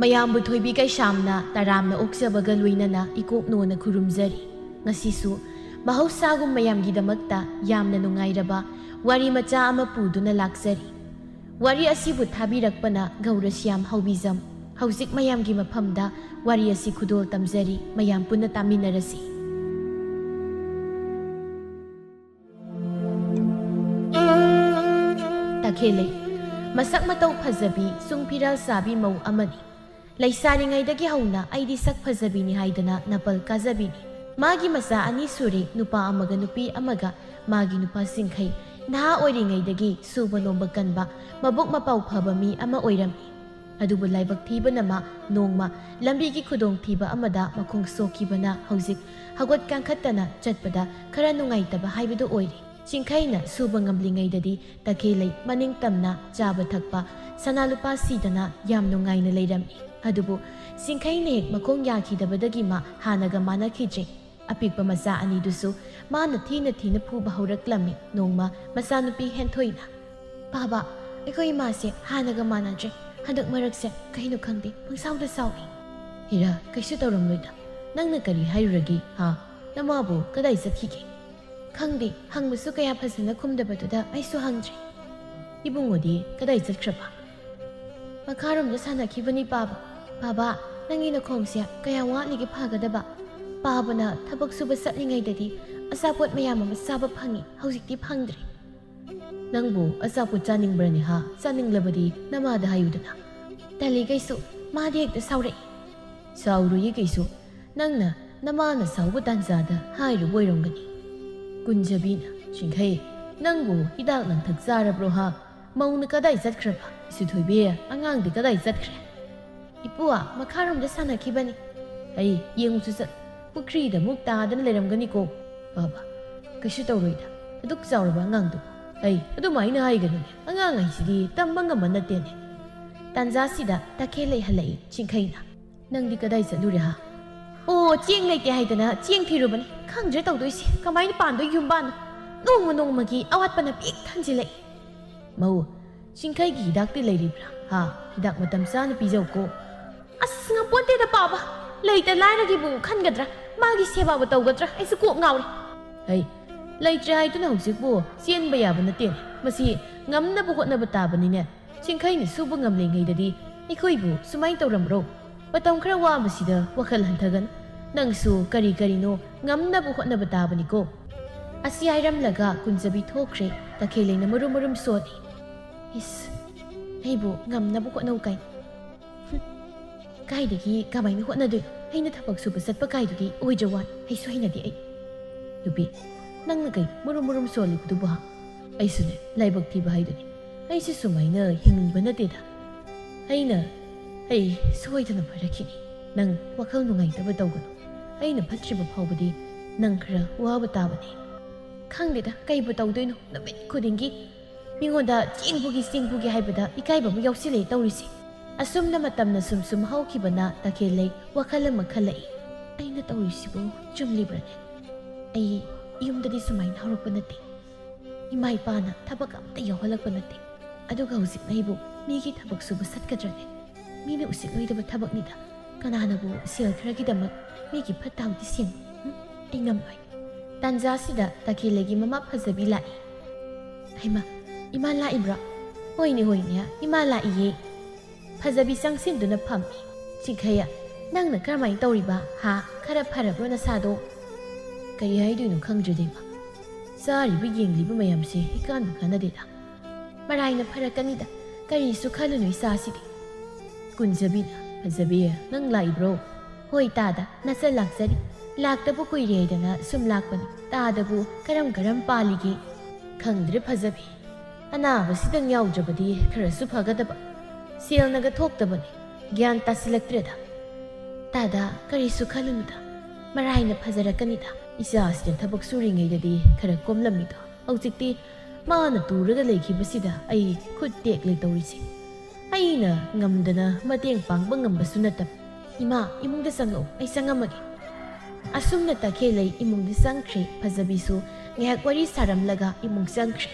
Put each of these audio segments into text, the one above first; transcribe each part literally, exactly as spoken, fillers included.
ꯃꯌꯥꯝꯕꯨ ꯊꯣꯏꯕꯤ ꯀꯩꯁꯥꯝꯅ ꯇꯔꯥꯝꯅ ꯑꯣꯛꯆꯕꯒ ꯂꯣꯏꯅꯅ ꯏꯀꯣꯛ ꯅꯣꯟꯅ ꯈꯨꯔꯨꯝꯖꯔꯤ꯫ ꯉꯁꯤꯁꯨ ꯃꯍꯧꯁꯥꯒꯨꯝ ꯃꯌꯥꯝꯒꯤꯗꯃꯛꯇ ꯌꯥꯝꯅ ꯅꯨꯡꯉꯥꯏꯔꯕ ꯋꯥꯔꯤ ꯃꯆꯥ ꯑꯃ ꯄꯨꯗꯨꯅ ꯂꯥꯛꯆꯔꯤ꯫ ꯋꯥꯔꯤ ꯑꯁꯤꯕꯨ ꯊꯥꯕꯤꯔꯛꯄꯅ ꯒꯧꯔꯁ꯭ꯌꯥꯝ ꯍꯧꯕꯤꯖꯝ꯫ ꯍꯧꯖꯤꯛ ꯃꯌꯥꯝꯒꯤ ꯃꯐꯝꯗ ꯋꯥꯔꯤ ꯑꯁꯤ ꯈꯨꯗꯣꯜ ꯇꯝꯖꯔꯤ, ꯃꯌꯥꯝ ꯄꯨꯟꯅ ꯇꯥꯃꯤꯟꯅꯔꯁꯤ꯫ ꯇꯈꯦꯜꯂꯩ꯫ ꯃꯁꯛ ꯃꯇꯧ ꯐꯖꯕꯤ, ꯆꯨꯡ ꯐꯤꯔꯥꯜ ꯆꯥꯕꯤ ꯃꯧ ꯑꯃꯅꯤ꯫ ꯂꯩꯁꯥꯔꯤꯉꯩꯗꯒꯤ ꯍꯧꯅ ꯑꯩꯗꯤ ꯁꯛ ꯐꯖꯕꯤꯅꯤ ꯍꯥꯏꯗꯅ ꯅꯥꯄꯜ ꯀꯥꯖꯕꯤꯅꯤ꯫ ꯃꯥꯒꯤ ꯃꯆꯥ ꯑꯅꯤ ꯁꯨꯔꯦ, ꯅꯨꯄꯥ ꯑꯃꯒ ꯅꯨꯄꯤ ꯑꯃꯒ꯫ ꯃꯥꯒꯤ ꯅꯨꯄꯥ ꯆꯤꯡꯈꯩ ꯅꯍꯥ ꯑꯣꯏꯔꯤꯉꯩꯗꯒꯤ ꯁꯨꯕ ꯅꯣꯝꯕ ꯀꯟꯕ, ꯃꯕꯨꯛ ꯃꯄꯥꯎ ꯐꯕ ꯃꯤ ꯑꯃ ꯑꯣꯏꯔꯝꯃꯤ꯫ ꯑꯗꯨꯕꯨ ꯂꯥꯏꯕꯛ ꯊꯤꯕꯅ ꯃꯥ ꯅꯣꯡꯃ ꯂꯝꯕꯤꯒꯤ ꯈꯨꯗꯣꯡꯊꯤꯕ ꯑꯃꯗ ꯃꯈꯣꯡ ꯁꯣꯛꯈꯤꯕꯅ ꯍꯧꯖꯤꯛ ꯍꯧꯒꯠ ꯀꯥꯡꯈꯠꯇꯅ ꯆꯠꯄꯗ ꯈꯔ ꯅꯨꯡꯉꯥꯏꯇꯕ ꯍꯥꯏꯕꯗꯨ ꯑꯣꯏꯔꯦ꯫ ꯆꯤꯡꯈꯩꯅ ꯁꯨꯕ ꯉꯝꯂꯤꯉꯩꯗꯗꯤ ꯇꯈꯦꯜꯂꯩ ꯃꯅꯤꯡ ꯇꯝꯅ ꯆꯥꯕ ꯊꯛꯄ, ꯁꯅꯥ ꯂꯨꯄꯥ ꯁꯤꯗꯅ ꯌꯥꯝ ꯅꯨꯡꯉꯥꯏꯅ ꯂꯩꯔꯝꯃꯤ꯫ ꯑꯗꯨꯕꯨ ꯆꯤꯡꯈꯩꯅ ꯍꯦꯛ ꯃꯈꯣꯡ ꯌꯥꯈꯤꯗꯕꯗꯒꯤ ꯃꯥ ꯍꯥꯟꯅꯒ ꯃꯥꯟꯅꯈꯤꯗ꯭ꯔꯦ꯫ ꯑꯄꯤꯛꯄ ꯃꯆꯥ ꯑꯅꯤꯗꯨꯁꯨ ꯃꯥꯅ ꯊꯤꯅ ꯊꯤꯅ ꯐꯨꯕ ꯍꯧꯔꯛꯂꯝꯃꯤ꯫ ꯅꯣꯡꯃ ꯃꯆꯥꯅꯨꯄꯤ ꯍꯦꯟꯊꯣꯏꯅ, "ꯄꯥꯕ, ꯑꯩꯈꯣꯏ ꯏꯃꯥꯁꯦ ꯍꯥꯟꯅꯒ ꯃꯥꯟꯅꯗ꯭ꯔꯦ꯫ ꯍꯟꯗꯛ ꯃꯔꯛꯁꯦ ꯀꯩꯅꯣ ꯈꯪꯗꯦ, ꯄꯪꯁꯥꯎꯗ ꯁꯥꯎꯏ꯫" "ꯍꯤꯔꯥ, ꯀꯩꯁꯨ ꯇꯧꯔꯝꯂꯣꯏꯗ꯫ ꯅꯪꯅ ꯀꯔꯤ ꯍꯥꯏꯔꯨꯔꯒꯦ, ꯍꯥ? ꯅꯃꯥꯕꯨ ꯀꯗꯥꯏ ꯆꯠꯈꯤꯒꯦ?" "ꯈꯪꯗꯦ, ꯍꯪꯕꯁꯨ ꯀꯌꯥ ꯐꯖꯅ ꯈꯨꯝꯗꯕꯗꯨꯗ ꯑꯩꯁꯨ ꯍꯪꯗ꯭ꯔꯦ꯫" "ꯏꯕꯨꯡꯉꯣꯗꯤ ꯀꯗꯥꯏ ꯆꯠꯈ꯭ꯔꯕ?" "ꯃꯈꯥꯔꯣꯝꯗ ꯁꯥꯟꯅꯈꯤꯕꯅꯤ, ꯄꯥꯕ꯫ ꯄꯥꯕ, ꯅꯪꯒꯤ ꯅꯈꯣꯡꯁꯦ ꯀꯌꯥꯝ ꯋꯥꯠꯂꯤꯒꯦ ꯐꯒꯗꯕ? ꯄꯥꯕꯅ ꯊꯕꯛ ꯁꯨꯕ ꯆꯠꯂꯤꯉꯩꯗꯗꯤ ꯑꯆꯥꯄꯣꯠ ꯃꯌꯥꯝ ꯑꯃ ꯆꯥꯕ ꯐꯪꯉꯤ, ꯍꯧꯖꯤꯛꯇꯤ ꯐꯪꯗ꯭ꯔꯦ꯫" "ꯅꯪꯕꯨ ꯑꯆꯥꯄꯣꯠ ꯆꯥꯅꯤꯡꯕ꯭ꯔꯅꯦ, ꯍꯥ? ꯆꯥꯅꯤꯡꯂꯕꯗꯤ ꯅꯃꯥꯗ ꯍꯥꯏꯌꯨꯗꯅ꯫" "ꯇꯜꯂꯤ ꯀꯩꯁꯨ, ꯃꯥꯗꯤ ꯍꯦꯛꯇ ꯁꯥꯎꯔꯛꯏ꯫" "ꯁꯥꯎꯔꯣꯏꯌꯦ ꯀꯩꯁꯨ, ꯅꯪꯅ ꯅꯃꯥꯅ ꯁꯥꯎꯕ ꯇꯥꯟꯖꯥꯗ ꯍꯥꯏꯔꯨꯕ ꯑꯣꯏꯔꯝꯒꯅꯤ꯫" ꯀꯨꯟꯖꯕꯤꯅ, "ꯆꯤꯡꯈꯩ, ꯅꯪꯕꯨ ꯍꯤꯗꯥꯛ ꯂꯥꯡꯊꯛ ꯆꯥꯔꯕ꯭ꯔꯣ, ꯍꯥ? ꯃꯧꯅ ꯀꯗꯥꯏ ꯆꯠꯈ꯭ꯔꯕ? ꯏꯁꯨ ꯊꯣꯏꯕꯤ, ꯑꯉꯥꯡꯗꯤ ꯀꯗꯥꯏ ꯆꯠꯈ꯭ꯔꯦ?" "ꯏꯄꯨ, ꯃꯈꯥꯔꯣꯝꯗ ꯁꯥꯟꯅꯈꯤꯕꯅꯤ꯫" "ꯑꯩ ꯌꯦꯡꯉꯨꯁꯨ ꯆꯠ, ꯄꯨꯈ꯭ꯔꯤꯗ ꯑꯃꯨꯛ ꯇꯥꯗꯅ ꯂꯩꯔꯝꯒꯅꯤꯀꯣ꯫" "ꯕꯥꯕꯥ, ꯀꯩꯁꯨ ꯇꯧꯔꯣꯏꯗ, ꯑꯗꯨꯛ ꯆꯥꯎꯔꯕ ꯑꯉꯥꯡꯗꯨ꯫" "ꯑꯩ ꯑꯗꯨꯃꯥꯏꯅ ꯍꯥꯏꯒꯅꯨꯅꯦ, ꯑꯉꯥꯡ ꯍꯥꯏꯁꯤꯗꯤ ꯇꯝꯕ ꯉꯝꯕ ꯅꯠꯇꯦꯅꯦ꯫" ꯇꯥꯟꯖꯥꯁꯤꯗ ꯇꯈꯦꯜꯂꯩ ꯍꯜꯂꯛꯏ꯫ ꯆꯤꯡꯈꯩꯅ, "ꯅꯪꯗꯤ ꯀꯗꯥꯏ ꯆꯠꯂꯨꯔꯦ, ꯍꯥ?" ꯑꯣ, ꯆꯦꯡ ꯂꯩꯇꯦ ꯍꯥꯏꯗꯅ ꯆꯦꯡ ꯊꯤꯔꯨꯕꯅꯤ꯫ ꯈꯪꯗ꯭ꯔꯦ ꯇꯧꯗꯣꯏꯁꯦ, ꯀꯃꯥꯏꯅ ꯄꯥꯟꯗꯣꯏ ꯌꯨꯝꯕꯥꯟꯅꯣ? ꯅꯣꯡꯃ ꯅꯣꯡꯃꯒꯤ ꯑꯋꯥꯠꯄꯅ ꯄꯤꯛ ꯊꯟꯖꯤꯜꯂꯛꯏ꯫ ꯃꯧ, ꯆꯤꯡꯈꯩꯒꯤ ꯍꯤꯗꯥꯛꯇꯤ ꯂꯩꯔꯤꯕ꯭ꯔꯥ? ꯍꯥ? ꯍꯤꯗꯥꯛ ꯃꯇꯝ ꯆꯥꯅ ꯄꯤꯖꯧꯀꯣ꯫ ꯑꯁ, ꯉꯝꯄꯣꯟꯇꯦꯗ ꯄꯥꯕ꯫ ꯂꯩꯇ ꯂꯥꯏꯔꯒꯤꯕꯨ ꯈꯟꯒꯗ꯭ꯔꯥ? ꯃꯥꯒꯤ ꯁꯦꯕꯥꯕꯨ ꯇꯧꯒꯗ꯭ꯔꯥ? ꯑꯩꯁꯨ ꯀꯣꯛ ꯉꯥꯎꯔꯦ꯫ ꯍꯩ, ꯂꯩꯇ꯭ꯔꯦ ꯍꯥꯏꯗꯨꯅ ꯍꯧꯖꯤꯛꯄꯨ ꯆꯦꯟꯕ ꯌꯥꯕ ꯅꯠꯇꯦꯅꯦ꯫ ꯃꯁꯤ ꯉꯝꯅꯕ ꯍꯣꯠꯅꯕ ꯇꯥꯕꯅꯤꯅꯦ꯫ ꯆꯤꯡꯈꯩꯅ ꯁꯨꯕ ꯉꯝꯂꯤꯉꯩꯗꯗꯤ ꯑꯩꯈꯣꯏꯕꯨ ꯁꯨꯃꯥꯏꯅ ꯇꯧꯔꯝꯕ꯭ꯔꯣ? ꯃꯇꯝ ꯈꯔ ꯋꯥꯕꯁꯤꯗ ꯋꯥꯈꯜ ꯍꯟꯊꯒꯅꯨ꯫ ꯅꯪꯁꯨ ꯀꯔꯤ ꯀꯔꯤꯅꯣ ꯉꯝꯅꯕ ꯍꯣꯠꯅꯕ ꯇꯥꯕꯅꯤꯀꯣ꯫ ꯑꯁꯤ ꯍꯥꯏꯔꯝꯂꯒ ꯀꯨꯟꯖꯕꯤ ꯊꯣꯛꯈ꯭ꯔꯦ꯫ ꯇꯈꯦꯜꯂꯩꯅ ꯃꯔꯨꯝ ꯃꯔꯨꯝ ꯁꯣꯜꯂꯤ꯫ ꯏꯁ, ꯑꯩꯕꯨ ꯉꯝꯅꯕ ꯍꯣꯠꯅꯧ ꯀꯥꯏꯅ꯫ ꯍꯨꯝ, ꯀꯥꯏꯗꯒꯤ ꯀꯃꯥꯏꯅ ꯍꯣꯠꯅꯗꯣꯏꯅꯣ? ꯑꯩꯅ ꯊꯕꯛ ꯁꯨꯕ ꯆꯠꯄ ꯀꯥꯏꯗꯨꯗꯤ ꯑꯣꯏꯗ꯭ꯔ ꯋꯥꯅꯤ꯫ ꯑꯩꯁꯨ ꯍꯩꯅꯗꯦ ꯑꯩ꯫ ꯅꯨꯄꯤ, ꯅꯪꯅ ꯀꯩ ꯃꯔꯨꯝ ꯃꯔꯨꯝ ꯁꯣꯜꯂꯤꯕꯗꯨꯕꯨ ꯍꯥ? ꯑꯩꯁꯨꯅꯦ, ꯂꯥꯏꯕꯛ ꯊꯤꯕ ꯍꯥꯏꯗꯨꯅꯤ꯫ ꯑꯩꯁꯨ ꯁꯨꯃꯥꯏꯅ ꯍꯤꯡꯅꯤꯡꯕ ꯅꯠꯇꯦꯗ꯫ ꯑꯩꯅ, ꯑꯩ ꯁꯣꯏꯗꯅ ꯐꯔꯛꯈꯤꯅꯤ꯫ ꯅꯪ ꯋꯥꯈꯜ ꯅꯨꯡꯉꯥꯏꯇꯕ ꯇꯧꯒꯅꯨ꯫ ꯑꯩꯅ ꯐꯠꯇ꯭ꯔꯤꯕ ꯐꯥꯎꯕꯗꯤ ꯅꯪ ꯈꯔ ꯋꯥꯕ ꯇꯥꯕꯅꯤ꯫ ꯈꯪꯗꯦꯗ, ꯀꯩꯕꯨ ꯇꯧꯗꯣꯏꯅꯣ? ꯅꯨꯃꯤꯠ ꯈꯨꯗꯤꯡꯒꯤ ꯃꯤꯉꯣꯟꯗ ꯆꯦꯡ ꯄꯨꯒꯦ, ꯆꯦꯡ ꯄꯨꯒꯦ ꯍꯥꯏꯕꯗ ꯏꯀꯥꯏꯕ ꯑꯃ ꯌꯥꯎꯁꯤꯜꯂꯛꯑꯦ ꯇꯧꯔꯤꯁꯦ꯫ ꯑꯁꯨꯝꯅ ꯃꯇꯝꯅ ꯁꯨꯝ ꯁꯨꯝ ꯍꯧꯈꯤꯕꯅ ꯇꯈꯦꯜꯂꯩ ꯋꯥꯈꯜ ꯑꯃ ꯈꯜꯂꯛꯏ꯫ ꯑꯩꯅ ꯇꯧꯔꯤꯁꯤꯕꯨ ꯆꯨꯝꯂꯤꯕ꯭ꯔꯅꯦ? ꯑꯩ ꯌꯨꯝꯗꯗꯤ ꯁꯨꯃꯥꯏꯅ ꯍꯧꯔꯛꯄ ꯅꯠꯇꯦ꯫ ꯏꯃꯥ ꯏꯄꯥꯅ ꯊꯕꯛ ꯑꯝꯇ ꯌꯥꯎꯍꯜꯂꯛꯄ ꯅꯠꯇꯦ꯫ ꯑꯗꯨꯒ ꯍꯧꯖꯤꯛꯅ ꯑꯩꯕꯨ ꯃꯤꯒꯤ ꯊꯕꯛ ꯁꯨꯕ ꯆꯠꯀꯗ꯭ꯔꯅꯦ? ꯃꯤꯅ ꯎꯁꯤꯠꯂꯣꯏꯗꯕ ꯊꯕꯛꯅꯤꯗ꯫ ꯀꯅꯥꯅꯕꯨ ꯁꯦꯜ ꯈꯔꯒꯤꯗꯃꯛ ꯃꯤꯒꯤ ꯐꯠꯇ ꯍꯥꯎꯗꯤ ꯁꯦꯡ-, ꯎꯝ, ꯑꯩ ꯉꯝꯂꯣꯏ꯫ ꯇꯥꯟꯖꯥꯁꯤꯗ ꯇꯈꯦꯜꯂꯩꯒꯤ ꯃꯃꯥ ꯐꯖꯕꯤ ꯂꯥꯛꯏ꯫ ꯍꯩꯃꯥ, ꯏꯃꯥ ꯂꯥꯛꯏꯕ꯭ꯔꯣ? ꯍꯣꯏꯅꯦ, ꯍꯣꯏꯅꯦ, ꯏꯃꯥ ꯂꯥꯛꯏꯌꯦ꯫ ꯐꯖꯕꯤ ꯆꯪꯁꯤꯟꯗꯨꯅ ꯐꯝꯃꯤ꯫ ꯆꯤꯡꯈꯩ, ꯅꯪꯅ ꯀꯔꯝꯍꯥꯏꯅ ꯇꯧꯔꯤꯕ? ꯍꯥ? ꯈꯔ ꯐꯔꯕ꯭ꯔꯣ ꯅꯁꯥꯗꯣ? ꯀꯔꯤ ꯍꯥꯏꯗꯣꯏꯅꯣ ꯈꯪꯗ꯭ꯔꯦꯗ ꯏꯃꯥ꯫ ꯆꯥꯔꯤꯕ ꯌꯦꯡꯂꯤꯕ ꯃꯌꯥꯝꯁꯦ ꯏꯀꯥꯟꯕꯨ ꯀꯥꯟꯅꯗꯦꯗ꯫ ꯃꯔꯥꯏꯅ ꯐꯔꯛꯀꯅꯤꯗ, ꯀꯔꯤꯁꯨ ꯈꯜꯂꯨꯅꯨ ꯏꯆꯥꯁꯤꯗꯤ꯫ ꯀꯨꯟꯖꯕꯤꯅ, ꯐꯖꯕꯤ, ꯅꯪ ꯂꯥꯛꯏꯕ꯭ꯔꯣ? ꯍꯣꯏ ꯇꯥꯗ, ꯅꯆꯜ ꯂꯥꯛꯆꯔꯤ꯫ ꯂꯥꯛꯇꯕ ꯀꯨꯏꯔꯦ ꯍꯥꯏꯗꯅ ꯁꯨꯝ ꯂꯥꯛꯄꯅꯤ꯫ ꯇꯥꯗꯕꯨ ꯀꯔꯝ ꯀꯔꯝ ꯄꯥꯜꯂꯤꯒꯦ? ꯈꯪꯗ꯭ꯔꯦ ꯐꯖꯕꯤ꯫ ꯑꯅꯥꯕꯁꯤꯗꯪ ꯌꯥꯎꯗ꯭ꯔꯕꯗꯤ ꯈꯔꯁꯨ ꯐꯒꯗꯕ꯫ ꯁꯦꯜꯅꯒ ꯊꯣꯛꯇꯕꯅꯤ꯫ ꯒ꯭ꯌꯥꯟ ꯇꯥꯁꯤꯜꯂꯛꯇ꯭ꯔꯦꯗ꯫ ꯇꯥꯗ, ꯀꯔꯤꯁꯨ ꯈꯜꯂꯨꯅꯨꯗ꯫ ꯃꯔꯥꯏꯅ ꯐꯖꯔꯛꯀꯅꯤꯗ꯫ ꯏꯆꯥꯁꯤꯅ ꯊꯕꯛ ꯁꯨꯔꯤꯉꯩꯗꯗꯤ ꯈꯔ ꯀꯣꯝꯂꯝꯃꯤꯗꯣ꯫ ꯍꯧꯖꯤꯛꯇꯤ ꯃꯥꯅ ꯇꯨꯔꯒ ꯂꯩꯈꯤꯕꯁꯤꯗ ꯑꯩ ꯈꯨꯠ ꯇꯦꯛꯂꯦ ꯇꯧꯔꯤꯁꯦ꯫ ꯑꯩꯅ ꯉꯝꯗꯅ ꯃꯇꯦꯡ ꯄꯥꯡꯕ ꯉꯝꯕꯁꯨ ꯅꯠꯇꯕ꯫ "ꯏꯃꯥ, ꯏꯃꯨꯡꯗ ꯆꯪꯉꯛꯎ, ꯑꯩ ꯆꯪꯉꯝꯃꯒꯦ꯫" ꯑꯁꯨꯝꯅ ꯇꯈꯦꯜꯂꯩ ꯏꯃꯨꯡꯗ ꯆꯪꯈ꯭ꯔꯦ꯫ ꯐꯖꯕꯤꯁꯨ ꯉꯥꯏꯍꯥꯛ ꯋꯥꯔꯤ ꯁꯥꯔꯝꯂꯒ ꯏꯃꯨꯡ ꯆꯪꯈ꯭ꯔꯦ꯫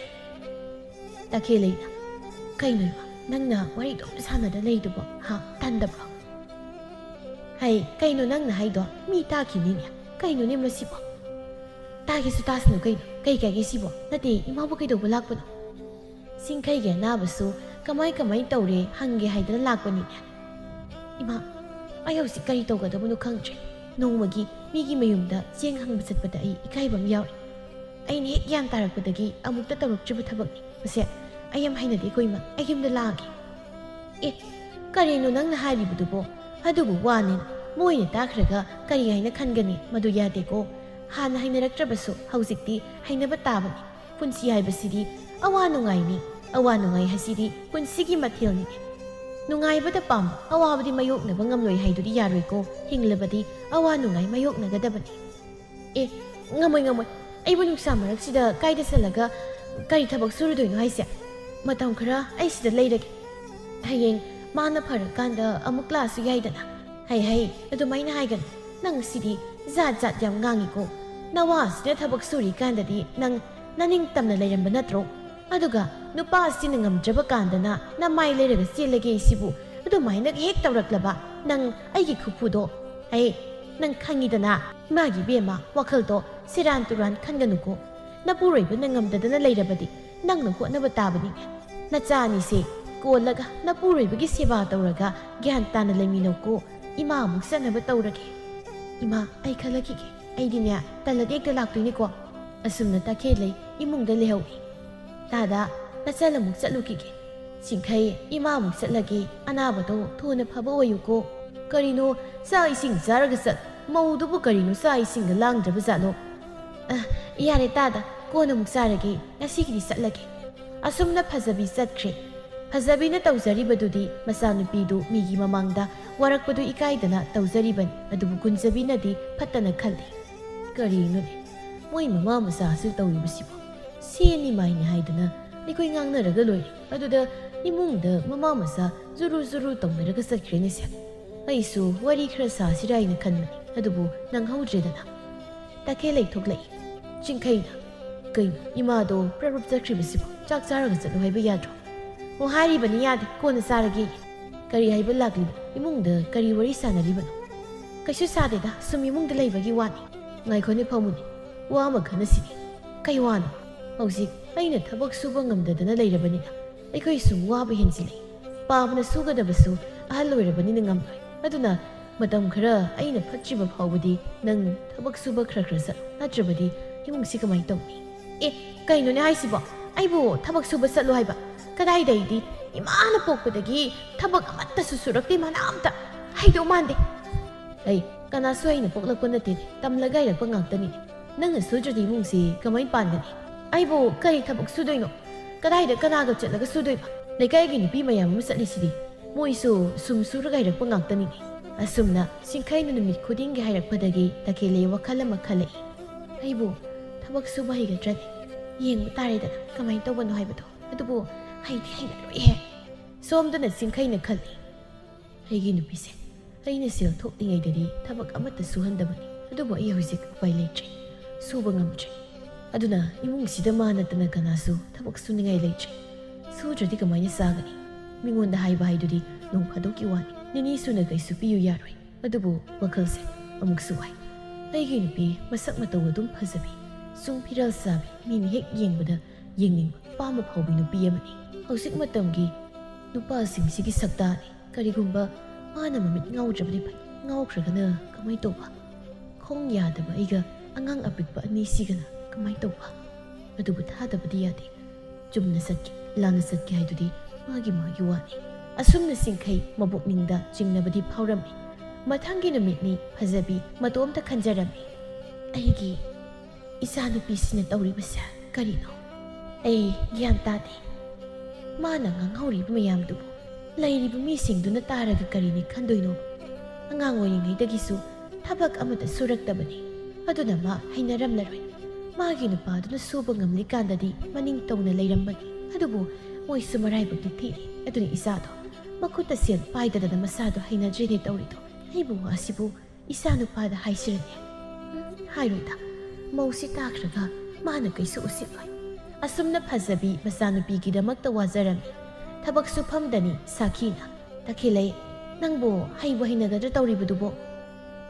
ꯇꯈꯦꯜꯂꯩꯅ, "ꯀꯩꯅꯣ ꯏꯃꯥ, ꯅꯪꯅ ꯋꯥꯔꯤ ꯑꯗꯨꯝ ꯁꯥꯟꯅꯗ ꯂꯩꯗꯨꯕꯣ? ꯍꯥ, ꯇꯟꯗꯕ꯭ꯔꯣ?" "ꯍꯩ, ꯀꯩꯅꯣ ꯅꯪꯅ ꯍꯥꯏꯗꯣ? ꯃꯤ ꯇꯥꯈꯤꯅꯤꯅꯦ꯫ ꯀꯩꯅꯣꯅꯦ ꯃꯁꯤꯕꯣ?" "ꯇꯥꯒꯦꯁꯨ ꯇꯥꯁꯅꯨ ꯀꯩꯅꯣ꯫ ꯀꯩ ꯀꯥꯏꯒꯦ ꯁꯤꯕꯣ? ꯅꯠꯇꯦ, ꯏꯃꯥꯕꯨ ꯀꯩꯗꯧꯕ ꯂꯥꯛꯄꯅꯣ?" "ꯁꯤꯡꯈꯩꯒꯤ ꯑꯅꯥꯕꯁꯨ ꯀꯃꯥꯏ ꯀꯃꯥꯏ ꯇꯧꯔꯦ ꯍꯪꯒꯦ ꯍꯥꯏꯗꯅ ꯂꯥꯛꯄꯅꯤꯅꯦ꯫" "ꯏꯃꯥ, ꯑꯩ ꯍꯧꯖꯤꯛ ꯀꯔꯤ ꯇꯧꯒꯗꯕꯅꯣ ꯈꯪꯗ꯭ꯔꯦ꯫ ꯅꯣꯡꯃꯒꯤ ꯃꯤꯒꯤ ꯃꯌꯨꯝꯗ ꯆꯦꯡ ꯍꯪꯕ ꯆꯠꯄꯗ ꯑꯩ ꯏꯀꯥꯏꯕ ꯑꯃ ꯌꯥꯎꯔꯦ꯫ ꯑꯩꯅ ꯍꯦꯛ ꯒ꯭ꯌꯥꯟ ꯇꯥꯔꯛꯄꯗꯒꯤ ꯑꯃꯨꯛꯇ ꯇꯧꯔꯛꯇ꯭ꯔꯤꯕ ꯊꯕꯛꯅꯤ ꯃꯁꯦ꯫ ꯑꯩ ꯌꯥꯝ ꯍꯩꯅꯗꯦꯀꯣ ꯏꯃꯥ, ꯑꯩ ꯌꯨꯝꯗ ꯂꯥꯛꯑꯒꯦ꯫" "ꯑꯦ, ꯀꯔꯤꯅꯣ ꯅꯪꯅ ꯍꯥꯏꯔꯤꯕꯗꯨꯕꯣ? ꯑꯗꯨꯕꯨ ꯋꯥꯅꯦꯅ ꯃꯣꯏꯅ ꯇꯥꯈ꯭ꯔꯒ ꯀꯔꯤ ꯍꯥꯏꯅ ꯈꯟꯒꯅꯤ? ꯃꯗꯨ ꯌꯥꯗꯦꯀꯣ꯫ ꯍꯥꯟꯅ ꯍꯩꯅꯔꯛꯇ꯭ꯔꯕꯁꯨ ꯍꯧꯖꯤꯛꯇꯤ ꯍꯩꯅꯕ ꯇꯥꯕꯅꯤ꯫ ꯄꯨꯟꯁꯤ ꯍꯥꯏꯕꯁꯤꯗꯤ ꯑꯋꯥ ꯅꯨꯡꯉꯥꯏꯅꯤ꯫ ꯑꯋꯥ ꯅꯨꯡꯉꯥꯏ ꯍꯥꯏꯁꯤꯗꯤ ꯄꯨꯟꯁꯤꯒꯤ ꯃꯊꯦꯜꯅꯤ꯫ ꯅꯨꯡꯉꯥꯏꯕꯗ ꯄꯥꯝꯕ ꯑꯋꯥꯕꯗꯤ ꯃꯥꯌꯣꯛꯅꯕ ꯉꯝꯂꯣꯏ ꯍꯥꯏꯗꯨꯗꯤ ꯌꯥꯔꯣꯏꯀꯣ꯫ ꯍꯤꯡꯂꯕꯗꯤ ꯑꯋꯥ ꯅꯨꯡꯉꯥꯏ ꯃꯥꯌꯣꯛꯅꯒꯗꯕꯅꯤ꯫" "ꯑꯦ, ꯉꯝꯃꯣꯏ, ꯉꯝꯃꯣꯏ꯫ ꯑꯩꯕꯨ ꯅꯨꯡꯁꯥ ꯃꯔꯛꯁꯤꯗ ꯀꯥꯏꯗ ꯆꯠꯂꯒ ꯀꯔꯤ ꯊꯕꯛ ꯁꯨꯔꯨꯗꯣꯏꯅꯣ ꯍꯥꯏꯁꯦ? ꯃꯇꯝ ꯈꯔ ꯑꯩ ꯁꯤꯗ ꯂꯩꯔꯒꯦ꯫ ꯍꯌꯦꯡ ꯃꯥꯅ ꯐꯔꯀꯥꯟꯗ ꯑꯃꯨꯛ ꯂꯥꯛꯑꯁꯨ ꯌꯥꯏꯗꯅ꯫" "ꯍꯩ, ꯍꯩ, ꯑꯗꯨꯃꯥꯏꯅ ꯍꯥꯏꯒꯅꯨ꯫ ꯅꯪ ꯁꯤꯗꯤ ꯖꯥꯠ ꯖꯥꯠ ꯌꯥꯝ ꯉꯥꯡꯉꯤꯀꯣ꯫ ꯅꯋꯥꯁꯤꯅ ꯊꯕꯛ ꯁꯨꯔꯤꯀꯥꯟꯗꯗꯤ ꯅꯪ ꯅꯅꯤꯡ ꯇꯝꯅ ꯂꯩꯔꯝꯕ ꯅꯠꯇ꯭ꯔꯣ? ꯑꯗꯨꯒ ꯅꯨꯄꯥꯁꯤꯅ ꯉꯝꯗ꯭ꯔꯕ ꯀꯥꯟꯗꯅ ꯅꯃꯥꯏ ꯂꯩꯔꯒ ꯆꯦꯜꯂꯒꯦ ꯁꯤꯕꯨ ꯑꯗꯨꯃꯥꯏꯅ ꯍꯦꯛ ꯇꯧꯔꯛꯂꯕ ꯅꯪ ꯑꯩꯒꯤ ꯈꯨꯐꯨꯗꯣ꯫ ꯍꯩ, ꯅꯪ ꯈꯪꯉꯤꯗꯅ, ꯏꯃꯥꯒꯤ ꯏꯕꯦꯝꯃ, ꯋꯥꯈꯜꯗꯣ ꯁꯦꯔꯥꯟ ꯇꯨꯔꯥꯟ ꯈꯟꯒꯅꯨꯀꯣ꯫ ꯅꯄꯨꯔꯣꯏꯕꯅ ꯉꯝꯗꯗꯅ ꯂꯩꯔꯕꯗꯤ ꯅꯪꯅ ꯍꯣꯠꯅꯕ ꯇꯥꯕꯅꯤꯅꯦ꯫ ꯅꯆꯥ ꯑꯅꯤꯁꯦ ꯀꯣꯜꯂꯒ ꯅꯄꯨꯔꯣꯏꯕꯒꯤ ꯁꯦꯕꯥ ꯇꯧꯔꯒ ꯒ꯭ꯌꯥꯟ ꯇꯥꯅ ꯂꯩꯃꯤꯟꯅꯧꯀꯣ꯫ ꯏꯃꯥ ꯑꯃꯨꯛ ꯆꯠꯅꯕ ꯇꯧꯔꯒꯦ꯫" "ꯏꯃꯥ, ꯑꯩ ꯈꯜꯂꯛꯈꯤꯒꯦ꯫ ꯑꯩꯗꯤꯅꯦ, ꯇꯜꯂꯗꯤ ꯍꯦꯛꯇ ꯂꯥꯛꯇꯣꯏꯅꯤꯀꯣ꯫" ꯑꯁꯨꯝꯅ ꯇꯈꯦꯜꯂꯩ ꯏꯃꯨꯡꯗ ꯂꯩꯍꯧꯏ꯫ "ꯇꯥꯗ, ꯅꯆꯜ ꯑꯃꯨꯛ ꯆꯠꯂꯨꯈꯤꯒꯦ꯫" "ꯁꯤꯡꯈꯩ, ꯏꯃꯥ ꯑꯃꯨꯛ ꯆꯠꯂꯒꯦ꯫ ꯑꯅꯥꯕꯗꯣ ꯊꯨꯅ ꯐꯕ ꯑꯣꯏꯌꯨꯀꯣ꯫" "ꯀꯔꯤꯅꯣ, ꯆꯥꯛ ꯏꯁꯤꯡ ꯆꯥꯔꯒ ꯆꯠ꯫ ꯃꯧꯗꯨꯕꯨ ꯀꯔꯤꯅꯣ ꯆꯥꯛ ꯏꯁꯤꯡꯒ ꯂꯥꯡꯗ꯭ꯔꯕ ꯖꯥꯠꯂꯣ?" "ꯑ, ꯌꯥꯔꯦ ꯇꯥꯗ, ꯀꯣꯟꯅ ꯑꯃꯨꯛ ꯆꯥꯔꯒꯦ꯫ ꯉꯁꯤꯒꯤꯗꯤ ꯆꯠꯂꯒꯦ꯫" ꯑꯁꯨꯝꯅ ꯐꯖꯕꯤ ꯆꯠꯈ꯭ꯔꯦ꯫ ꯐꯖꯕꯤꯅ ꯇꯧꯖꯔꯤꯕꯗꯨꯗꯤ ꯃꯆꯥꯅꯨꯄꯤꯗꯨ ꯃꯤꯒꯤ ꯃꯃꯥꯡꯗ ꯋꯥꯔꯛꯄꯗꯨ ꯏꯀꯥꯏꯗꯅ ꯇꯧꯖꯔꯤꯕꯅꯤ꯫ ꯑꯗꯨꯕꯨ ꯀꯨꯟꯖꯕꯤꯅꯗꯤ ꯐꯠꯇꯅ ꯈꯜꯂꯤ꯫ "ꯀꯔꯤꯅꯣꯅꯦ? ꯃꯣꯏ ꯃꯃꯥ ꯃꯆꯥꯁꯨ ꯇꯧꯔꯤꯕꯁꯤꯕꯨ? ꯁꯦꯟꯅꯤ ꯃꯥꯏꯅꯤ ꯍꯥꯏꯗꯅ ꯑꯩꯈꯣꯏ ꯉꯥꯡꯅꯔꯒ ꯂꯣꯏꯔꯦ꯫ ꯑꯗꯨꯗ ꯏꯃꯨꯡꯗ ꯃꯃꯥ ꯃꯆꯥ ꯖꯨꯔꯨ ꯖꯨꯔꯨ ꯇꯧꯅꯔꯒ ꯆꯠꯈ꯭ꯔꯦꯅꯦ ꯁꯦ꯫ ꯑꯩꯁꯨ ꯋꯥꯔꯤ ꯈꯔ ꯁꯥꯁꯤꯔꯥ ꯍꯥꯏꯅ ꯈꯟꯕꯅꯤ, ꯑꯗꯨꯕꯨ ꯅꯪꯍꯧꯗ꯭ꯔꯦꯗꯅ꯫ ꯇꯈꯦꯜꯂꯩ ꯊꯣꯛꯂꯛꯏ꯫ ꯆꯤꯡꯈꯩꯅ, "ꯀꯩꯅꯣ, ꯏꯃꯥꯗꯣ ꯄ꯭ꯔꯞ ꯄ꯭ꯔꯞ ꯆꯠꯈ꯭ꯔꯤꯕꯁꯤꯕꯨ? ꯆꯥꯛ ꯆꯥꯔꯒ ꯆꯠꯂꯨ ꯍꯥꯏꯕ ꯌꯥꯗ꯭ꯔꯣ?" "ꯑꯣ, ꯍꯥꯏꯔꯤꯕꯅꯤ, ꯌꯥꯗꯦ, ꯀꯣꯟꯅ ꯆꯥꯔꯒꯦ꯫" "ꯀꯔꯤ ꯍꯥꯏꯕ ꯂꯥꯛꯂꯤꯕ? ꯏꯃꯨꯡꯗ ꯀꯔꯤ ꯋꯥꯔꯤ ꯁꯥꯟꯅꯔꯤꯕꯅꯣ?" "ꯀꯩꯁꯨ ꯁꯥꯗꯦꯗ, ꯁꯨꯝ ꯏꯃꯨꯡꯗ ꯂꯩꯕꯒꯤ ꯋꯥꯅꯤ꯫" "ꯉꯥꯏꯈꯣꯅꯦ, ꯐꯝꯃꯨꯅꯦ, ꯋꯥ ꯑꯃ ꯈꯟꯅꯁꯤꯅꯦ꯫" "ꯀꯩ ꯋꯥꯅꯣ?" "ꯍꯧꯖꯤꯛ ꯑꯩꯅ ꯊꯕꯛ ꯁꯨꯕ ꯉꯝꯗꯗꯅ ꯂꯩꯔꯕꯅꯤꯅ ꯑꯩꯈꯣꯏ ꯁꯨꯝ ꯋꯥꯕ ꯍꯦꯟꯖꯤꯜꯂꯛꯏ꯫ ꯄꯥꯕꯅ ꯁꯨꯒꯗꯕꯁꯨ ꯑꯍꯜ ꯑꯣꯏꯔꯕꯅꯤꯅ ꯉꯝꯂꯣꯏ꯫ ꯑꯗꯨꯅ ꯃꯇꯝ ꯈꯔ ꯑꯩꯅ ꯐꯠꯇ꯭ꯔꯤꯕ ꯐꯥꯎꯕꯗꯤ ꯅꯪ ꯊꯕꯛ ꯁꯨꯕ ꯈꯔ ꯈꯔ ꯆꯠꯂꯨ, ꯅꯠꯇ꯭ꯔꯕꯗꯤ ꯏꯃꯨꯡꯁꯤ ꯀꯃꯥꯏꯅ ꯇꯧꯅꯤ?" "ꯑꯦ, ꯀꯩꯅꯣꯅꯦ ꯍꯥꯏꯁꯤꯕꯣ? ꯑꯩꯕꯨ ꯊꯕꯛ ꯁꯨꯕ ꯆꯠꯂꯣ ꯍꯥꯏꯕ? ꯀꯗꯥꯏꯗꯩꯗꯤ ꯏꯃꯥꯅ ꯄꯣꯛꯄꯗꯒꯤ ꯊꯕꯛ ꯑꯃꯠꯇꯁꯨ ꯁꯨꯔꯛꯇꯦ, ꯃꯅꯥ ꯑꯝꯇ꯫ ꯍꯩꯗꯧ ꯃꯥꯟꯗꯦ꯫" "ꯑꯩ ꯀꯅꯥꯁꯨ ꯑꯩꯅ ꯄꯣꯛꯂꯛꯄ ꯅꯠꯇꯦ, ꯇꯝꯂꯒ ꯍꯩꯔꯛꯄ ꯉꯥꯛꯇꯅꯤ꯫ ꯅꯪꯅ ꯁꯨꯗ꯭ꯔꯗꯤ ꯏꯃꯨꯡꯁꯤ ꯀꯃꯥꯏꯅ ꯄꯥꯟꯒꯅꯤ?" "ꯑꯩꯕꯨ ꯀꯔꯤ ꯊꯕꯛ ꯁꯨꯗꯣꯏꯅꯣ? ꯀꯗꯥꯏꯗ ꯀꯅꯥꯒ ꯆꯠꯂꯒ ꯁꯨꯗꯣꯏꯕ? ꯂꯩꯀꯥꯏꯒꯤ ꯅꯨꯄꯤ ꯃꯌꯥꯝ ꯑꯃ ꯆꯠꯂꯤꯁꯤꯗꯤ꯫ ꯃꯣꯏꯁꯨ ꯁꯨꯝ ꯁꯨꯔꯒ ꯍꯩꯔꯛꯄ ꯉꯥꯛꯇꯅꯤꯅꯦ꯫" ꯑꯁꯨꯝꯅ ꯆꯤꯡꯈꯩꯅ ꯅꯨꯃꯤꯠ ꯈꯨꯗꯤꯡꯒꯤ ꯍꯥꯏꯔꯛꯄꯗꯒꯤ ꯇꯈꯦꯜꯂꯩ ꯋꯥꯈꯜ ꯑꯃ ꯈꯜꯂꯛꯏ꯫ "ꯑꯩꯕꯨ ꯊꯕꯛ ꯁꯨꯕ ꯍꯩꯒꯗ꯭ꯔꯅꯦ? ꯌꯦꯡꯕ ꯇꯥꯔꯦꯗꯅ ꯀꯃꯥꯏꯅ ꯇꯧꯕꯅꯣ ꯍꯥꯏꯕꯗꯣ꯫ ꯑꯗꯨꯕꯨ ꯍꯩꯗꯤ ꯍꯩꯅꯔꯣꯏꯍꯦ꯫" ꯁꯣꯝꯗꯅ ꯆꯤꯡꯈꯩꯅ ꯈꯜꯂꯤ, "ꯑꯩꯒꯤ ꯅꯨꯄꯤꯁꯦ ꯑꯩꯅ ꯁꯦꯜ ꯊꯣꯛꯂꯤꯉꯩꯗꯗꯤ ꯊꯕꯛ ꯑꯃꯠꯇ ꯁꯨꯍꯟꯗꯕꯅꯤ, ꯑꯗꯨꯕꯨ ꯑꯩ ꯍꯧꯖꯤꯛ ꯎꯄꯥꯏ ꯂꯩꯇ꯭ꯔꯦ, ꯁꯨꯕ ꯉꯝꯗ꯭ꯔꯦ꯫ ꯑꯗꯨꯅ ꯏꯃꯨꯡꯁꯤꯗ ꯃꯥ ꯅꯠꯇꯅ ꯀꯅꯥꯁꯨ ꯊꯕꯛ ꯁꯨꯅꯤꯡꯉꯥꯏ ꯂꯩꯇ꯭ꯔꯦ꯫ ꯁꯨꯗ꯭ꯔꯗꯤ ꯀꯃꯥꯏꯅ ꯆꯥꯒꯅꯤ? ꯃꯤꯉꯣꯟꯗ ꯍꯥꯏꯕ ꯍꯥꯏꯗꯨꯗꯤ ꯅꯣꯡ ꯐꯥꯗꯣꯛꯀꯤ ꯋꯥꯅꯤ, ꯅꯤꯅꯤ ꯁꯨꯅ ꯀꯩꯁꯨ ꯄꯤꯌꯨ ꯌꯥꯔꯣꯏ꯫" ꯑꯗꯨꯕꯨ ꯋꯥꯈꯜꯁꯦ ꯑꯃꯨꯛꯁꯨ ꯋꯥꯏ꯫ ꯑꯩꯒꯤ ꯅꯨꯄꯤ ꯃꯁꯛ ꯃꯇꯧ ꯑꯗꯨꯝ ꯐꯖꯕꯤ, ꯆꯨꯡ ꯐꯤꯔꯥꯜ ꯆꯥꯕꯤ, ꯃꯤꯅ ꯍꯦꯛ ꯌꯦꯡꯕꯗ ꯌꯦꯡꯅꯤꯡꯕ, ꯄꯥꯝꯕ ꯐꯥꯎꯕꯤ ꯅꯨꯄꯤ ꯑꯃꯅꯤ꯫ ꯍꯧꯖꯤꯛ ꯃꯇꯝꯒꯤ ꯅꯨꯄꯥꯁꯤꯡꯁꯤꯒꯤ ꯁꯛꯇꯥꯅꯤ꯫ ꯀꯔꯤꯒꯨꯝꯕ ꯃꯥꯅ ꯃꯃꯤꯠ ꯉꯥꯎꯗ꯭ꯔꯕꯗꯤ ꯐꯩ꯫ ꯉꯥꯎꯈ꯭ꯔꯒꯅ ꯀꯃꯥꯏꯅ ꯇꯧꯕ? ꯈꯣꯡ ꯌꯥꯗꯕ ꯑꯩꯒ ꯑꯉꯥꯡ ꯑꯄꯤꯛꯄ ꯑꯅꯤꯁꯤꯒꯅ ꯀꯃꯥꯏꯅ ꯇꯧꯕ? ꯑꯗꯨꯕꯨ ꯊꯥꯗꯕꯗꯤ ꯌꯥꯗꯦ꯫ ꯆꯨꯝꯅ ꯆꯠꯀꯦ, ꯂꯥꯟꯅ ꯆꯠꯀꯦ ꯍꯥꯏꯗꯨꯗꯤ ꯃꯥꯒꯤ ꯃꯥꯒꯤ ꯋꯥꯅꯤ꯫ ꯑꯁꯨꯝꯅ ꯆꯤꯡꯈꯩ ꯃꯄꯨꯛꯅꯤꯡꯗ ꯆꯤꯡꯅꯕꯗꯤ ꯐꯥꯎꯔꯝꯃꯤ꯫ ꯃꯊꯪꯒꯤ ꯅꯨꯃꯤꯠꯅꯤ꯫ ꯐꯖꯕꯤ ꯃꯇꯣꯝꯇ ꯈꯟꯖꯔꯝꯃꯤ, "ꯑꯩꯒꯤ ꯏꯆꯥꯅꯨꯄꯤꯁꯤꯅ ꯇꯧꯔꯤꯕꯁꯦ ꯀꯔꯤꯅꯣ? ꯑꯩ ꯒ꯭ꯌꯥꯟ ꯇꯥꯗꯦ꯫ ꯃꯥꯅ ꯉꯥꯡꯍꯧꯔꯤꯕ ꯃꯌꯥꯝꯗꯨꯕꯨ ꯂꯩꯔꯤꯕ ꯃꯤꯁꯤꯡꯗꯨꯅ ꯇꯥꯔꯒ ꯀꯔꯤꯅꯤ ꯈꯟꯗꯣꯏꯅꯣ? ꯑꯉꯥꯡ ꯑꯣꯏꯔꯤꯉꯩꯗꯒꯤꯁꯨ ꯊꯕꯛ ꯑꯃꯠꯇ ꯁꯨꯔꯛꯇꯕꯅꯤ꯫ ꯑꯗꯨꯅ ꯃꯥ ꯍꯩꯅꯔꯝꯂꯔꯣꯏ꯫ ꯃꯥꯒꯤ ꯅꯨꯄꯥꯗꯨꯅ ꯁꯨꯕ ꯉꯝꯂꯤꯀꯥꯟꯗꯗꯤ ꯃꯅꯤꯡ ꯇꯧꯅ ꯂꯩꯔꯝꯕꯅꯤ꯫ ꯑꯗꯨꯕꯨ ꯃꯣꯏꯁꯨ ꯃꯔꯥꯏꯕꯛꯇꯤ ꯊꯤꯔꯤ꯫ ꯑꯗꯨꯅ ꯏꯆꯥꯗꯣ ꯃꯈꯨꯠꯇ ꯁꯦꯜ ꯄꯥꯏꯗꯗꯅ ꯃꯁꯥꯗꯣ ꯍꯩꯅꯗ꯭ꯔꯦꯅꯦ ꯇꯧꯔꯤꯗꯣ꯫ ꯑꯩꯕꯨ ꯋꯥꯁꯤꯕꯨ ꯏꯆꯥ ꯅꯨꯄꯥꯗ ꯍꯥꯏꯁꯤꯔꯅꯦ? ꯎꯝ, ꯍꯥꯏꯔꯣꯏꯗ꯫ ꯃꯧꯁꯤ ꯇꯥꯈ꯭ꯔꯒ ꯃꯥꯅ ꯀꯩꯁꯨ ꯎꯁꯤꯠꯂꯣꯏ꯫ ꯑꯁꯨꯝꯅ ꯐꯖꯕꯤ ꯃꯆꯥꯅꯨꯄꯤꯒꯤꯗꯃꯛꯇ ꯋꯥꯖꯔꯝꯃꯤ꯫ ꯊꯕꯛ ꯁꯨꯐꯝꯗꯅꯤ ꯁꯥꯈꯤꯅ, "ꯇꯈꯦꯜꯂꯩ, ꯅꯪꯕꯨ ꯍꯩꯕꯨ ꯍꯩꯅꯒꯗ꯭ꯔꯥ ꯇꯧꯔꯤꯕꯗꯨꯕꯣ?"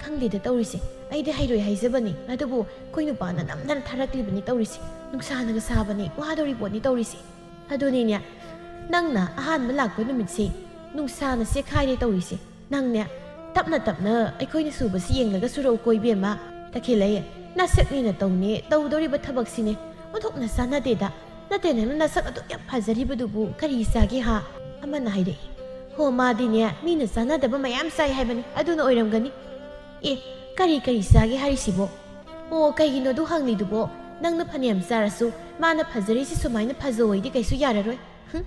"ꯈꯪꯗꯦꯗ ꯇꯧꯔꯤꯁꯦ꯫ ꯑꯩꯗꯤ ꯍꯩꯔꯣꯏ ꯍꯥꯏꯖꯕꯅꯤ, ꯑꯗꯨꯕꯨ ꯑꯩꯈꯣꯏ ꯅꯨꯄꯥꯅ ꯅꯝꯗꯅ ꯊꯥꯔꯛꯂꯤꯕꯅꯤ ꯇꯧꯔꯤꯁꯦ꯫ ꯅꯨꯡꯁꯥꯅꯒ ꯁꯥꯕꯅꯤ, ꯋꯥꯗꯧꯔꯤ ꯄꯣꯠꯅꯤ ꯇꯧꯔꯤꯁꯦ꯫ ꯑꯗꯨꯅꯤꯅꯦ, ꯅꯪꯅ ꯑꯍꯥꯟꯕ ꯂꯥꯛꯄ ꯅꯨꯃꯤꯠꯁꯦ ꯅꯨꯡꯁꯥꯅ ꯁꯦꯈꯥꯏꯔꯦ ꯇꯧꯔꯤꯁꯦ꯫ ꯅꯪꯅꯦ, ꯇꯞꯅ ꯇꯞꯅ ꯑꯩꯈꯣꯏꯅ ꯁꯨꯕꯁꯤ ꯌꯦꯡꯂꯒ ꯁꯨꯔꯛꯎꯀꯣ ꯏꯕꯦꯝꯃ꯫ ꯇꯈꯦꯜꯂꯩ, ꯅꯁꯛꯅꯦꯅ ꯇꯧꯅꯦ ꯇꯧꯗꯧꯔꯤꯕ ꯊꯕꯛꯁꯤꯅꯦ ꯑꯣꯟꯊꯣꯛꯅ ꯆꯥꯟꯅꯗꯦꯗ꯫ ꯅꯠꯇꯦ, ꯅꯪꯅ ꯅꯁꯛ ꯑꯗꯨꯛ ꯌꯥꯝ ꯐꯖꯔꯤꯕꯗꯨꯕꯨ ꯀꯔꯤ ꯆꯥꯒꯦ ꯍꯥ?" ꯑꯃꯅ ꯍꯥꯏꯔꯛꯏ꯫ "ꯍꯣ, ꯃꯥꯗꯤꯅꯦ ꯃꯤꯅ ꯆꯥꯟꯅꯗꯕ ꯃꯌꯥꯝ ꯆꯥꯏ ꯍꯥꯏꯕꯅꯤ, ꯑꯗꯨꯅ ꯑꯣꯏꯔꯝꯒꯅꯤ꯫" "ꯑꯦ, ꯀꯔꯤ ꯀꯔꯤ ꯆꯥꯒꯦ ꯍꯥꯏꯔꯤꯁꯤꯕꯣ?" "ꯑꯣ, ꯀꯩꯒꯤꯅꯣ ꯑꯗꯨ ꯍꯪꯂꯤꯗꯨꯕꯣ? ꯅꯪꯅ ꯐꯅꯌꯥꯝ ꯆꯥꯔꯁꯨ ꯃꯥꯅ ꯐꯖꯔꯤꯁꯤ ꯁꯨꯃꯥꯏꯅ ꯐꯖꯧ ꯍꯥꯏꯗꯤ ꯀꯩꯁꯨ ꯌꯥꯔꯔꯣꯏ꯫ ꯍꯨꯝ,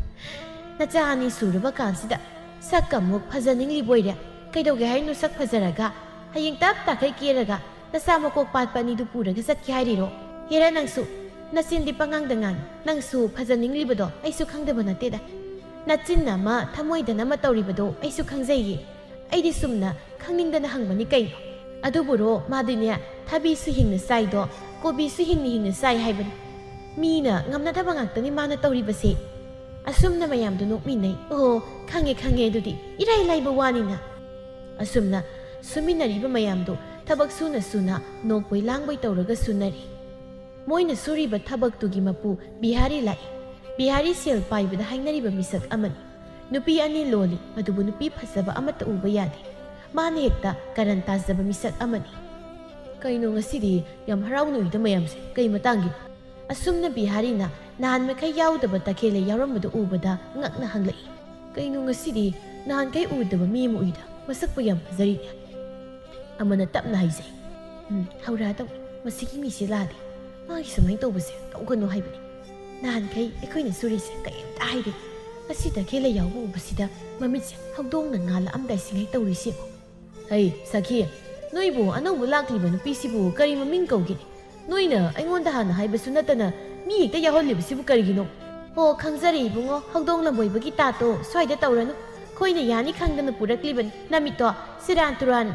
ꯅꯆꯥ ꯑꯅꯤ ꯁꯨꯔꯕ ꯀꯥꯟꯁꯤꯗ ꯁꯛꯀ ꯑꯃꯨꯛ ꯐꯖꯅꯤꯡꯂꯤꯕꯣꯏꯔꯦ꯫ ꯀꯩꯗꯧꯒꯦ ꯍꯥꯏꯔꯤꯅꯣ ꯁꯛ ꯐꯖꯔꯒ? ꯍꯌꯦꯡ ꯇꯞ ꯇꯥꯈꯩ ꯀꯦꯔꯒ ꯅꯆꯥ ꯃꯀꯣꯛ ꯄꯥꯠꯄ ꯑꯅꯤꯗꯨ ꯄꯨꯔꯒ ꯆꯠꯀꯦ ꯍꯥꯏꯔꯤꯔꯣ? ꯍꯦꯔꯥ ꯅꯪꯁꯨ, ꯅꯆꯤꯟꯗꯤ ꯄꯉꯥꯡꯗ ꯉꯥꯡꯉꯤ꯫ ꯅꯪꯁꯨ ꯐꯖꯅꯤꯡꯂꯤꯕꯗꯣ ꯑꯩꯁꯨ ꯈꯪꯗꯕ ꯅꯠꯇꯦꯗ꯫ ꯅꯆꯤꯟꯅ ꯑꯃ ꯊꯃꯣꯏꯗꯅ ꯑꯃ ꯇꯧꯔꯤꯕꯗꯣ ꯑꯩꯁꯨ ꯈꯪꯖꯩꯌꯦ꯫ ꯑꯩꯗꯤ ꯁꯨꯝꯅ ꯈꯪꯅꯤꯡꯗꯅ ꯍꯪꯕꯅꯤ ꯀꯩꯅꯣ꯫ ꯑꯗꯨꯕꯨꯔꯣ ꯃꯥꯗꯤꯅꯦ ꯊꯕꯤꯁꯨ ꯍꯤꯡꯅ ꯆꯥꯏꯗꯣ, ꯀꯣꯕꯤꯁꯨ ꯍꯤꯡꯅ ꯍꯤꯡꯅ ꯆꯥꯏ ꯍꯥꯏꯕꯅꯤ꯫ ꯃꯤꯅ ꯉꯝꯅꯗꯕ ꯉꯥꯛꯇꯅꯤ ꯃꯥꯅ ꯇꯧꯔꯤꯕꯁꯦ꯫" ꯑꯁꯨꯝꯅ ꯃꯌꯥꯝꯗꯨ ꯅꯣꯛꯃꯤꯟꯅꯩ꯫ "ꯑꯣ, ꯈꯪꯉꯦ ꯈꯪꯉꯦ, ꯑꯗꯨꯗꯤ ꯏꯔꯥꯏ ꯂꯥꯏꯕ ꯋꯥꯅꯤꯅ꯫" ꯑꯁꯨꯝꯅ ꯁꯨꯃꯤꯟꯅꯔꯤꯕ ꯃꯌꯥꯝꯗꯨ ꯊꯕꯛ ꯁꯨꯅ ꯁꯨꯅ ꯅꯣꯛꯄꯣꯏ ꯂꯥꯡꯕꯣꯏ ꯇꯧꯔꯒ ꯁꯨꯅꯔꯤ꯫ ꯃꯣꯏꯅ ꯁꯨꯔꯤꯕ ꯊꯕꯛꯇꯨꯒꯤ ꯃꯄꯨ ꯕꯤꯍꯥꯔꯤ ꯂꯥꯛꯏ꯫ ꯕꯤꯍꯥꯔꯤ ꯁꯦꯜ ꯄꯥꯏꯕꯗ ꯍꯥꯏꯅꯔꯤꯕ ꯃꯤꯁꯛ ꯑꯃꯅꯤ꯫ ꯅꯨꯄꯤ ꯑꯅꯤ ꯂꯣꯜꯂꯤ, ꯑꯗꯨꯕꯨ ꯅꯨꯄꯤ ꯐꯖꯕ ꯑꯃꯠꯇ ꯎꯕ ꯌꯥꯗꯦ꯫ ꯃꯥꯅ ꯍꯦꯛꯇ ꯀꯔꯟ ꯇꯥꯖꯕ ꯃꯤꯁꯛ ꯑꯃꯅꯤ꯫ "ꯀꯩꯅꯣ ꯉꯁꯤꯗꯤ ꯌꯥꯝ ꯍꯔꯥꯎꯅ ꯎꯏꯗ ꯃꯌꯥꯝꯁꯦ, ꯀꯩ ꯃꯇꯥꯡꯒꯤꯅꯣ?" ꯑꯁꯨꯝꯅ ꯕꯤꯍꯥꯔꯤꯅ ꯅꯍꯥꯟ ꯃꯈꯩ ꯌꯥꯎꯗꯕ ꯇꯈꯦꯜꯂꯩ ꯌꯥꯎꯔꯝꯕꯗꯨ ꯎꯕꯗ ꯉꯛꯅ ꯍꯪꯂꯛꯏ꯫ "ꯀꯩꯅꯣ ꯉꯁꯤꯗꯤ ꯅꯍꯥꯟꯈꯩ ꯎꯗꯕ ꯃꯤ ꯑꯃ ꯎꯏꯗ, ꯃꯁꯛꯄꯨ ꯌꯥꯝ ꯐꯖꯔꯤꯅꯦ꯫" ꯑꯃꯅ ꯇꯞꯅ ꯍꯥꯏꯖꯩ꯫ "ꯎꯝ, ꯍꯧꯔꯥ ꯇꯧ, ꯃꯁꯤꯒꯤ ꯃꯤꯁꯤ ꯂꯥꯛꯑꯗꯤ ꯃꯥꯒꯤ ꯁꯨꯃꯥꯏꯅ ꯇꯧꯕꯁꯦ ꯇꯧꯒꯅꯨ ꯍꯥꯏꯕꯅꯤ꯫ ꯅꯍꯥꯟꯈꯩ ꯑꯩꯈꯣꯏꯅ ꯁꯨꯔꯤꯁꯦ ꯀꯔꯤꯝꯇ ꯍꯥꯏꯗꯦ꯫ ꯉꯁꯤ ꯇꯈꯦꯜꯂꯩ ꯌꯥꯎꯕ ꯎꯕꯁꯤꯗ ꯃꯃꯤꯠꯁꯦ ꯍꯧꯗꯣꯡꯅ ꯉꯥꯜꯂꯛꯑꯝꯗꯥꯏꯁꯤꯡꯉꯩ ꯇꯧꯔꯤꯁꯤ ꯌꯦꯡꯉꯨ꯫" "ꯍꯩ, ꯁꯈꯤ, ꯅꯣꯏꯕꯨ ꯑꯅꯧꯕ ꯂꯥꯛꯂꯤꯕ ꯅꯨꯄꯤꯁꯤꯕꯨ ꯀꯔꯤ ꯃꯃꯤꯡ ꯀꯧꯒꯦ? ꯅꯣꯏꯅ ꯑꯩꯉꯣꯟꯗ ꯍꯥꯟꯅ ꯍꯥꯏꯕꯁꯨ ꯅꯠꯇꯅ ꯃꯤ ꯍꯦꯛꯇ ꯌꯥꯎꯍꯜꯂꯤꯕꯁꯤꯕꯨ ꯀꯔꯤꯒꯤꯅꯣ?" "ꯑꯣ, ꯈꯪꯖꯔꯦ ꯏꯕꯨꯡꯉꯣ, ꯍꯧꯗꯣꯡ ꯂꯝꯕꯣꯏꯕꯒꯤ ꯇꯥꯠꯇꯣ ꯁ꯭ꯋꯥꯏꯗ ꯇꯧꯔꯅꯨ꯫ ꯑꯩꯈꯣꯏꯅ ꯌꯥꯅꯤ ꯈꯪꯗꯅ ꯄꯨꯔꯛꯂꯤꯕꯅꯤ꯫ ꯅꯃꯤꯠꯇꯣ ꯁꯦꯔꯥꯟ ꯇꯨꯔꯥꯟ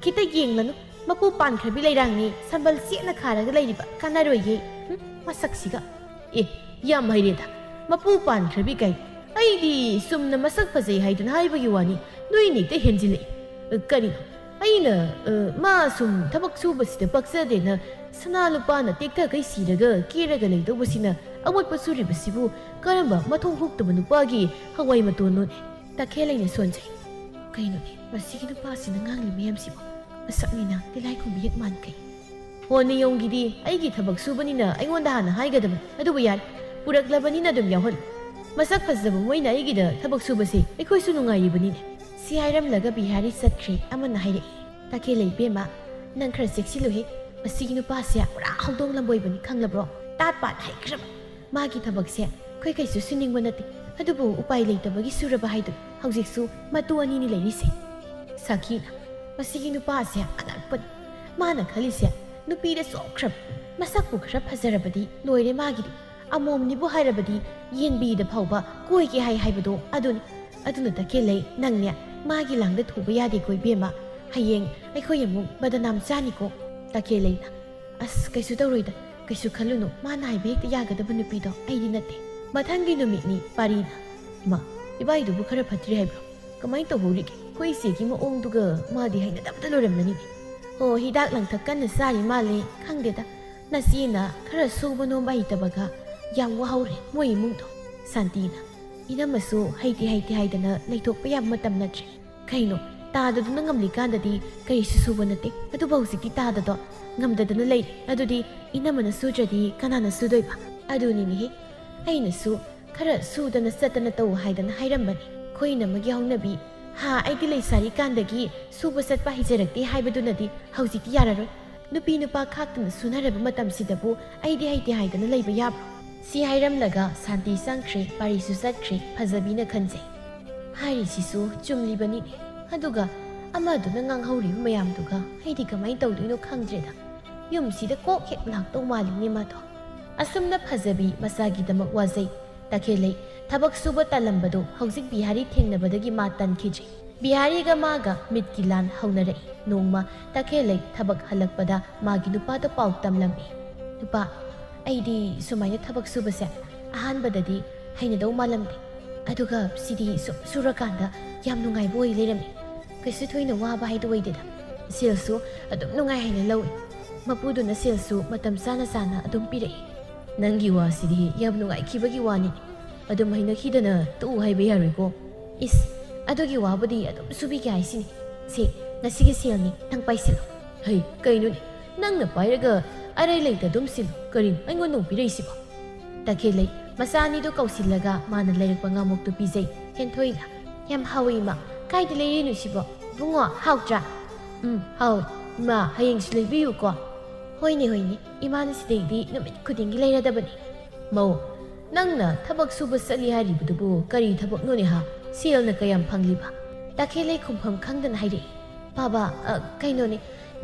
ꯈꯤꯇ ꯌꯦꯡꯂꯅꯨ꯫ ꯃꯄꯨ ꯄꯥꯟꯈ꯭ꯔꯕꯤ ꯂꯩꯔꯥꯡꯅꯤ, ꯁꯝꯕꯜ ꯆꯦꯠꯅ ꯈꯥꯔꯒ ꯂꯩꯔꯤꯕ, ꯀꯥꯟꯅꯔꯣꯏꯌꯦ꯫ ꯍꯨꯝ, ꯃꯁꯛꯁꯤꯒ꯫ ꯑꯦ, ꯌꯥꯝ ꯍꯩꯔꯦꯗ꯫ ꯃꯄꯨ ꯄꯥꯟꯈ꯭ꯔꯕꯤ ꯀꯥꯏ꯫ ꯑꯩꯗꯤ ꯆꯨꯝꯅ ꯃꯁꯛ ꯐꯖꯩ ꯍꯥꯏꯗꯨꯅ ꯍꯥꯏꯕꯒꯤ ꯋꯥꯅꯤ, ꯅꯣꯏꯅ ꯍꯦꯛꯇ ꯍꯦꯟꯖꯤꯜꯂꯛꯏ꯫ ꯑ, ꯀꯔꯤꯅꯣ? ꯑꯩꯅ, ꯑ, ꯃꯥ ꯁꯨꯝ ꯊꯕꯛ ꯁꯨꯕꯁꯤꯗ ꯄꯛꯆꯗꯦꯅ ꯁꯅꯥ ꯂꯨꯄꯥꯅ ꯇꯦꯛꯊꯈꯩ ꯁꯤꯔꯒ ꯀꯦꯔꯒ ꯂꯩꯗꯧꯕꯁꯤꯅ ꯑꯃꯣꯠꯄ ꯁꯨꯔꯤꯕꯁꯤꯕꯨ ꯀꯔꯝꯕ ꯃꯊꯣꯡ ꯍꯨꯛꯇꯕ ꯅꯨꯄꯥꯒꯤ ꯍꯋꯥꯏ ꯃꯇꯣꯟꯅꯣꯅꯦ? ꯇꯈꯦꯜꯂꯩꯅ ꯁꯣꯟꯖꯩ꯫ ꯀꯩꯅꯣꯅꯦ, ꯃꯁꯤꯒꯤ ꯅꯨꯄꯥꯁꯤꯅ ꯉꯥꯡꯂꯤ ꯃꯌꯥꯝꯁꯤꯕꯨ? ꯃꯁꯛꯅꯤꯅ ꯇꯤꯜꯂꯥꯏꯈꯨꯝꯕꯤ ꯍꯦꯛ ꯃꯥꯟꯈꯩ꯫ ꯍꯣ, ꯅꯤꯌꯣꯝꯒꯤꯗꯤ ꯑꯩꯒꯤ ꯊꯕꯛ ꯁꯨꯕꯅꯤꯅ ꯑꯩꯉꯣꯟꯗ ꯍꯥꯟꯅ ꯍꯥꯏꯒꯗꯕꯅꯤ꯫ ꯑꯗꯨꯕꯨ ꯌꯥꯔꯦ, ꯄꯨꯔꯛꯂꯕꯅꯤꯅ ꯑꯗꯨꯝ ꯌꯥꯎꯍꯜꯂꯨ꯫ ꯃꯁꯛ ꯐꯖꯕ ꯃꯣꯏꯅ ꯑꯩꯒꯤꯗ ꯊꯕꯛ ꯁꯨꯕꯁꯦ ꯑꯩꯈꯣꯏꯁꯨ ꯅꯨꯡꯉꯥꯏꯔꯤꯕꯅꯤꯅꯦ꯫ ꯁꯤ ꯍꯥꯏꯔꯝꯂꯒ ꯕꯤꯍꯥꯔꯤ ꯆꯠꯈ꯭ꯔꯦ꯫ ꯑꯃꯅ ꯍꯥꯏꯔꯛꯏ, "ꯇꯈꯦꯜꯂꯩ ꯏꯕꯦꯝꯃ, ꯅꯪ ꯈꯔ ꯆꯦꯛꯁꯤꯜꯂꯨꯍꯦ꯫ ꯃꯁꯤꯒꯤ ꯅꯨꯄꯥꯁꯦ ꯄꯨꯔꯥ ꯍꯧꯗꯣꯡ ꯂꯝꯕꯣꯏꯕꯅꯤ, ꯈꯪꯂꯕ꯭ꯔꯣ? ꯇꯥꯠ ꯄꯥꯠ ꯍꯩꯈ꯭ꯔꯕ꯫ ꯃꯥꯒꯤ ꯊꯕꯛꯁꯦ ꯑꯩꯈꯣꯏ ꯀꯩꯁꯨ ꯁꯨꯅꯤꯡꯕ ꯅꯠꯇꯦ, ꯑꯗꯨꯕꯨ ꯎꯄꯥꯏ ꯂꯩꯇꯕꯒꯤ ꯁꯨꯔꯕ ꯍꯥꯏꯗꯨꯅꯤ꯫ ꯍꯧꯖꯤꯛꯁꯨ ꯃꯇꯨ ꯑꯅꯤꯅꯤ ꯂꯩꯔꯤꯁꯦ꯫" ꯁꯥꯈꯤꯅ, "ꯃꯁꯤꯒꯤ ꯅꯨꯄꯥꯁꯦ ꯑꯉꯛꯄꯅꯤ꯫ ꯃꯥꯅ ꯈꯜꯂꯤꯁꯦ ꯅꯨꯄꯤꯗ ꯆꯣꯞꯈ꯭ꯔꯕ꯫ ꯃꯁꯛꯄꯨ ꯈꯔ ꯐꯖꯔꯕꯗꯤ ꯂꯣꯏꯔꯦ ꯃꯥꯒꯤꯗꯤ꯫ ꯑꯃꯣꯝꯅꯤꯕꯨ ꯍꯥꯏꯔꯕꯗꯤ ꯌꯦꯟꯕꯤꯗ ꯐꯥꯎꯕ ꯀꯣꯏꯒꯦ ꯍꯥꯏ ꯍꯥꯏꯕꯗꯣ ꯑꯗꯨꯅꯤ꯫ ꯑꯗꯨꯅ ꯇꯈꯦꯜꯂꯩ, ꯅꯪꯅꯦ ꯃꯥꯒꯤ ꯂꯥꯡꯗ ꯊꯨꯕ ꯌꯥꯗꯦꯀꯣ ꯏꯕꯦꯝꯃ꯫ ꯍꯌꯦꯡ ꯑꯩꯈꯣꯏ ꯑꯃꯨꯛ ꯕꯗꯅꯥꯝ ꯆꯥꯅꯤꯀꯣ꯫" ꯇꯈꯦꯜꯂꯩꯅ, "ꯑꯁ, ꯀꯩꯁꯨ ꯇꯧꯔꯣꯏꯗ, ꯀꯩꯁꯨ ꯈꯜꯂꯨꯅꯨ, ꯃꯥꯅ ꯍꯥꯏꯕ ꯍꯦꯛꯇ ꯌꯥꯒꯗꯕ ꯅꯨꯄꯤꯗꯣ ꯑꯩꯗꯤ ꯅꯠꯇꯦ꯫" ꯃꯊꯪꯒꯤ ꯅꯨꯃꯤꯠꯅꯤ꯫ ꯄꯥꯔꯤꯅ, "ꯏꯃꯥ, ꯏꯕꯥꯏꯗꯨꯕꯨ ꯈꯔ ꯐꯠꯇ꯭ꯔꯤ ꯍꯥꯏꯕ꯭ꯔꯣ? ꯀꯃꯥꯏꯅ ꯇꯧꯍꯧꯔꯤꯒꯦ? ꯑꯩꯈꯣꯏ ꯏꯆꯦꯒꯤ ꯃꯑꯣꯡꯗꯨꯒ ꯃꯥꯗꯤ ꯍꯩꯅꯗꯕꯗ ꯂꯣꯏꯔꯝꯃꯅꯤꯅꯦ꯫" "ꯍꯣ, ꯍꯤꯗꯥꯛ ꯂꯥꯡꯊꯛ ꯀꯟꯅ ꯆꯥꯔꯤ ꯃꯥꯜꯂꯦ꯫ ꯈꯪꯗꯦꯗ, ꯅꯆꯦꯅ ꯈꯔ ꯁꯨꯕ ꯅꯣꯝꯕ ꯍꯩꯇꯕꯒ ꯌꯥꯝ ꯋꯥꯍꯧꯔꯦ ꯃꯣꯏ ꯏꯃꯨꯡꯗꯣ꯫" ꯁꯥꯟꯇꯤꯅ, "ꯏꯅꯝꯃꯁꯨ ꯍꯩꯇꯦ ꯍꯩꯇꯦ ꯍꯥꯏꯗꯅ ꯂꯩꯊꯣꯛꯄ ꯌꯥꯕ ꯃꯇꯝ ꯅꯠꯇ꯭ꯔꯦ꯫ ꯀꯩꯅꯣ, ꯇꯥꯗꯗꯨꯅ ꯉꯝꯂꯤꯀꯥꯟꯗꯗꯤ ꯀꯔꯤꯁꯨ ꯁꯨꯕ ꯅꯠꯇꯦ, ꯑꯗꯨꯕꯨ ꯍꯧꯖꯤꯛꯇꯤ ꯇꯥꯗꯗꯣ ꯉꯝꯗꯗꯅ ꯂꯩꯔꯦ꯫ ꯑꯗꯨꯗꯤ ꯏꯅꯝꯃꯅ ꯁꯨꯗ꯭ꯔꯗꯤ ꯀꯅꯥꯅ ꯁꯨꯗꯣꯏꯕ?" "ꯑꯗꯨꯅꯤꯅꯦꯍꯦ, ꯑꯩꯅꯁꯨ ꯈꯔ ꯁꯨꯗꯅ ꯆꯠꯇꯅ ꯇꯧ ꯍꯥꯏꯗꯅ ꯍꯥꯏꯔꯝꯕꯅꯤ꯫ ꯑꯩꯈꯣꯏ ꯏꯅꯝꯃꯒꯤ ꯍꯧꯅꯕꯤ, ꯍꯥ, ꯑꯩꯗꯤ ꯂꯩꯁꯥꯔꯤꯀꯥꯟꯗꯒꯤ ꯁꯨꯕ ꯆꯠꯄ ꯍꯩꯖꯔꯛꯇꯦ ꯍꯥꯏꯕꯗꯨꯅꯗꯤ ꯍꯧꯖꯤꯛꯇꯤ ꯌꯥꯔꯔꯣꯏ꯫ ꯅꯨꯄꯤ ꯅꯨꯄꯥ ꯈꯥꯛꯇꯅ ꯁꯨꯅꯔꯕ ꯃꯇꯝꯁꯤꯗꯕꯨ ꯑꯩꯗꯤ ꯍꯩꯇꯦ ꯍꯥꯏꯗꯅ ꯂꯩꯕ ꯌꯥꯕ꯭ꯔꯣ?" ꯁꯤ ꯍꯥꯏꯔꯝꯂꯒ ꯁꯥꯟꯇꯤ ꯆꯪꯈ꯭ꯔꯦ, ꯄꯥꯔꯤꯁꯨ ꯆꯠꯈ꯭ꯔꯦ꯫ ꯐꯖꯕꯤꯅ ꯈꯟꯖꯩ, "ꯍꯥꯏꯔꯤꯁꯤꯁꯨ ꯆꯨꯝꯂꯤꯕꯅꯤꯅꯦ꯫ ꯑꯗꯨꯒ ꯑꯃꯗꯨꯅ ꯉꯥꯡꯍꯧꯔꯤꯕ ꯃꯌꯥꯝꯗꯨꯒ ꯑꯩꯗꯤ ꯀꯃꯥꯏꯅ ꯇꯧꯗꯣꯏꯅꯣ ꯈꯪꯗ꯭ꯔꯦꯗ꯫ ꯌꯨꯝꯁꯤꯗ ꯀꯣꯛ ꯍꯦꯛ ꯂꯥꯛꯇꯧ ꯃꯥꯜꯂꯤꯅꯦ ꯃꯥꯗꯣ꯫" ꯑꯁꯨꯝꯅ ꯐꯖꯕꯤ ꯃꯆꯥꯒꯤꯗꯃꯛ ꯋꯥꯖꯩ꯫ ꯇꯈꯦꯜꯂꯩ ꯊꯕꯛ ꯁꯨꯕ ꯇꯜꯂꯝꯕꯗꯣ ꯍꯧꯖꯤꯛ ꯕꯤꯍꯥꯔꯤ ꯊꯦꯡꯅꯕꯗꯒꯤ ꯃꯥ ꯇꯟꯈꯤꯗ꯭ꯔꯦ꯫ ꯕꯤꯍꯥꯔꯤꯒ ꯃꯥꯒ ꯃꯤꯠꯀꯤ ꯂꯥꯟ ꯍꯧꯅꯔꯛꯏ꯫ ꯅꯣꯡꯃ ꯇꯈꯦꯜꯂꯩ ꯊꯕꯛ ꯍꯜꯂꯛꯄꯗ ꯃꯥꯒꯤ ꯅꯨꯄꯥꯗ ꯄꯥꯎ ꯇꯝꯂꯝꯃꯤ꯫ "ꯅꯨꯄꯥ, ꯑꯩꯗꯤ ꯁꯨꯃꯥꯏꯅ ꯊꯕꯛ ꯁꯨꯕꯁꯦ ꯑꯍꯥꯟꯕꯗꯗꯤ ꯍꯩꯅꯗꯧ ꯃꯥꯜꯂꯝꯗꯦ꯫ ꯑꯗꯨꯒ ꯁꯤꯗꯤ ꯁꯨꯝ ꯁꯨꯔꯀꯥꯟꯗ ꯌꯥꯝ ꯅꯨꯡꯉꯥꯏꯕ ꯑꯣꯏ ꯂꯩꯔꯝꯃꯤ꯫ ꯀꯩꯁꯨ ꯊꯣꯏꯅ ꯋꯥꯕ ꯍꯥꯏꯗꯨ ꯑꯣꯏꯗꯦꯗ꯫ ꯁꯦꯜꯁꯨ ꯑꯗꯨꯝ ꯅꯨꯡꯉꯥꯏ ꯍꯥꯏꯅ ꯂꯧꯏ꯫ ꯃꯄꯨꯗꯨꯅ ꯁꯦꯜꯁꯨ ꯃꯇꯝ ꯆꯥꯅ ꯆꯥꯅ ꯑꯗꯨꯝ ꯄꯤꯔꯛꯏ꯫" "ꯅꯪꯒꯤ ꯋꯥꯁꯤꯗꯤ ꯌꯥꯝ ꯅꯨꯡꯉꯥꯏꯈꯤꯕꯒꯤ ꯋꯥꯅꯤ꯫ ꯑꯗꯨꯝ ꯍꯩꯅꯈꯤꯗꯅ ꯇꯣꯛꯎ ꯍꯥꯏꯕ ꯌꯥꯔꯣꯏꯀꯣ꯫" "ꯏꯁ, ꯑꯗꯨꯒꯤ ꯋꯥꯕꯨꯗꯤ ꯑꯗꯨꯝ ꯁꯨꯕꯤꯒꯦ ꯍꯥꯏꯁꯤꯅꯤ꯫ ꯁꯦ, ꯉꯁꯤꯒꯤ ꯁꯦꯜꯅꯤ, ꯅꯪ ꯄꯥꯏꯁꯤꯜꯂꯣ꯫" "ꯍꯩ, ꯀꯩꯅꯣꯅꯦ? ꯅꯪꯅ ꯄꯥꯏꯔꯒ ꯑꯔꯩ ꯂꯩꯇ ꯑꯗꯨꯝ ꯁꯤꯜꯂꯨ꯫ ꯀꯔꯤꯅꯣ ꯑꯩꯉꯣꯟꯗ ꯑꯃꯨꯛ ꯄꯤꯔꯛꯏꯁꯤꯕꯣ?" ꯇꯈꯦꯜꯂꯩ ꯃꯆꯥ ꯑꯅꯤꯗꯨ ꯀꯧꯁꯤꯜꯂꯒ ꯃꯥꯅ ꯂꯩꯔꯛꯄ ꯉꯥꯃꯣꯛꯇꯨ ꯄꯤꯖꯩ꯫ ꯍꯦꯟꯊꯣꯏꯅ, "ꯌꯥꯝ ꯍꯥꯎꯏ ꯏꯃꯥ, ꯀꯥꯏꯗ ꯂꯩꯔꯤꯅꯣ ꯁꯤꯕꯣ? ꯏꯕꯨꯡꯉꯣ, ꯍꯥꯎꯇ꯭ꯔꯥ?" "ꯎꯝ, ꯍꯥꯎꯏ꯫ ꯏꯃꯥ, ꯍꯌꯦꯡꯁꯨ ꯂꯩꯕꯤꯌꯨꯀꯣ꯫" "ꯍꯣꯏꯅꯦ, ꯍꯣꯏꯅꯦ, ꯏꯃꯥꯅ ꯁꯤꯗꯩꯗꯤ ꯅꯨꯃꯤꯠ ꯈꯨꯗꯤꯡꯒꯤ ꯂꯩꯔꯗꯕꯅꯤ꯫" "ꯃꯧ, ꯅꯪꯅ ꯊꯕꯛ ꯁꯨꯕ ꯆꯠꯂꯤ ꯍꯥꯏꯔꯤꯕꯗꯨꯕꯨ ꯀꯔꯤ ꯊꯕꯛꯅꯣꯅꯦ ꯍꯥ? ꯁꯦꯜꯅ ꯀꯌꯥꯝ ꯐꯪꯂꯤꯕ?" ꯇꯈꯦꯜꯂꯩ ꯈꯨꯝꯐꯝ ꯈꯪꯗꯅ ꯍꯥꯏꯔꯛꯏ꯫ "ꯄꯥꯕ, ꯑ, ꯀꯩꯅꯣꯅꯦ,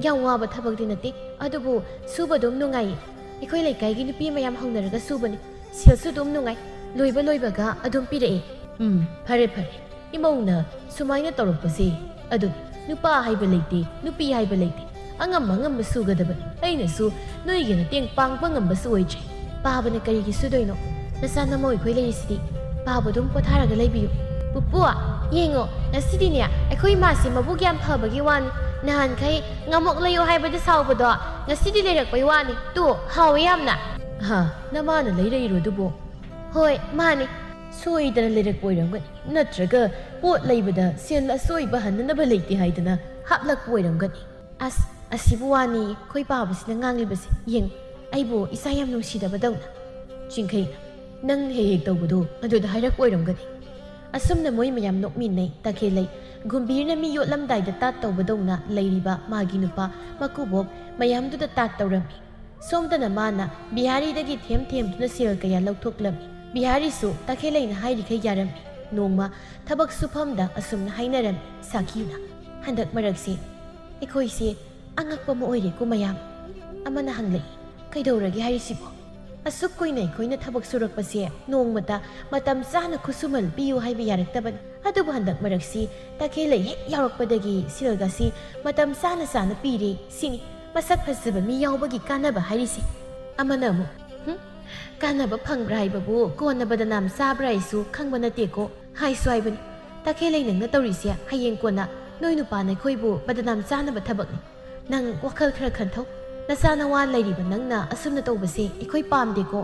ꯌꯥꯝ ꯋꯥꯕ ꯊꯕꯛꯇꯤ ꯅꯠꯇꯦ, ꯑꯗꯨꯕꯨ ꯁꯨꯕ ꯑꯗꯨꯝ ꯅꯨꯡꯉꯥꯏꯌꯦ꯫ ꯑꯩꯈꯣꯏ ꯂꯩꯀꯥꯏꯒꯤ ꯅꯨꯄꯤ ꯃꯌꯥꯝ ꯍꯧꯅꯔꯒ ꯁꯨꯕꯅꯤ꯫ ꯁꯦꯜꯁꯨ ꯑꯗꯨꯝ ꯅꯨꯡꯉꯥꯏ, ꯂꯣꯏꯕ ꯂꯣꯏꯕꯒ ꯑꯗꯨꯝ ꯄꯤꯔꯛꯑꯦ꯫" "ꯎꯝ, ꯐꯔꯦ ꯐꯔꯦ, ꯏꯃꯧꯅ ꯁꯨꯃꯥꯏꯅ ꯇꯧꯔꯛꯄꯁꯦ꯫ ꯑꯗꯨ ꯅꯨꯄꯥ ꯍꯥꯏꯕ ꯂꯩꯇꯦ, ꯅꯨꯄꯤ ꯍꯥꯏꯕ ꯂꯩꯇꯦ, ꯑꯉꯝ ꯑꯉꯝꯕ ꯁꯨꯒꯗꯕꯅꯤ꯫ ꯑꯩꯅꯁꯨ ꯅꯣꯏꯒꯤ ꯃꯇꯦꯡ ꯄꯥꯡꯕ ꯉꯝꯕꯁꯨ ꯑꯣꯏꯗ꯭ꯔꯦ꯫ ꯄꯥꯕꯅ ꯀꯔꯤꯒꯤ ꯁꯨꯗꯣꯏꯅꯣ? ꯅꯆꯥ ꯅꯃꯧ ꯑꯩꯈꯣꯏ ꯂꯩꯔꯤꯁꯤꯗꯤ꯫ ꯄꯥꯕ ꯑꯗꯨꯝ ꯄꯣꯊꯥꯔꯒ ꯂꯩꯕꯤꯌꯨ꯫" "ꯄꯨꯄꯨ, ꯌꯦꯡꯉꯣ, ꯉꯁꯤꯗꯤꯅꯦ ꯑꯩꯈꯣꯏ ꯏꯃꯥꯁꯦ ꯃꯕꯨꯛ ꯌꯥꯝ ꯐꯕꯒꯤ ꯋꯥꯅꯤ꯫ ꯅꯍꯥꯟꯈꯩ ꯉꯥꯃꯣꯛ ꯂꯩꯌꯣ ꯍꯥꯏꯕꯗ ꯁꯥꯎꯕꯗꯣ ꯉꯁꯤꯗꯤ ꯂꯩꯔꯛꯄꯩ ꯋꯥꯅꯤ꯫ ꯇꯨ, ꯍꯥꯎꯋꯦ ꯌꯥꯝꯅ꯫" "ꯍꯥ, ꯅꯃꯥꯅ ꯂꯩꯔꯛꯏꯔꯣ ꯑꯗꯨꯕꯣ?" "ꯍꯣꯏ, ꯃꯥꯅꯦ꯫ ꯁꯣꯏꯗꯅ ꯂꯩꯔꯛꯄ ꯑꯣꯏꯔꯝꯒꯅꯤ, ꯅꯠꯇ꯭ꯔꯒ ꯄꯣꯠ ꯂꯩꯕꯗ ꯁꯦꯜ ꯑꯆꯣꯏꯕ ꯍꯟꯅꯅꯕ ꯂꯩꯇꯦ ꯍꯥꯏꯗꯅ ꯍꯥꯞꯂꯛꯄ ꯑꯣꯏꯔꯝꯒꯅꯤ꯫" "ꯑꯁ, ꯑꯁꯤꯕꯨ ꯋꯥꯅꯤ ꯑꯩꯈꯣꯏ ꯄꯥꯕꯁꯤꯅ ꯉꯥꯡꯂꯤꯕꯁꯦ꯫ ꯌꯦꯡꯉꯨ, ꯑꯩꯕꯨ ꯏꯆꯥ ꯌꯥꯝ ꯅꯨꯡꯁꯤꯗꯕꯗꯧꯅ꯫" "ꯆꯤꯡꯈꯩ, ꯅꯪ ꯍꯦꯛ ꯍꯦꯛ ꯇꯧꯕꯗꯣ ꯑꯗꯨꯗ ꯍꯥꯏꯔꯛꯄ ꯑꯣꯏꯔꯝꯒꯅꯤ꯫" ꯑꯁꯨꯝꯅ ꯃꯣꯏ ꯃꯌꯥꯝ ꯅꯣꯛꯃꯤꯟꯅꯩ꯫ ꯇꯈꯦꯜꯂꯩ ꯒꯨꯝꯚꯤꯔꯅ ꯃꯤ ꯌꯣꯠꯂꯝꯗꯥꯏꯗ ꯇꯥꯠ ꯇꯧꯕꯗꯧꯅ ꯂꯩꯔꯤꯕ ꯃꯥꯒꯤ ꯅꯨꯄꯥ ꯃꯀꯨꯕꯣꯛ ꯃꯌꯥꯝꯗꯨꯗ ꯇꯥꯠ ꯇꯧꯔꯝꯃꯤ꯫ ꯁꯣꯝꯗꯅ ꯃꯥꯅ ꯕꯤꯍꯥꯔꯤꯗꯒꯤ ꯊꯦꯝ ꯊꯦꯝꯗꯨꯅ ꯁꯦꯜ ꯀꯌꯥ ꯂꯧꯊꯣꯛꯂꯝꯃꯤ꯫ ꯕꯤꯍꯥꯔꯤꯁꯨ ꯇꯈꯦꯜꯂꯩꯅ ꯍꯥꯏꯔꯤꯈꯩ ꯌꯥꯔꯝꯃꯤ꯫ ꯅꯣꯡꯃ ꯊꯕꯛ ꯁꯨꯐꯝꯗ ꯑꯁꯨꯝꯅ ꯍꯥꯏꯅꯔꯝꯃꯤ ꯁꯥꯈꯤꯅ, "ꯍꯟꯗꯛ ꯃꯔꯛꯁꯤ ꯑꯩꯈꯣꯏꯁꯦ ꯑꯉꯛꯄ ꯑꯃ ꯑꯣꯏꯔꯦꯀꯣ ꯃꯌꯥꯝ꯫" ꯑꯃꯅ ꯍꯪꯂꯛꯏ, "ꯀꯩꯗꯧꯔꯒꯦ ꯍꯥꯏꯔꯤꯁꯤꯕꯣ?" ꯑꯁꯨꯛ ꯀꯨꯏꯅ ꯑꯩꯈꯣꯏꯅ ꯊꯕꯛ ꯁꯨꯔꯛꯄꯁꯦ ꯅꯣꯡꯃꯇ ꯃꯇꯝ ꯆꯥꯅ ꯈꯨꯠꯁꯨꯃꯜ ꯄꯤꯌꯨ ꯍꯥꯏꯕ ꯌꯥꯔꯛꯇꯕꯅꯤ꯫ ꯑꯗꯨꯕꯨ ꯍꯟꯗꯛ ꯃꯔꯛꯁꯤ ꯇꯈꯦꯜꯂꯩ ꯍꯦꯛ ꯌꯥꯎꯔꯛꯄꯗꯒꯤ ꯁꯦꯜꯒꯁꯤ ꯃꯇꯝ ꯆꯥꯅ ꯆꯥꯅ ꯄꯤꯔꯦ ꯁꯤꯅꯤ꯫ ꯃꯁꯛ ꯐꯖꯕ ꯃꯤ ꯌꯥꯎꯕꯒꯤ ꯀꯥꯟꯅꯕ ꯍꯥꯏꯔꯤꯁꯦ꯫ ꯑꯃꯅ ꯑꯃꯨꯛ, "ꯍꯨꯝ, ꯀꯥꯟꯅꯕ ꯐꯪꯕ꯭ꯔꯥ ꯍꯥꯏꯕꯕꯨ ꯀꯣꯟꯅ ꯕꯗꯅꯥꯝ ꯆꯥꯕ꯭ꯔꯥ ꯍꯥꯏꯁꯨ ꯈꯪꯕ ꯅꯠꯇꯦꯀꯣ" ꯍꯥꯏꯁꯨ ꯍꯥꯏꯕꯅꯤ꯫ "ꯇꯈꯦꯜꯂꯩ, ꯅꯪꯅ ꯇꯧꯔꯤꯁꯦ ꯍꯌꯦꯡ ꯀꯣꯟꯅ ꯅꯣꯏ ꯅꯨꯄꯥꯅ ꯑꯩꯈꯣꯏꯕꯨ ꯕꯗꯅꯥꯝ ꯆꯥꯅꯕ ꯊꯕꯛꯅꯤ꯫ ꯅꯪ ꯋꯥꯈꯜ ꯈꯔ ꯈꯟꯊꯧ꯫ ꯅꯆꯥ ꯅꯋꯥ ꯂꯩꯔꯤꯕ ꯅꯪꯅ ꯑꯁꯨꯝꯅ ꯇꯧꯕꯁꯦ ꯑꯩꯈꯣꯏ ꯄꯥꯝꯗꯦꯀꯣ꯫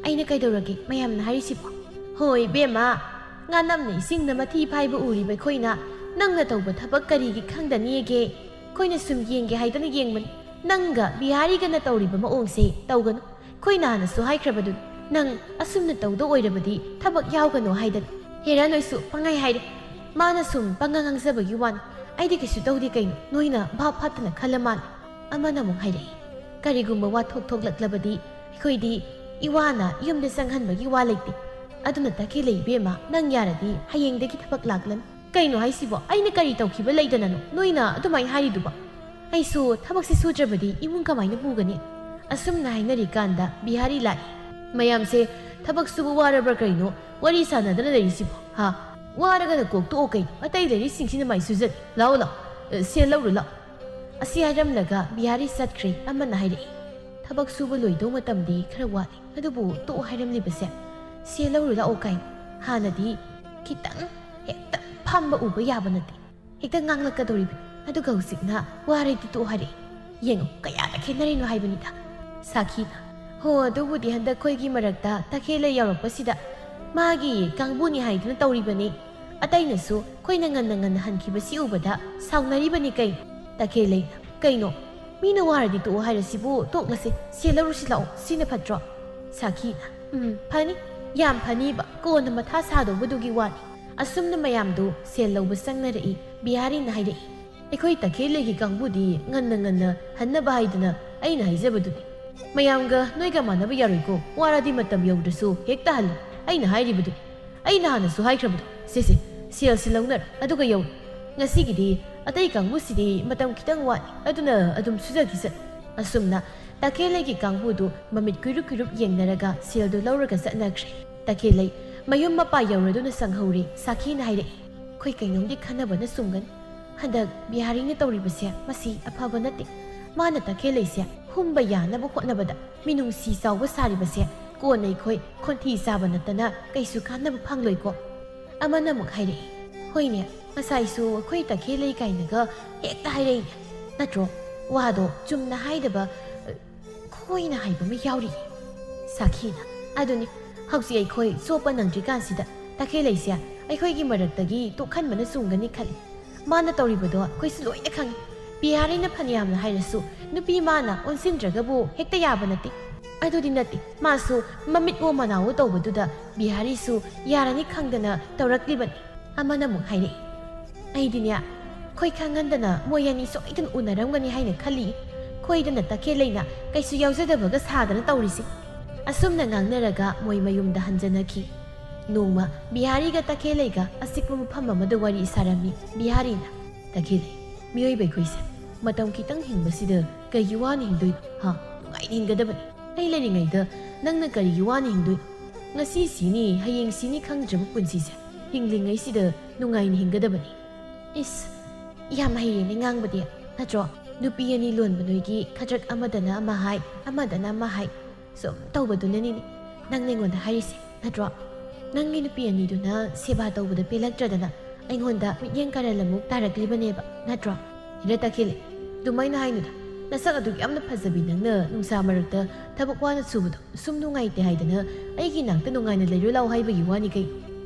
ꯑꯩꯅ ꯀꯩꯗꯧꯔꯒꯦ ꯃꯌꯥꯝꯅ ꯍꯥꯏꯔꯤꯁꯤꯕꯣ?" "ꯍꯣꯏ ꯏꯕꯦꯝꯃ, ꯉꯥꯅꯝꯅ ꯏꯁꯤꯡꯅ ꯃꯊꯤ ꯐꯥꯏꯕ ꯎꯔꯤꯕ ꯑꯩꯈꯣꯏꯅ ꯅꯪꯅ ꯇꯧꯕ ꯊꯕꯛ ꯀꯔꯤꯒꯤ ꯈꯪꯗꯅꯤꯒꯦ? ꯑꯩꯈꯣꯏꯅ ꯁꯨꯝ ꯌꯦꯡꯒꯦ ꯍꯥꯏꯗꯅ ꯌꯦꯡꯕꯅꯤ꯫ ꯅꯪꯒ ꯕꯤꯍꯥꯔꯤꯒꯅ ꯇꯧꯔꯤꯕ ꯃꯑꯣꯡꯁꯦ ꯇꯧꯒꯅꯨ꯫ ꯑꯩꯈꯣꯏꯅ ꯍꯥꯟꯅꯁꯨ ꯍꯥꯏꯈ꯭ꯔꯕꯗꯨꯅꯤ, ꯅꯪ ꯑꯁꯨꯝꯅ ꯇꯧꯗ ꯑꯣꯏꯔꯕꯗꯤ ꯊꯕꯛ ꯌꯥꯎꯒꯅꯨ ꯍꯥꯏꯗꯅ꯫ ꯍꯦꯔꯥ, ꯅꯣꯏꯁꯨ ꯄꯪꯍꯥꯏ ꯍꯥꯏꯔꯦ꯫ ꯃꯥꯅ ꯁꯨꯝ ꯄꯪꯉꯥꯡ ꯉꯥꯡꯖꯕꯒꯤ ꯋꯥꯅꯤ꯫ ꯑꯩꯗꯤ ꯀꯩꯁꯨ ꯇꯧꯗꯦ ꯀꯩꯅꯣ, ꯅꯣꯏꯅ ꯚꯥꯞ ꯐꯠꯇꯅ ꯈꯜꯂ ꯃꯥꯜꯂꯦ꯫" ꯑꯃꯅ ꯑꯃꯨꯛ ꯍꯥꯏꯔꯛꯏ, "ꯀꯔꯤꯒꯨꯝꯕ ꯋꯥꯊꯣꯛ ꯊꯣꯛꯂꯛꯂꯕꯗꯤ ꯑꯩꯈꯣꯏꯗꯤ ꯏꯋꯥꯅ ꯌꯨꯝꯗ ꯆꯪꯍꯟꯕꯒꯤ ꯋꯥ ꯂꯩꯇꯦ꯫ ꯑꯗꯨꯅ ꯇꯈꯦꯜꯂꯩ ꯏꯕꯦꯝꯃ, ꯅꯪ ꯌꯥꯔꯗꯤ ꯍꯌꯦꯡꯗꯒꯤ ꯊꯕꯛ ꯂꯥꯛꯂꯅꯨ꯫" "ꯀꯩꯅꯣ ꯍꯥꯏꯁꯤꯕꯣ? ꯑꯩꯅ ꯀꯔꯤ ꯇꯧꯈꯤꯕ ꯂꯩꯗꯅꯅꯣ ꯅꯣꯏꯅ ꯑꯗꯨꯃꯥꯏꯅ ꯍꯥꯏꯔꯤꯗꯨꯕꯣ?" "ꯑꯩꯁꯨ ꯊꯕꯛꯁꯤ ꯁꯨꯗ꯭ꯔꯕꯗꯤ ꯏꯃꯨꯡ ꯀꯃꯥꯏꯅ ꯄꯨꯒꯅꯤ?" ꯑꯁꯨꯝꯅ ꯍꯥꯏꯅꯔꯤꯀꯥꯟꯗ ꯕꯤꯍꯥꯔꯤ ꯂꯥꯛꯏ꯫ "ꯃꯌꯥꯝꯁꯦ ꯊꯕꯛ ꯁꯨꯕ ꯋꯥꯔꯕ꯭ꯔꯥ ꯀꯩꯅꯣ ꯋꯥꯔꯤ ꯁꯥꯟꯅꯗꯅ ꯂꯩꯔꯤꯁꯤꯕꯣ? ꯍꯥ? ꯋꯥꯔꯒꯅ ꯀꯣꯛ ꯇꯣꯛꯑꯣ ꯀꯩꯅꯣ, ꯑꯇꯩ ꯂꯩꯔꯤꯁꯤꯡꯁꯤꯅ ꯃꯥꯏ ꯁꯨꯖꯅꯤ꯫ ꯂꯥꯛꯑꯣ, ꯂꯥꯛꯑꯣ, ꯑ, ꯁꯦꯜ ꯂꯧꯔꯨ ꯂꯥꯛꯑꯣ꯫" ꯑꯁꯤ ꯍꯥꯏꯔꯝꯂꯒ ꯕꯤꯍꯥꯔꯤ ꯆꯠꯈ꯭ꯔꯦ꯫ ꯑꯃꯅ ꯍꯥꯏꯔꯛꯏ, "ꯊꯕꯛ ꯁꯨꯕ ꯂꯣꯏꯗꯧ ꯃꯇꯝꯗꯤ ꯈꯔ ꯋꯥꯠꯂꯤ, ꯑꯗꯨꯕꯨ ꯇꯣꯛꯑꯣ ꯍꯥꯏꯔꯝꯂꯤꯕꯁꯦ, ꯁꯦꯜ ꯂꯧꯔꯨ ꯂꯥꯛꯑꯣ ꯀꯥꯏꯅ꯫ ꯍꯥꯟꯅꯗꯤ ꯈꯤꯇꯪ ꯍꯦꯛꯇ ꯐꯝꯕ ꯎꯕ ꯌꯥꯕ ꯅꯠꯇꯦ, ꯍꯦꯛꯇ ꯉꯥꯡꯂꯛꯀꯗꯧꯔꯤꯕꯅꯤ, ꯑꯗꯨꯒ ꯍꯧꯖꯤꯛꯅ ꯋꯥꯔꯗꯤ ꯇꯣꯛꯑꯣ ꯍꯥꯏꯔꯛꯏ꯫ ꯌꯦꯡꯉꯨ, ꯀꯌꯥꯗ ꯈꯦꯠꯅꯔꯤꯅꯣ ꯍꯥꯏꯕꯅꯤꯗ꯫" ꯁꯥꯈꯤꯅ, "ꯍꯣ, ꯑꯗꯨꯕꯨꯗꯤ ꯍꯟꯗꯛ ꯑꯩꯈꯣꯏꯒꯤ ꯃꯔꯛꯇ ꯇꯈꯦꯜꯂꯩ ꯌꯥꯎꯔꯛꯄꯁꯤꯗ ꯃꯥꯒꯤ ꯀꯥꯡꯕꯨꯅꯤ ꯍꯥꯏꯗꯨꯅ ꯇꯧꯔꯤꯕꯅꯤ꯫ ꯑꯇꯩꯅꯁꯨ ꯑꯩꯈꯣꯏꯅ ꯉꯟꯅ ꯉꯟꯅ ꯍꯟꯈꯤꯕꯁꯤ ꯎꯕꯗ ꯁꯥꯎꯅꯔꯤꯕꯅꯤ ꯀꯩ꯫" ꯇꯈꯦꯜꯂꯩꯅ, "ꯀꯩꯅꯣ? ꯃꯤꯅ ꯋꯥꯔꯗꯤ ꯇꯣꯛꯑꯣ ꯍꯥꯏꯔꯁꯤꯕꯨ ꯇꯣꯛꯂꯁꯤ, ꯁꯦꯜ ꯂꯧꯔꯨꯁꯤ ꯂꯥꯛꯑꯣ, ꯁꯤꯅ ꯐꯠꯇ꯭ꯔꯣ?" ꯁꯥꯈꯤꯅ, "ꯎꯝ, ꯐꯅꯤ, ꯌꯥꯝ ꯐꯅꯤꯕ, ꯀꯣꯟꯅ ꯃꯊꯥ ꯁꯥꯗꯧꯕꯗꯨꯒꯤ ꯋꯥꯅꯤ꯫" ꯑꯁꯨꯝꯅ ꯃꯌꯥꯝꯗꯨ ꯁꯦꯜ ꯂꯧꯕ ꯆꯪꯅꯔꯛꯏ꯫ ꯕꯤꯍꯥꯔꯤꯅ ꯍꯥꯏꯔꯛꯏ, "ꯑꯩꯈꯣꯏ ꯇꯈꯦꯜꯂꯩꯒꯤ ꯀꯥꯡꯕꯨꯗꯤ ꯉꯟꯅ ꯉꯟꯅ ꯍꯟꯅꯕ ꯍꯥꯏꯗꯅ ꯑꯩꯅ ꯍꯥꯏꯖꯕꯗꯨꯅꯤ꯫ ꯃꯌꯥꯝꯒ ꯅꯣꯏꯒ ꯃꯥꯟꯅꯕ ꯌꯥꯔꯣꯏꯀꯣ, ꯋꯥꯔꯗꯤ ꯃꯇꯝ ꯌꯧꯗ꯭ꯔꯁꯨ ꯍꯦꯛꯇ ꯍꯜꯂꯨ, ꯑꯩꯅ ꯍꯥꯏꯔꯤꯕꯗꯨꯅꯤ꯫ ꯑꯩꯅ ꯍꯥꯟꯅꯁꯨ ꯍꯥꯏꯈ꯭ꯔꯕꯗꯣ꯫ ꯁꯦ ꯁꯦ, ꯁꯦꯜꯁꯤ ꯂꯧꯅꯔꯣ, ꯑꯗꯨꯒ ꯌꯧꯔꯣ꯫ ꯉꯁꯤꯒꯤꯗꯤ ꯑꯇꯩ ꯀꯥꯡꯕꯨꯁꯤꯗꯤ ꯃꯇꯝ ꯈꯤꯇꯪ ꯋꯥꯠꯂꯤ, ꯑꯗꯨꯅ ꯑꯗꯨꯝ ꯁꯨꯖꯈꯤꯁꯅꯨ꯫" ꯑꯁꯨꯝꯅ ꯇꯈꯦꯜꯂꯩꯒꯤ ꯀꯥꯡꯕꯨꯗꯨ ꯃꯃꯤꯠ ꯀꯨꯏꯔꯨꯞ ꯀꯨꯏꯔꯨꯞ ꯌꯦꯡꯅꯔꯒ ꯁꯦꯜꯗꯨ ꯂꯧꯔꯒ ꯆꯠꯅꯈ꯭ꯔꯦ꯫ ꯇꯈꯦꯜꯂꯩ ꯃꯌꯨꯝ ꯃꯄꯥ ꯌꯧꯔꯗꯨꯅ ꯆꯪꯍꯧꯔꯦ꯫ ꯁꯥꯈꯤꯅ ꯍꯥꯏꯔꯛꯏ, "ꯑꯩꯈꯣꯏ ꯀꯩꯅꯣꯝꯗꯤ ꯈꯟꯅꯕꯅ ꯆꯨꯝꯒꯅꯤ꯫ ꯍꯟꯗꯛ ꯕꯤꯍꯥꯔꯤꯅ ꯇꯧꯔꯤꯕꯁꯦ ꯃꯁꯤ ꯑꯐꯕ ꯅꯠꯇꯦ꯫ ꯃꯥꯅ ꯇꯈꯦꯜꯂꯩꯁꯦ ꯍꯨꯝꯕ ꯌꯥꯅꯕ ꯍꯣꯠꯅꯕꯗ ꯃꯤꯅꯨꯡꯁꯤ ꯆꯥꯎꯕ ꯁꯥꯔꯤꯕꯁꯦ ꯀꯣꯟꯅ ꯑꯩꯈꯣꯏ ꯈꯣꯟꯊꯤ ꯆꯥꯕ ꯅꯠꯇꯅ ꯀꯩꯁꯨ ꯀꯥꯟꯅꯕ ꯐꯪꯂꯣꯏꯀꯣ?" ꯑꯃꯅ ꯑꯃꯨꯛ ꯍꯥꯏꯔꯛꯏ, "ꯍꯣꯏꯅꯦ, ꯉꯁꯥꯏꯁꯨ ꯑꯩꯈꯣꯏ ꯇꯈꯦꯜꯂꯩ ꯀꯥꯏꯅꯒ ꯍꯦꯛꯇ ꯍꯥꯏꯔꯛꯏꯅꯦ꯫ ꯅꯠꯇ꯭ꯔꯣ? ꯋꯥꯗꯣ ꯆꯨꯝꯅ ꯍꯥꯏꯗꯕ, ꯑ, ꯈꯣꯏꯅ ꯍꯥꯏꯕ ꯑꯃ ꯌꯥꯎꯔꯤꯌꯦ꯫" ꯁꯥꯈꯤꯅ, "ꯑꯗꯨꯅꯤ, ꯍꯧꯖꯤꯛ ꯑꯩꯈꯣꯏ ꯆꯣꯞꯄ ꯅꯪꯗ꯭ꯔꯤꯀꯥꯟꯁꯤꯗ ꯇꯈꯦꯜꯂꯩꯁꯦ ꯑꯩꯈꯣꯏꯒꯤ ꯃꯔꯛꯇꯒꯤ ꯇꯣꯛꯍꯟꯕꯅ ꯆꯨꯝꯒꯅꯤ ꯈꯜꯂꯤ꯫ ꯃꯥꯅ ꯇꯧꯔꯤꯕꯗꯣ ꯑꯩꯈꯣꯏꯁꯨ ꯂꯣꯏꯅ ꯈꯪꯉꯤ꯫ ꯕꯤꯍꯥꯔꯤꯅ ꯐꯅꯌꯥꯝꯅ ꯍꯥꯏꯔꯁꯨ ꯅꯨꯄꯤ ꯃꯥꯅ ꯑꯣꯟꯁꯤꯟꯗ꯭ꯔꯒꯕꯨ ꯍꯦꯛꯇ ꯌꯥꯕ ꯅꯠꯇꯦ꯫ ꯑꯗꯨꯗꯤ ꯅꯠꯇꯦ, ꯃꯥꯁꯨ ꯃꯃꯤꯠ ꯑꯣ ꯃꯅꯥꯎ ꯇꯧꯕꯗꯨꯗ ꯕꯤꯍꯥꯔꯤꯁꯨ ꯌꯥꯔꯅꯤ ꯈꯪꯗꯅ ꯇꯧꯔꯛꯂꯤꯕꯅꯤ꯫" ꯑꯃꯅ ꯑꯃꯨꯛ ꯍꯥꯏꯔꯛꯏ, "ꯑꯩꯗꯤꯅꯦ, ꯑꯩꯈꯣꯏ ꯈꯪꯍꯟꯗꯅ ꯃꯣꯏ ꯑꯅꯤ ꯁꯣꯏꯗꯅ ꯎꯅꯔꯝꯒꯅꯤ ꯍꯥꯏꯅ ꯈꯜꯂꯤ꯫ ꯈꯣꯏꯗꯅ ꯇꯈꯦꯜꯂꯩꯅ ꯀꯩꯁꯨ ꯌꯥꯎꯖꯗꯕꯒ ꯁꯥꯗꯅ ꯇꯧꯔꯤꯁꯦ꯫" ꯑꯁꯨꯝꯅ ꯉꯥꯡꯅꯔꯒ ꯃꯣꯏ ꯃꯌꯨꯝꯗ ꯍꯟꯖꯅꯈꯤ꯫ ꯅꯣꯡꯃ ꯕꯤꯍꯥꯔꯤꯒ ꯇꯈꯦꯜꯂꯩꯒ ꯑꯆꯤꯛꯄ ꯃꯐꯝ ꯑꯃꯗ ꯋꯥꯔꯤ ꯁꯥꯔꯝꯃꯤ꯫ ꯕꯤꯍꯥꯔꯤꯅ, "ꯇꯈꯦꯜꯂꯩ, ꯃꯤꯑꯣꯏꯕ ꯑꯩꯈꯣꯏꯁꯦ ꯃꯇꯝ ꯈꯤꯇꯪ ꯍꯤꯡꯕꯁꯤꯗ ꯀꯩꯒꯤ ꯋꯥꯅ ꯍꯤꯡꯗꯣꯏꯅꯣ? ꯍꯥ? ꯅꯨꯡꯉꯥꯏꯅ ꯍꯤꯡꯒꯗꯕꯅꯤ꯫ ꯑꯩ ꯂꯩꯔꯤꯉꯩꯗ ꯅꯪꯅ ꯀꯔꯤꯒꯤ ꯋꯥꯅ ꯍꯤꯡꯗꯣꯏꯅꯣ? ꯉꯁꯤ ꯁꯤꯅꯤ, ꯍꯌꯦꯡ ꯁꯤꯅꯤ ꯈꯪꯗ꯭ꯔꯕ ꯄꯨꯟꯁꯤꯁꯦ ꯍꯤꯡꯂꯤꯉꯩꯁꯤꯗ ꯅꯨꯡꯉꯥꯏꯅ ꯍꯤꯡꯒꯗꯕꯅꯤ꯫" ꯏꯁ, ꯌꯥꯝ ꯍꯩꯔꯦꯅꯦ ꯉꯥꯡꯕꯗꯤ, ꯅꯠꯇ꯭ꯔꯣ? ꯅꯨꯄꯤ ꯑꯅꯤ ꯂꯣꯟꯕ ꯅꯣꯏꯒꯤ ꯈꯗ꯭ꯔꯛ ꯑꯃꯗꯅ ꯑꯃ ꯍꯥꯏ, ꯑꯃꯗꯅ ꯑꯃ ꯍꯥꯏ, ꯁꯨꯝ ꯇꯧꯕꯗꯨꯅꯅꯤꯅꯦ ꯅꯪꯅ ꯑꯩꯉꯣꯟꯗ ꯍꯥꯏꯔꯤꯁꯦ, ꯅꯠꯇ꯭ꯔꯣ? ꯅꯪꯒꯤ ꯅꯨꯄꯤ ꯑꯅꯤꯗꯨꯅ ꯁꯦꯕꯥ ꯇꯧꯕꯗ ꯄꯦꯜꯂꯛꯇ꯭ꯔꯗꯅ ꯑꯩꯉꯣꯟꯗ ꯃꯤꯠꯌꯦꯡ ꯀꯔꯟ ꯑꯃꯨꯛ ꯇꯥꯔꯛꯂꯤꯕꯅꯦꯕ, ꯅꯠꯇ꯭ꯔꯣ? ꯍꯦꯔꯥ ꯇꯈꯦꯜꯂꯩ, ꯑꯗꯨꯃꯥꯏꯅ ꯍꯥꯏꯅꯨꯗ꯫ ꯅꯁꯛ ꯑꯗꯨꯛ ꯌꯥꯝꯅ ꯐꯖꯕꯤ ꯅꯪꯅ ꯅꯨꯡꯁꯥ ꯃꯔꯛꯇ ꯊꯕꯛ ꯋꯥꯅ ꯁꯨꯕꯗꯣ ꯁꯨꯝ ꯅꯨꯡꯉꯥꯏꯇꯦ ꯍꯥꯏꯗꯅ ꯑꯩꯒꯤ ꯅꯥꯛꯇ ꯅꯨꯡꯉꯥꯏꯅ ꯂꯩꯔꯨ ꯂꯥꯎ ꯍꯥꯏꯕꯒꯤ ꯋꯥꯅꯤ ꯀꯩꯅꯣ꯫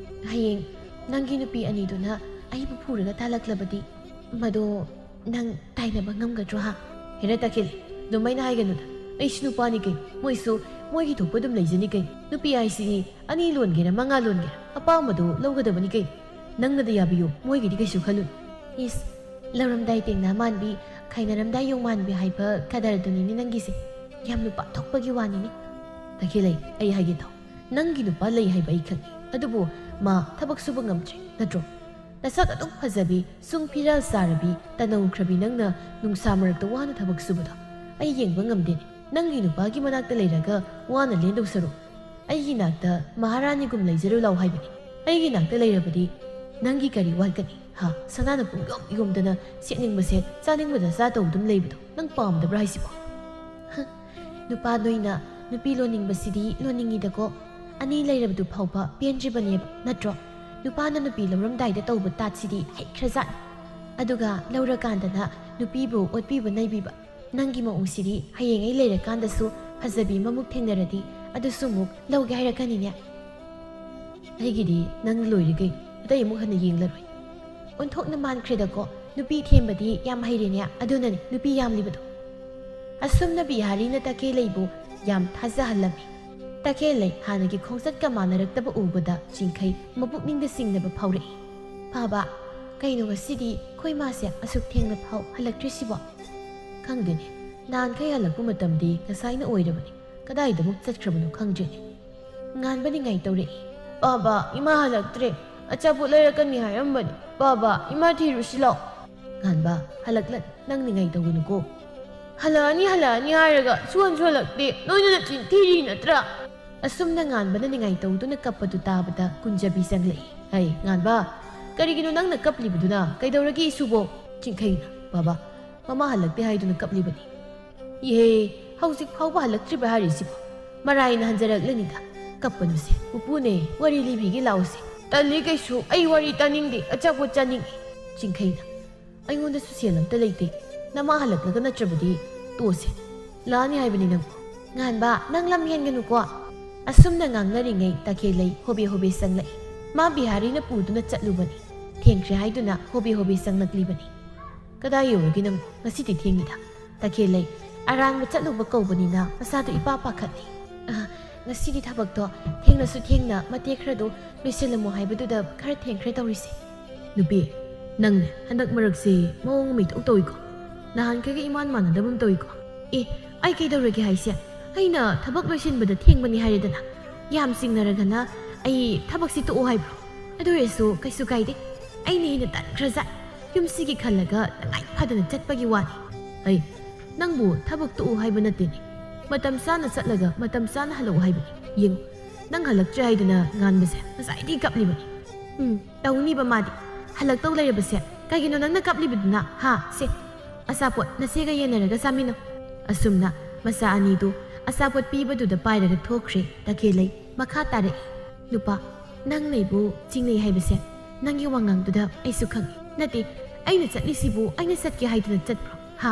ꯍꯌꯦꯡ ꯅꯪꯒꯤ ꯅꯨꯄꯤ ꯑꯅꯤꯗꯨꯅ ꯑꯩꯕꯨ ꯐꯨꯔꯒ ꯇꯥꯜꯂꯛꯂꯕꯗꯤ ꯃꯗꯣ ꯅꯪ ꯇꯥꯏꯅꯕ ꯉꯝꯒꯗ꯭ꯔꯣ, ꯍꯥ? ꯍꯦꯔꯥ ꯇꯈꯦꯜꯂꯩ, ꯑꯗꯨꯃꯥꯏꯅ ꯍꯥꯏꯒꯅꯨꯗ꯫ ꯑꯩꯁꯨ ꯅꯨꯄꯥꯅꯤ ꯀꯩꯅꯣ, ꯃꯣꯏꯁꯨ ꯃꯣꯏꯒꯤ ꯊꯣꯛꯄ ꯑꯗꯨꯝ ꯂꯩꯖꯅꯤ ꯀꯩꯅꯣ꯫ ꯅꯨꯄꯤ ꯍꯥꯏꯁꯤꯗꯤ ꯑꯅꯤ ꯂꯣꯟꯒꯦꯔꯥ ꯃꯉꯥ ꯂꯣꯟꯒꯦꯔꯥ ꯑꯄꯥꯝꯕꯗꯣ ꯂꯧꯒꯗꯕꯅꯤ ꯀꯩꯅꯣ꯫ ꯅꯪꯅꯗ ꯌꯥꯕꯤꯌꯨ, ꯃꯣꯏꯒꯤꯗꯤ ꯀꯩꯁꯨ ꯈꯜꯂꯨꯅꯨ꯫ ꯏꯁ, ꯂꯧꯔꯝꯗꯥꯏ ꯇꯦꯡꯅ ꯃꯥꯟꯕꯤ, ꯈꯥꯏꯅꯔꯝꯗꯥꯏ ꯌꯣꯡ ꯃꯥꯟꯕꯤ ꯍꯥꯏꯕ ꯀꯗꯔꯗꯨꯅꯤꯅꯦ ꯅꯪꯒꯤꯁꯦ꯫ ꯌꯥꯝ ꯅꯨꯄꯥ ꯊꯣꯛꯄꯒꯤ ꯋꯥꯅꯤꯅꯦ꯫ ꯇꯈꯦꯜꯂꯩ, ꯑꯩ ꯍꯥꯏꯒꯦ ꯇꯥꯎ꯫ ꯅꯪꯒꯤ ꯅꯨꯄꯥ ꯂꯩ ꯍꯥꯏꯕ ꯑꯩ ꯈꯪꯉꯤ꯫ ꯑꯗꯨꯕꯨ ꯃꯥ ꯊꯕꯛ ꯁꯨꯕ ꯉꯝꯗ꯭ꯔꯦ, ꯅꯠꯇ꯭ꯔꯣ? ꯅꯁꯛ ꯑꯗꯨꯛ ꯐꯖꯕꯤ, ꯁꯨꯡ ꯐꯤꯔꯥꯜ ꯆꯥꯔꯕꯤ, ꯇꯅꯧꯈ꯭ꯔꯕꯤ ꯅꯪꯅ ꯅꯨꯡꯁꯥ ꯃꯔꯛꯇ ꯋꯥꯅ ꯊꯕꯛ ꯁꯨꯕꯗꯣ ꯑꯩ ꯌꯦꯡꯕ ꯉꯝꯗꯦꯅꯦ꯫ ꯅꯪꯒꯤ ꯅꯨꯄꯥꯒꯤ ꯃꯅꯥꯛꯇ ꯂꯩꯔꯒ ꯋꯥꯅ ꯂꯦꯟꯗꯧ ꯁꯔꯨꯛ, ꯑꯩꯒꯤ ꯅꯥꯛꯇ ꯃꯍꯥꯔꯥꯅꯤꯒꯨꯝ ꯂꯩꯖꯔꯨ ꯂꯥꯎ ꯍꯥꯏꯕꯅꯤ꯫ ꯑꯩꯒꯤ ꯅꯥꯛꯇ ꯂꯩꯔꯕꯗꯤ ꯅꯪꯒꯤ ꯀꯔꯤ ꯋꯥꯠꯀꯅꯤ? ꯍꯥ? ꯁꯅꯥꯅ ꯄꯨꯡꯌꯣꯝ ꯌꯣꯝꯗꯅ ꯁꯦꯠꯅꯤꯡꯕ ꯁꯦꯠ, ꯆꯥꯅꯤꯡꯕꯗ ꯆꯥ ꯇꯧꯗꯨꯅ ꯂꯩꯕꯗꯣ ꯅꯪ ꯄꯥꯝꯗꯕ꯭ꯔꯥ ꯍꯥꯏꯁꯤꯕꯣ? ꯍ, ꯅꯨꯄꯥ ꯅꯣꯏꯅ ꯅꯨꯄꯤ ꯂꯣꯟꯅꯤꯡꯕꯁꯤꯗꯤ ꯂꯣꯟꯅꯤꯡꯉꯤꯗꯀꯣ꯫ ꯑꯅꯤ ꯂꯩꯔꯕꯗꯨ ꯐꯥꯎꯕ ꯄꯦꯟꯗ꯭ꯔꯤꯕꯅꯦꯕ, ꯅꯠꯇ꯭ꯔꯣ? ꯅꯨꯄꯥꯅ ꯅꯨꯄꯤ ꯂꯧꯔꯝꯗꯥꯏꯗ ꯇꯧꯕ ꯇꯥꯠꯁꯤꯗꯤ ꯍꯩꯈ꯭ꯔꯖꯥꯠꯅꯤ꯫ ꯑꯗꯨꯒ ꯂꯧꯔꯀꯥꯟꯗꯅ ꯅꯨꯄꯤꯕꯨ ꯑꯣꯠꯄꯤꯕ ꯅꯩꯕꯤꯕ, ꯅꯪꯒꯤ ꯃꯑꯣꯡꯁꯤꯗꯤ ꯍꯌꯦꯡ ꯑꯩ ꯂꯩꯔꯀꯥꯟꯗꯁꯨ ꯐꯖꯕꯤ ꯑꯃꯃꯨꯛ ꯊꯦꯡꯅꯔꯗꯤ ꯑꯗꯨꯁꯨ ꯑꯃꯨꯛ ꯂꯧꯒꯦ ꯍꯥꯏꯔꯛꯀꯅꯤꯅꯦ꯫ ꯑꯩꯒꯤꯗꯤ ꯅꯪ ꯂꯣꯏꯔꯦ ꯀꯩꯅꯣ, ꯑꯇꯩ ꯑꯃꯨꯛ ꯍꯟꯅ ꯌꯦꯡꯂꯔꯣꯏ꯫ ꯑꯣꯟꯊꯣꯛꯅ ꯃꯥꯟꯈ꯭ꯔꯦꯗꯀꯣ, ꯅꯨꯄꯤ ꯊꯦꯝꯕꯗꯤ ꯌꯥꯝ ꯍꯩꯔꯦꯅꯦ, ꯑꯗꯨꯅꯅꯦ ꯅꯨꯄꯤ ꯌꯥꯝꯂꯤꯕꯗꯣ꯫ ꯑꯁꯨꯝꯅ ꯕꯤꯍꯥꯔꯤꯅ ꯇꯈꯦꯜꯂꯩꯕꯨ ꯌꯥꯝ ꯊꯥꯖꯍꯜꯂꯝꯃꯤ꯫ ꯇꯈꯦꯜꯂꯩ ꯍꯥꯟꯅꯒꯤ ꯈꯣꯡꯆꯠꯀ ꯃꯥꯟꯅꯔꯛꯇꯕ ꯎꯕꯗ ꯆꯤꯡꯈꯩ ꯃꯄꯨꯛꯅꯤꯡꯗ ꯆꯤꯡꯅꯕ ꯐꯥꯎꯔꯛꯏ꯫ "ꯄꯥꯕ, ꯀꯩꯅꯣ ꯉꯁꯤꯗꯤ ꯑꯩꯈꯣꯏ ꯃꯥꯁꯦ ꯑꯁꯨꯛ ꯊꯦꯡꯅ ꯐꯥꯎ ꯍꯜꯂꯛꯇ꯭ꯔꯤꯁꯤꯕꯣ?" "ꯈꯪꯗꯦꯅꯦ, ꯅꯍꯥꯟꯈꯩ ꯍꯜꯂꯛꯄ ꯃꯇꯝꯗꯤ ꯉꯁꯥꯏꯅ ꯑꯣꯏꯔꯕꯅꯤ, ꯀꯗꯥꯏꯗ ꯑꯃꯨꯛ ꯆꯠꯈ꯭ꯔꯕꯅꯣ ꯈꯪꯗ꯭ꯔꯦꯅꯦ꯫" ꯉꯥꯟꯕ ꯅꯤꯡꯉꯥꯏ ꯇꯧꯔꯛꯏ꯫ "ꯄꯥꯕ, ꯏꯃꯥ ꯍꯜꯂꯛꯇ꯭ꯔꯦ, ꯑꯆꯥꯄꯣꯠ ꯂꯩꯔꯛꯀꯅꯤ ꯍꯥꯏꯔꯝꯕꯅꯤ꯫ ꯄꯥꯕ, ꯏꯃꯥ ꯊꯤꯔꯨꯁꯤ ꯂꯥꯎ꯫" "ꯉꯥꯟꯕ, ꯍꯜꯂꯛꯂ ꯅꯪ ꯅꯤꯡꯉꯥꯏ ꯇꯧꯒꯅꯨꯀꯣ꯫" "ꯍꯜꯂꯛꯑꯅꯤ, ꯍꯜꯂꯛꯑꯅꯤ ꯍꯥꯏꯔꯒ ꯁꯨꯍꯟꯁꯨ ꯍꯜꯂꯛꯇꯦ, ꯅꯣꯏꯅ ꯅꯆꯤꯟ ꯊꯤꯔꯤ ꯅꯠꯇ꯭ꯔꯥ?" ꯑꯁꯨꯝꯅ ꯉꯥꯟꯕꯅ ꯅꯤꯡꯉꯥꯏ ꯇꯧꯗꯨꯅ ꯀꯞꯄꯗꯨ ꯇꯥꯕꯗ ꯀꯨꯟꯖꯕꯤ ꯆꯪꯂꯛꯏ꯫ "ꯍꯩ, ꯉꯥꯟꯕ, ꯀꯔꯤꯒꯤꯅꯣ ꯅꯪꯅ ꯀꯞꯂꯤꯕꯗꯨꯅ? ꯀꯩꯗꯧꯔꯒꯦ ꯏꯁꯨꯕꯣ?" ꯆꯤꯡꯈꯩꯅ, "ꯕꯥꯕꯥ, ꯃꯃꯥ ꯍꯜꯂꯛꯇꯦ ꯍꯥꯏꯗꯨꯅ ꯀꯞꯂꯤꯕꯅꯤ꯫" "ꯏꯍꯦ, ꯍꯧꯖꯤꯛ ꯐꯥꯎꯕ ꯍꯜꯂꯛꯇ꯭ꯔꯤꯕ ꯍꯥꯏꯔꯤꯁꯤꯕꯣ? ꯃꯔꯥꯏꯅ ꯍꯟꯖꯔꯛꯂꯅꯤꯗ꯫ ꯀꯞꯄꯅꯨꯁꯦ, ꯄꯨꯄꯨꯅꯦ, ꯋꯥꯔꯤ ꯂꯤꯕꯤꯒꯦ ꯂꯥꯛꯎꯁꯦ꯫" "ꯇꯜꯂꯤ ꯀꯩꯁꯨ, ꯑꯩ ꯋꯥꯔꯤ ꯇꯥꯅꯤꯡꯗꯦ, ꯑꯆꯥꯄꯣꯠ ꯆꯥꯅꯤꯡꯉꯤ꯫" ꯆꯤꯡꯈꯩꯅ, "ꯑꯩꯉꯣꯟꯗꯁꯨ ꯁꯦꯜ ꯑꯝꯇ ꯂꯩꯇꯦ꯫ ꯅꯃꯥ ꯍꯜꯂꯛꯂꯒ ꯅꯠꯇ꯭ꯔꯕꯗꯤ ꯇꯣꯛꯑꯁꯦ꯫ ꯂꯥꯛꯑꯅꯤ ꯍꯥꯏꯕꯅꯤ ꯅꯪ꯫" "ꯉꯥꯟꯕ, ꯅꯪ ꯂꯝ ꯍꯦꯟꯒꯅꯨꯀꯣ꯫" ꯑꯁꯨꯝꯅ ꯉꯥꯡꯅꯔꯤꯉꯩ ꯇꯈꯦꯜꯂꯩ ꯍꯣꯕꯦ ꯍꯣꯕꯦ ꯆꯪꯂꯛꯏ꯫ ꯃꯥ ꯕꯤꯍꯥꯔꯤꯅ ꯄꯨꯗꯨꯅ ꯆꯠꯂꯨꯕꯅꯤ꯫ ꯊꯦꯡꯈ꯭ꯔꯦ ꯍꯥꯏꯗꯨꯅ ꯍꯣꯕꯦ ꯍꯣꯕꯦ ꯆꯪꯂꯛꯂꯤꯕꯅꯤ꯫ "ꯀꯗꯥꯏ ꯌꯧꯔꯒꯦ ꯅꯪꯕꯨ? ꯉꯁꯤꯗꯤ ꯊꯦꯡꯉꯤꯗ꯫" ꯇꯈꯦꯜꯂꯩ ꯑꯔꯥꯟꯕ ꯆꯠꯂꯨꯕ ꯀꯧꯕꯅꯤꯅ ꯃꯁꯥꯗꯣ ꯏꯄꯥ ꯄꯥꯈꯠꯂꯤ꯫ "ꯑ, ꯉꯁꯤꯗꯤ ꯊꯕꯛꯇꯣ ꯊꯦꯡꯂꯁꯨ ꯊꯦꯡꯅ ꯃꯇꯦꯛ ꯈꯔꯗꯣ ꯂꯣꯏꯁꯤꯜꯂꯝꯃꯣ ꯍꯥꯏꯕꯗꯨꯗ ꯈꯔ ꯊꯦꯡꯈ꯭ꯔꯦ ꯇꯧꯔꯤꯁꯦ꯫" "ꯅꯨꯄꯤ, ꯅꯪꯅꯦ ꯍꯟꯗꯛ ꯃꯔꯛꯁꯦ ꯃꯑꯣꯡ ꯑꯃ ꯏꯇꯧ ꯇꯧꯏꯀꯣ꯫ ꯅꯍꯥꯟꯈꯩꯒ ꯏꯃꯥꯟ ꯃꯥꯟꯅꯗꯕ ꯑꯃ ꯇꯧꯏꯀꯣ꯫" "ꯑꯦ, ꯑꯩ ꯀꯩꯗꯧꯔꯒꯦ ꯍꯥꯏꯁꯦ? ꯑꯩꯅ ꯊꯕꯛ ꯂꯣꯏꯁꯤꯟꯕꯗ ꯊꯦꯡꯕꯅꯤ ꯍꯥꯏꯔꯦꯗꯅ꯫ ꯌꯥꯝ ꯆꯤꯡꯅꯔꯒꯅ ꯑꯩ ꯊꯕꯛꯁꯤ ꯇꯣꯛꯑꯣ ꯍꯥꯏꯕ꯭ꯔꯣ? ꯑꯗꯨ ꯑꯣꯏꯔꯁꯨ ꯀꯩꯁꯨ ꯀꯥꯏꯗꯦ꯫ ꯑꯩꯅ ꯍꯦꯟꯅ ꯇꯟꯈ꯭ꯔꯖꯥꯠ꯫ ꯌꯨꯝꯁꯤꯒꯤ ꯈꯜꯂꯒ ꯇꯉꯥꯏ ꯐꯗꯅ ꯆꯠꯄꯒꯤ ꯋꯥꯅꯤ꯫" "ꯑꯩ ꯅꯪꯕꯨ ꯊꯕꯛ ꯇꯣꯛꯎ ꯍꯥꯏꯕ ꯅꯠꯇꯦꯅꯦ꯫ ꯃꯇꯝ ꯆꯥꯅ ꯆꯠꯂꯒ ꯃꯇꯝ ꯆꯥꯅ ꯍꯜꯂꯛꯎ ꯍꯥꯏꯕꯅꯤ꯫ ꯌꯦꯡꯉꯨ, ꯅꯪ ꯍꯜꯂꯛꯇ꯭ꯔꯦ ꯍꯥꯏꯗꯨꯅ ꯉꯥꯟꯕꯁꯦ ꯉꯁꯥꯏꯗꯒꯤ ꯀꯞꯂꯤꯕꯅꯤ꯫ ꯎꯝ, ꯇꯧꯅꯤꯕ ꯃꯥꯗꯤ꯫ ꯍꯜꯂꯛꯇꯧ ꯂꯩꯔꯕꯁꯦ ꯀꯩꯒꯤꯅꯣ ꯅꯪꯅ ꯀꯞꯂꯤꯕꯗꯨꯅ? ꯍꯥ? ꯁꯦ, ꯑꯆꯥꯄꯣꯠ ꯅꯆꯦꯒ ꯌꯦꯟꯅꯔꯒ ꯆꯥꯃꯤꯟꯅꯧ꯫ ꯑꯁꯨꯝꯅ ꯃꯆꯥ ꯑꯅꯤꯗꯨ ꯑꯆꯥꯄꯣꯠ ꯄꯤꯕꯗꯨꯗ ꯄꯥꯏꯔꯒ ꯊꯣꯛꯈ꯭ꯔꯦ ꯇꯈꯦꯜꯂꯩ꯫ ꯃꯈꯥ ꯇꯥꯔꯛꯏ, "ꯅꯨꯄꯥ, ꯅꯪꯅ ꯑꯩꯕꯨ ꯆꯤꯡꯅꯩ ꯍꯥꯏꯕꯁꯦ ꯅꯪꯒꯤ ꯋꯥꯉꯥꯡꯗꯨꯗ ꯑꯩꯁꯨ ꯈꯪꯉꯤ꯫ ꯅꯠꯇꯦ, ꯑꯩꯅ ꯆꯠꯂꯤꯁꯤꯕꯨ ꯑꯩꯅ ꯆꯠꯀꯦ ꯍꯥꯏꯗꯨꯅ ꯆꯠꯄ꯭ꯔꯣ? ꯍꯥ?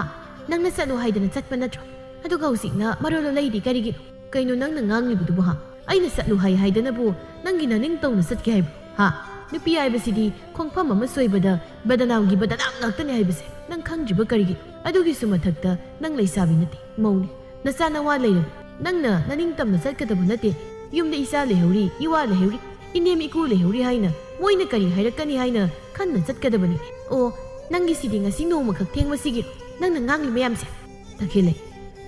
ꯅꯪꯅ ꯆꯠꯂꯨ ꯍꯥꯏꯗꯅ ꯆꯠꯄ ꯅꯠꯇ꯭ꯔꯣ? ꯑꯗꯨꯒ ꯍꯧꯖꯤꯛꯅ ꯃꯔꯣꯜ ꯂꯣꯜꯂꯛꯏꯗꯤ ꯀꯔꯤꯒꯤꯅꯣ? ꯀꯩꯅꯣ ꯅꯪꯅ ꯉꯥꯡꯂꯤꯕꯗꯨꯕꯨ, ꯍꯥ? ꯑꯩꯅ ꯆꯠꯂꯨ ꯍꯥꯏ ꯍꯥꯏꯗꯅꯕꯨ ꯅꯪꯒꯤ ꯅꯅꯤꯡꯇꯧꯅ ꯆꯠꯀꯦ ꯍꯥꯏꯕ꯭ꯔꯣ? ꯍꯥ? ꯅꯨꯄꯤ ꯍꯥꯏꯕꯁꯤꯗꯤ ꯈꯣꯡꯐꯝ ꯑꯃ ꯁꯣꯏꯕꯗ ꯕꯗꯅꯥꯝꯒꯤ ꯕꯗꯅꯥꯝ ꯉꯥꯛꯇꯅꯤ ꯍꯥꯏꯕꯁꯦ ꯅꯪ ꯈꯪꯗ꯭ꯔꯤꯕ ꯀꯔꯤꯒꯤꯅꯣ? ꯑꯗꯨꯒꯤꯁꯨ ꯃꯊꯛꯇ ꯅꯪ ꯂꯩꯁꯥꯕꯤ ꯅꯠꯇꯦ, ꯃꯧꯅꯤ꯫ ꯅꯆꯥ ꯅꯋꯥ ꯂꯩꯔꯕ ꯅꯪꯅ ꯅꯅꯤꯡꯇꯝꯅ ꯆꯠꯀꯗꯕ ꯅꯠꯇꯦ꯫ ꯌꯨꯝꯗ ꯏꯆꯥ ꯂꯩꯍꯧꯔꯤ, ꯏꯋꯥ ꯂꯩꯍꯧꯔꯤ, ꯏꯅꯦꯝ ꯏꯀꯨ ꯂꯩꯍꯧꯔꯤ ꯍꯥꯏꯅ ꯃꯣꯏꯅ ꯀꯔꯤ ꯍꯥꯏꯔꯛꯀꯅꯤ ꯍꯥꯏꯅ ꯈꯟꯅ ꯆꯠꯀꯗꯕꯅꯤ꯫ ꯑꯣ, ꯅꯪꯒꯤꯁꯤꯗꯤ ꯉꯁꯤ ꯅꯣꯡꯃꯈꯛ ꯊꯦꯡꯕꯁꯤꯒꯤ ꯅꯪꯅ ꯉꯥꯡꯂꯤ ꯃꯌꯥꯝꯁꯦ?" ꯇꯈꯦꯜꯂꯩ,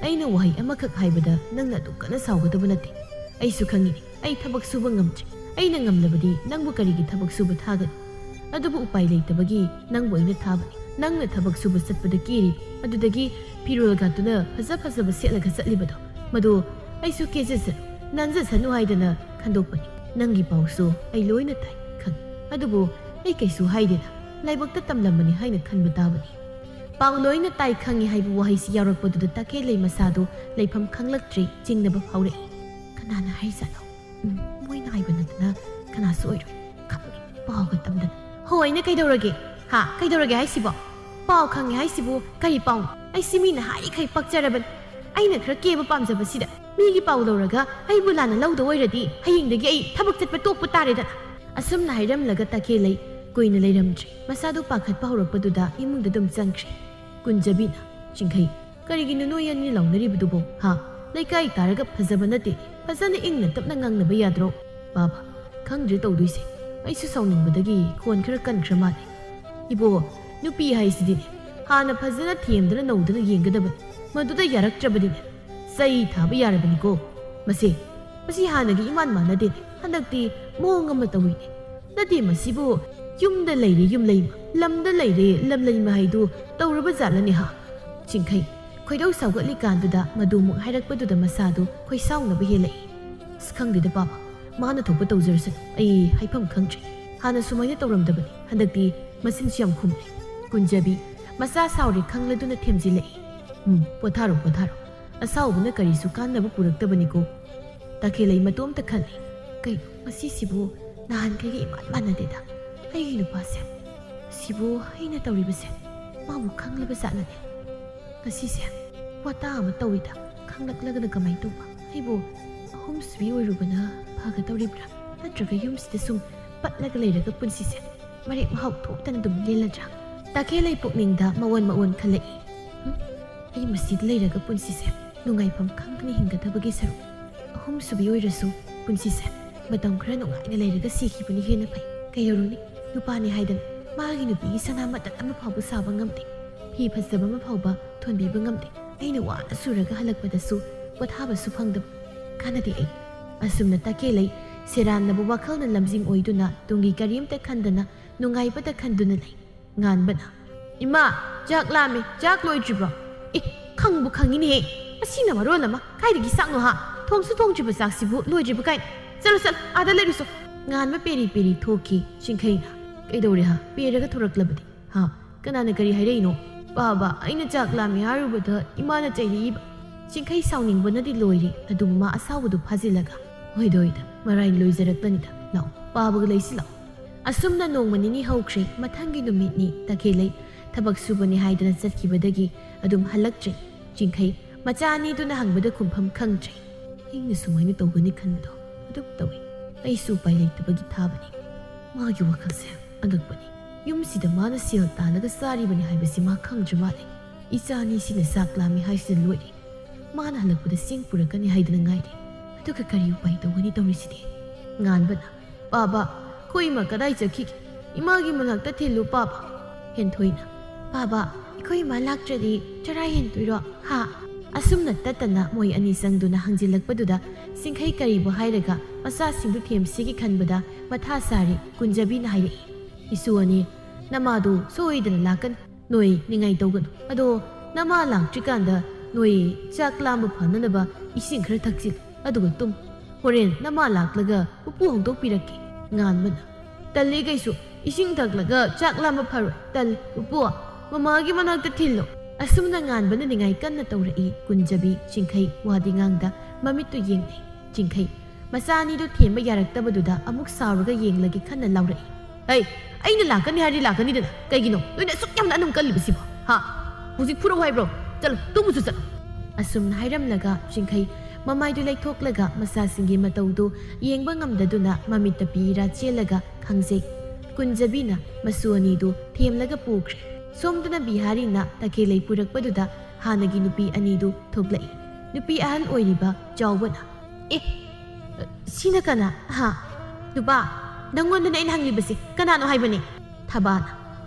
ꯑꯩꯅ ꯋꯥꯍꯩ ꯑꯃꯈꯛ ꯍꯥꯏꯕꯗ ꯅꯪꯅ ꯑꯗꯨꯛ ꯀꯟꯅ ꯁꯥꯎꯒꯗꯕ ꯅꯠꯇꯦ꯫ ꯑꯩꯁꯨ ꯈꯪꯉꯤ, ꯑꯩ ꯊꯕꯛ ꯁꯨꯕ ꯉꯝꯗ꯭ꯔꯤ꯫ ꯑꯩꯅ ꯉꯝꯂꯕꯗꯤ ꯅꯪꯕꯨ ꯀꯔꯤꯒꯤ ꯊꯕꯛ ꯁꯨꯕ ꯊꯥꯒꯅꯤ? ꯑꯗꯨꯕꯨ ꯎꯄꯥꯏ ꯂꯩꯇꯕꯒꯤ ꯅꯪꯕꯨ ꯑꯩꯅ ꯊꯥꯕꯅꯤ꯫ ꯅꯪꯅ ꯊꯕꯛ ꯁꯨꯕ ꯆꯠꯄꯗ ꯀꯦꯔꯤ, ꯑꯗꯨꯗꯒꯤ ꯐꯤꯔꯣꯜꯒꯥꯗꯨꯅ ꯐꯖ ꯐꯖꯕ ꯁꯦꯠꯂꯒ ꯆꯠꯂꯤꯕꯗꯣ, ꯃꯗꯨ ꯑꯩꯁꯨ ꯀꯦꯖꯁꯅꯨ, ꯅꯥꯟꯖꯁꯅꯨ ꯍꯥꯏꯗꯅ ꯈꯟꯗꯣꯛꯄꯅꯤ꯫ ꯅꯪꯒꯤ ꯄꯥꯎꯁꯨ ꯑꯩ ꯂꯣꯏꯅ ꯇꯥꯏ, ꯈꯪꯉꯤ꯫ ꯑꯗꯨꯕꯨ ꯑꯩ ꯀꯩꯁꯨ ꯍꯥꯏꯗꯦꯅ ꯂꯥꯏꯕꯛꯇ ꯇꯝꯂꯝꯕꯅꯤ ꯍꯥꯏꯅ ꯈꯟꯕ ꯇꯥꯕꯅꯤ꯫ "ꯄꯥꯎ ꯂꯣꯏꯅ ꯇꯥꯏ, ꯈꯪꯉꯤ" ꯍꯥꯏꯕ ꯋꯥꯍꯩꯁꯤ ꯌꯥꯎꯔꯛꯄꯗꯨꯗ ꯇꯈꯦꯜꯂꯩ ꯃꯁꯥꯗꯨ ꯂꯩꯐꯝ ꯈꯪꯂꯛꯇ꯭ꯔꯦ, ꯆꯤꯡꯅꯕ ꯐꯥꯎꯔꯛꯏ꯫ "ꯀꯅꯥꯅ ꯍꯥꯏꯖꯥꯠꯅꯣ? ꯎꯝ, ꯃꯣꯏꯅ ꯍꯥꯏꯕ ꯅꯠꯇꯅ ꯀꯅꯥꯁꯨ ꯑꯣꯏꯔꯣꯏ꯫ ꯈꯪꯉꯤ, ꯄꯥꯎꯒ ꯇꯝꯗꯅ꯫ ꯍꯣ, ꯑꯩꯅ ꯀꯩꯗꯧꯔꯒꯦ? ꯍꯥ? ꯀꯩꯗꯧꯔꯒꯦ ꯍꯥꯏꯁꯤꯕꯣ? ꯄꯥꯎ ꯈꯪꯉꯦ ꯍꯥꯏꯁꯤꯕꯨ ꯀꯔꯤ ꯄꯥꯎꯅꯣ? ꯑꯩꯁꯤ ꯃꯤꯅ ꯍꯥꯏꯔꯤꯈꯩ ꯄꯛꯆꯔꯕꯅꯤ꯫ ꯑꯩꯅ ꯈꯔ ꯀꯦꯕ ꯄꯥꯝꯖꯕꯁꯤꯗ ꯃꯤꯒꯤ ꯄꯥꯎ ꯂꯧꯔꯒ ꯑꯩꯕꯨ ꯂꯥꯟꯅ ꯂꯧꯗ ꯑꯣꯏꯔꯗꯤ ꯍꯌꯦꯡꯗꯒꯤ ꯑꯩ ꯊꯕꯛ ꯆꯠꯄ ꯇꯣꯛꯄ ꯇꯥꯔꯦꯗꯅ꯫" ꯑꯁꯨꯝꯅ ꯍꯥꯏꯔꯝꯂꯒ ꯇꯈꯦꯜꯂꯩ ꯀꯨꯏꯅ ꯂꯩꯔꯝꯗ꯭ꯔꯦ꯫ ꯃꯁꯥꯗꯨ ꯄꯥꯈꯠꯄ ꯍꯧꯔꯛꯄꯗꯨꯗ ꯏꯃꯨꯡꯗ ꯑꯗꯨꯝ ꯆꯪꯈ꯭ꯔꯦ꯫ ꯀꯨꯟꯖꯕꯤꯅ, "ꯆꯤꯡꯈꯩ, ꯀꯔꯤꯒꯤꯅꯣ ꯅꯣꯏ ꯑꯅꯤ ꯂꯥꯎꯅꯔꯤꯕꯗꯨꯕꯣ? ꯍꯥ? ꯂꯩꯀꯥꯏ ꯇꯥꯔꯒ ꯐꯖꯕ ꯅꯠꯇꯦ, ꯐꯖꯅ ꯏꯪꯅ ꯇꯞꯅ ꯉꯥꯡꯅꯕ ꯌꯥꯗ꯭ꯔꯣ?" "ꯕꯥꯕꯥ, ꯈꯪꯗ꯭ꯔꯦ ꯇꯧꯗꯣꯏꯁꯦ꯫ ꯑꯩꯁꯨ ꯁꯥꯎꯅꯤꯡꯕꯗꯒꯤ ꯈꯣꯟ ꯈꯔ ꯀꯟꯈ꯭ꯔ ꯃꯥꯜꯂꯦ꯫" "ꯏꯕꯣ, ꯅꯨꯄꯤ ꯍꯥꯏꯁꯤꯗꯤꯅꯦ, ꯍꯥꯟꯅ ꯐꯖꯅ ꯊꯦꯝꯗꯅ ꯅꯧꯗꯅ ꯌꯦꯡꯒꯗꯕꯅꯤ꯫ ꯃꯗꯨꯗ ꯌꯥꯔꯛꯇ꯭ꯔꯕꯗꯤꯅꯦ, ꯆꯩ ꯊꯥꯕ ꯌꯥꯔꯕꯅꯤꯀꯣ꯫ ꯃꯁꯦ, ꯃꯁꯤ ꯍꯥꯟꯅꯒꯤ ꯏꯃꯥꯟ ꯃꯥꯟꯅꯗꯦꯅꯦ꯫ ꯍꯟꯗꯛꯇꯤ ꯃꯑꯣꯡ ꯑꯃ ꯇꯧꯏꯅꯦ꯫ ꯅꯠꯇꯦ, ꯃꯁꯤꯕꯨ ꯌꯨꯝꯗ ꯂꯩꯔꯦ ꯌꯨꯝꯂꯩꯃ, ꯂꯝꯗ ꯂꯩꯔꯦ ꯂꯝꯂꯩꯃ ꯍꯥꯏꯗꯨ ꯇꯧꯔꯕ ꯖꯥꯠꯂꯅꯦ, ꯍꯥ?" "ꯆꯤꯡꯈꯩ, ꯈꯣꯏꯗꯧ ꯁꯥꯎꯒꯠꯂꯤꯀꯥꯟꯗꯨꯗ ꯃꯗꯨꯃꯨꯛ ꯍꯥꯏꯔꯛꯄꯗꯨꯗ ꯃꯁꯥꯗꯨ ꯈꯣꯏꯁꯥꯎꯅꯕ ꯍꯦꯜꯂꯛꯏ꯫ ꯑꯁ, ꯈꯪꯗꯦꯗ ꯄꯥꯕ, ꯃꯥꯅ ꯊꯣꯛꯄ ꯇꯧꯖꯔꯁꯅꯨ, ꯑꯩ ꯍꯥꯏꯐꯝ ꯈꯪꯗ꯭ꯔꯦ꯫ ꯍꯥꯟꯅ ꯁꯨꯃꯥꯏꯅ ꯇꯧꯔꯝꯗꯕꯅꯤ, ꯍꯟꯗꯛꯇꯤ ꯃꯆꯤꯟꯁꯨ ꯌꯥꯝ ꯈꯨꯝꯂꯦ꯫ ꯀꯨꯟꯖꯕꯤ ꯃꯆꯥ ꯁꯥꯎꯔꯦ ꯈꯪꯂꯗꯨꯅ ꯊꯦꯝꯖꯤꯜꯂꯛꯏ꯫ ꯎꯝ, ꯄꯣꯊꯥꯔꯣ ꯄꯣꯊꯥꯔꯣ, ꯑꯁꯥꯎꯕꯅ ꯀꯔꯤꯁꯨ ꯀꯥꯟꯅꯕ ꯄꯨꯔꯛꯇꯕꯅꯤꯀꯣ꯫ ꯇꯈꯦꯜꯂꯩ ꯃꯇꯣꯝꯇ ꯈꯜꯂꯤ꯫ ꯀꯩꯅꯣ ꯉꯁꯤꯁꯤꯕꯨ ꯅꯍꯥꯟꯈꯩꯒ ꯏꯃꯥꯟ ꯃꯥꯟꯅꯗꯦꯗ꯫ ꯑꯩꯒꯤ ꯅꯨꯄꯥꯁꯦ ꯁꯤꯕꯨ ꯑꯩꯅ ꯇꯧꯔꯤꯕꯁꯦ ꯃꯥꯕꯨ ꯈꯪꯂꯕ ꯖꯥꯠꯂꯅꯦ? ꯉꯁꯤꯁꯦ ꯋꯥꯇꯥ ꯑꯃ ꯇꯧꯏꯗ, ꯈꯪꯂꯛꯂꯒꯅ ꯀꯃꯥꯏꯅ ꯇꯧꯕ? ꯑꯩꯕꯨ ꯑꯍꯨꯝꯁꯨꯕꯤ ꯑꯣꯏꯔꯨꯕꯅ ꯐꯒꯗꯧꯔꯤꯕ꯭ꯔꯥ? ꯅꯠꯇ꯭ꯔꯒ ꯌꯨꯝꯁꯤꯗ ꯁꯨꯝ ꯄꯠꯂꯒ ꯂꯩꯔꯒ ꯄꯨꯟꯁꯤꯁꯦ ꯃꯔꯦꯛ ꯃꯍꯥꯎ ꯊꯣꯛꯇꯅ ꯑꯗꯨꯝ ꯂꯦꯜꯂꯗ꯭ꯔꯥ? ꯇꯈꯦꯜꯂꯩ ꯄꯨꯛꯅꯤꯡꯗ ꯃꯑꯣꯟ ꯃꯑꯣꯟ ꯈꯜꯂꯛꯏ꯫ ꯍꯨꯝ, ꯑꯩ ꯃꯁꯤꯗ ꯂꯩꯔꯒ ꯄꯨꯟꯁꯤꯁꯦ ꯅꯨꯡꯉꯥꯏꯐꯝ ꯈꯪꯗꯅ ꯍꯤꯡꯒꯗꯕꯒꯤ ꯁꯔꯨꯛ, ꯑꯍꯨꯝꯁꯨꯕꯤ ꯑꯣꯏꯔꯁꯨ ꯄꯨꯟꯁꯤꯁꯦ ꯃꯇꯝ ꯈꯔ ꯅꯨꯡꯉꯥꯏꯅ ꯂꯩꯔꯒ ꯁꯤꯈꯤꯕꯅ ꯍꯦꯟꯅ ꯐꯩ꯫ ꯀꯩꯗꯧꯔꯨꯅꯤ, ꯅꯨꯄꯥꯅꯤ ꯍꯥꯏꯗꯅ ꯃꯥꯒꯤ ꯅꯨꯄꯤꯒꯤ ꯁꯅꯥ ꯃꯇꯠ ꯑꯃ ꯐꯥꯎꯕ ꯁꯥꯕ ꯉꯝꯗꯦ, ꯐꯤ ꯐꯖꯕ ꯑꯃ ꯐꯥꯎꯕ ꯊꯣꯟꯕꯤꯕ ꯉꯝꯗꯦ꯫ ꯑꯩꯅ ꯋꯥꯅ ꯁꯨꯔꯒ ꯍꯜꯂꯛꯄꯗꯁꯨ ꯄꯣꯊꯥꯕꯁꯨ ꯐꯪꯗꯕ꯫ ꯀꯥꯟꯅꯗꯦ ꯑꯩ꯫ ꯑꯁꯨꯝꯅ ꯇꯈꯦꯜꯂꯩ ꯁꯦꯔꯥꯟꯅꯕ ꯋꯥꯈꯜꯅ ꯂꯝꯖꯤꯡ ꯑꯣꯏꯗꯨꯅ ꯇꯨꯡꯒꯤ ꯀꯔꯤꯝꯇ ꯈꯟꯗꯅ ꯅꯨꯡꯉꯥꯏꯕꯇ ꯈꯟꯗꯨꯅ ꯂꯩ꯫ ꯉꯥꯟꯕꯅ, "ꯏꯃꯥ, ꯆꯥꯛ ꯂꯥꯝꯃꯦ, ꯆꯥꯛ ꯂꯣꯏꯗ꯭ꯔꯤꯕ꯭ꯔꯣ?" "ꯑꯦ, ꯈꯪꯕꯨ ꯈꯪꯉꯤꯅꯦꯍꯦ, ꯑꯁꯤꯅ ꯃꯔꯣꯜ ꯑꯃ, ꯀꯥꯏꯗꯒꯤ ꯆꯥꯛꯅꯣ ꯍꯥ? ꯊꯣꯡꯁꯨ ꯊꯣꯡꯗ꯭ꯔꯤꯕ ꯆꯥꯛꯁꯤꯕꯨ ꯂꯣꯏꯗ꯭ꯔꯤꯕ ꯀꯥꯏꯅ? ꯆꯠꯂꯣ, ꯆꯠꯂꯣ, ꯑꯥꯗ ꯂꯩꯔꯨꯁꯣ!" ꯉꯥꯟꯕ ꯄꯦꯔꯤ ꯄꯦꯔꯤ ꯊꯣꯛꯈꯤ꯫ ꯆꯤꯡꯈꯩꯅ, "ꯀꯩꯗꯧꯔꯦ ꯍꯥ? ꯄꯦꯔꯒ ꯊꯣꯔꯛꯂꯕꯗꯤ ꯍꯥ? ꯀꯅꯥꯅ ꯀꯔꯤ ꯍꯥꯏꯔꯛꯏꯅꯣ?" "ꯄꯥꯕ, ꯑꯩꯅ ꯆꯥꯛ ꯂꯥꯝꯃꯦ ꯍꯥꯏꯔꯨꯕꯗ ꯏꯃꯥꯅ ꯆꯩꯔꯛꯏꯕ꯫" ꯆꯤꯡꯈꯩ ꯁꯥꯎꯅꯤꯡꯕꯅꯗꯤ ꯂꯣꯏꯔꯦ, ꯑꯗꯨꯕꯨ ꯃꯥ ꯑꯁꯥꯎꯕꯗꯨ ꯐꯥꯖꯤꯜꯂꯒ, "ꯍꯣꯏꯗ, ꯍꯣꯏꯗ, ꯃꯔꯥꯏꯅ ꯂꯣꯏꯖꯔꯛꯂꯅꯤꯗ꯫ ꯂꯥꯛꯑꯣ, ꯄꯥꯕꯒ ꯂꯩꯁꯤ ꯂꯥꯛꯑꯣ꯫" ꯑꯁꯨꯝꯅ ꯅꯣꯡꯃ ꯅꯤꯅꯤ ꯍꯧꯈ꯭ꯔꯦ꯫ ꯃꯊꯪꯒꯤ ꯅꯨꯃꯤꯠꯅꯤ ꯇꯈꯦꯜꯂꯩ ꯊꯕꯛ ꯁꯨꯕꯅꯤ ꯍꯥꯏꯗꯅ ꯆꯠꯈꯤꯕꯗꯒꯤ ꯑꯗꯨꯝ ꯍꯜꯂꯛꯇ꯭ꯔꯦ꯫ ꯆꯤꯡꯈꯩ ꯃꯆꯥ ꯑꯅꯤꯗꯨꯅ ꯍꯪꯕꯗ ꯈꯨꯝꯐꯝ ꯈꯪꯗ꯭ꯔꯦ꯫ ꯑꯩꯅ ꯁꯨꯃꯥꯏꯅ ꯇꯧꯒꯅꯤ ꯈꯟꯕꯗꯣ ꯑꯗꯨꯝ ꯇꯧꯏ꯫ ꯑꯩꯁꯨ ꯎꯄꯥꯏ ꯂꯩꯇꯕꯒꯤ ꯊꯥꯕꯅꯤ꯫ ꯃꯥꯒꯤ ꯋꯥꯈꯜꯁꯦ ꯑꯉꯛꯄꯅꯤ꯫ ꯌꯨꯝꯁꯤꯗ ꯃꯥꯅ ꯁꯦꯜ ꯇꯥꯜꯂꯒ ꯆꯥꯔꯤꯕꯅꯤ ꯍꯥꯏꯕꯁꯤ ꯃꯥ ꯈꯪꯗ꯭ꯔ ꯃꯥꯜꯂꯦ꯫ ꯏꯆꯥ ꯑꯅꯤꯁꯤꯅ ꯆꯥꯛ ꯂꯥꯝꯃꯤ ꯍꯥꯏꯁꯤꯗ ꯂꯣꯏꯔꯦ꯫ ꯃꯥꯅ ꯍꯜꯂꯛꯄꯗ ꯆꯦꯡ ꯄꯨꯔꯛꯀꯅꯤ ꯍꯥꯏꯗꯅ ꯉꯥꯏꯔꯦ꯫ ꯑꯗꯨꯒ ꯀꯔꯤ ꯎꯄꯥꯏ ꯇꯧꯒꯅꯤ ꯇꯧꯔꯤꯁꯤꯗꯤ? ꯉꯥꯟꯕꯅ, "ꯄꯥꯕ, ꯑꯩꯈꯣꯏ ꯏꯃꯥ ꯀꯗꯥꯏ ꯆꯠꯈꯤꯒꯦ? ꯏꯃꯥꯒꯤ ꯃꯅꯥꯛꯇ ꯊꯤꯜꯂꯨ ꯄꯥꯕ꯫" ꯍꯦꯟꯊꯣꯏꯅ, "ꯄꯥꯕ, ꯑꯩꯈꯣꯏ ꯏꯃꯥ ꯂꯥꯛꯇ꯭ꯔꯗꯤ ꯆꯔꯥ ꯍꯦꯟꯗꯣꯏꯔꯣ ꯍꯥ?" ꯑꯁꯨꯝꯅ ꯇꯠꯇꯅ ꯃꯣꯏ ꯑꯅꯤ ꯆꯪꯗꯨꯅ ꯍꯪꯖꯤꯜꯂꯛꯄꯗꯨꯗ ꯆꯤꯡꯈꯩ ꯀꯔꯤꯕꯨ ꯍꯥꯏꯔꯒ ꯃꯆꯥꯁꯤꯡꯗꯨ ꯊꯦꯝꯁꯤꯒꯦ ꯈꯟꯕꯗ ꯃꯊꯥ ꯁꯥꯔꯦ꯫ ꯀꯨꯟꯖꯕꯤꯅ ꯍꯥꯏꯔꯛꯏ, "ꯏꯁꯨ ꯑꯅꯤ, ꯅꯃꯥꯗꯨ ꯁꯣꯏꯗꯅ ꯂꯥꯛꯀꯅꯤ꯫ ꯅꯣꯏ ꯅꯤꯡꯉꯥꯏ ꯇꯧꯒꯅꯨ꯫ ꯑꯗꯣ ꯅꯃꯥ ꯂꯥꯛꯇ꯭ꯔꯤꯀꯥꯟꯗ ꯅꯣꯏ ꯆꯥꯛ ꯂꯥꯝꯕ ꯐꯅꯅꯕ ꯏꯁꯤꯡ ꯈꯔ ꯊꯛꯆꯤꯜꯂꯨ, ꯑꯗꯨꯒ ꯇꯨꯝ꯫ ꯍꯣꯔꯦꯟ ꯅꯃꯥ ꯂꯥꯛꯂꯒ ꯄꯨꯄꯨ ꯍꯧꯗꯣꯛꯄꯤꯔꯛꯀꯦ꯫ ꯉꯥꯟꯕꯅ, ꯇꯜꯂꯦ ꯀꯩꯁꯨ, ꯏꯁꯤꯡ ꯊꯛꯂꯒ ꯆꯥꯛ ꯂꯥꯝꯕ ꯐꯔꯣꯏ꯫ ꯇꯜꯂꯦ꯫ ꯄꯨꯄꯨ, ꯃꯃꯥꯒꯤ ꯃꯅꯥꯛꯇ ꯊꯤꯜꯂꯣ꯫ ꯑꯁꯨꯝꯅ ꯉꯥꯟꯕꯅ ꯅꯤꯡꯉꯥꯏ ꯀꯟꯅ ꯇꯧꯔꯛꯏ꯫ ꯀꯨꯟꯖꯕꯤ ꯆꯤꯡꯈꯩ ꯋꯥꯗꯤ ꯉꯥꯡꯗ ꯃꯃꯤꯠꯇꯨ ꯌꯦꯡꯅꯩ꯫ ꯆꯤꯡꯈꯩ ꯃꯆꯥ ꯑꯅꯤꯗꯨ ꯊꯦꯝꯕ ꯌꯥꯔꯛꯇꯕꯗꯨꯗ ꯑꯃꯨꯛ ꯁꯥꯎꯔꯒ ꯌꯦꯡꯂꯒꯦ ꯈꯟꯅ ꯂꯥꯎꯔꯛꯏ꯫ "ꯍꯩ, ꯑꯩꯅ ꯂꯥꯛꯀꯅꯤ ꯍꯥꯏꯔꯗꯤ ꯂꯥꯛꯀꯅꯤꯗꯅ, ꯀꯩꯒꯤꯅꯣ ꯅꯣꯏꯅ ꯑꯁꯨꯛ ꯌꯥꯝꯅ ꯑꯅꯝ ꯀꯜꯂꯤꯕꯁꯤꯕꯣ? ꯍꯥ? ꯍꯧꯖꯤꯛ ꯐꯨꯔꯧ ꯍꯥꯏꯕ꯭ꯔꯣ? ꯆꯠꯂꯣ, ꯇꯨꯝꯃꯨꯁꯨ ꯆꯠꯂꯣ!" ꯑꯁꯨꯝꯅ ꯍꯥꯏꯔꯝꯂꯒ ꯆꯤꯡꯈꯩ ꯃꯃꯥꯏꯗꯨ ꯂꯩꯊꯣꯛꯂꯒ ꯃꯆꯥꯁꯤꯡꯒꯤ ꯃꯇꯧꯗꯨ ꯌꯦꯡꯕ ꯉꯝꯗꯗꯨꯅ ꯃꯃꯤꯠꯇ ꯄꯤꯔꯥ ꯆꯦꯜꯂꯒ ꯈꯪꯖꯩ꯫ ꯀꯨꯟꯖꯕꯤꯅ ꯃꯁꯨ ꯑꯅꯤꯗꯨ ꯊꯦꯝꯂꯒ ꯄꯨꯈ꯭ꯔꯦ꯫ ꯁꯣꯝꯗꯅ ꯕꯤꯍꯥꯔꯤꯅ ꯇꯈꯦꯜꯂꯩ ꯄꯨꯔꯛꯄꯗꯨꯗ ꯍꯥꯟꯅꯒꯤ ꯅꯨꯄꯤ ꯑꯅꯤꯗꯨ ꯊꯣꯛꯂꯛꯏ꯫ ꯅꯨꯄꯤ ꯑꯍꯜ ꯑꯣꯏꯔꯤꯕ ꯆꯥꯎꯕꯅ, "ꯑꯦ, ꯁꯤꯅ ꯀꯅꯥ? ꯍꯥ? ꯅꯨꯄꯥ, ꯅꯪꯉꯣꯟꯗꯅꯦ ꯑꯩꯅ ꯍꯪꯂꯤꯕꯁꯦ, ꯀꯅꯥꯅꯣ ꯍꯥꯏꯕꯅꯦ?" ꯊꯕꯥꯅ,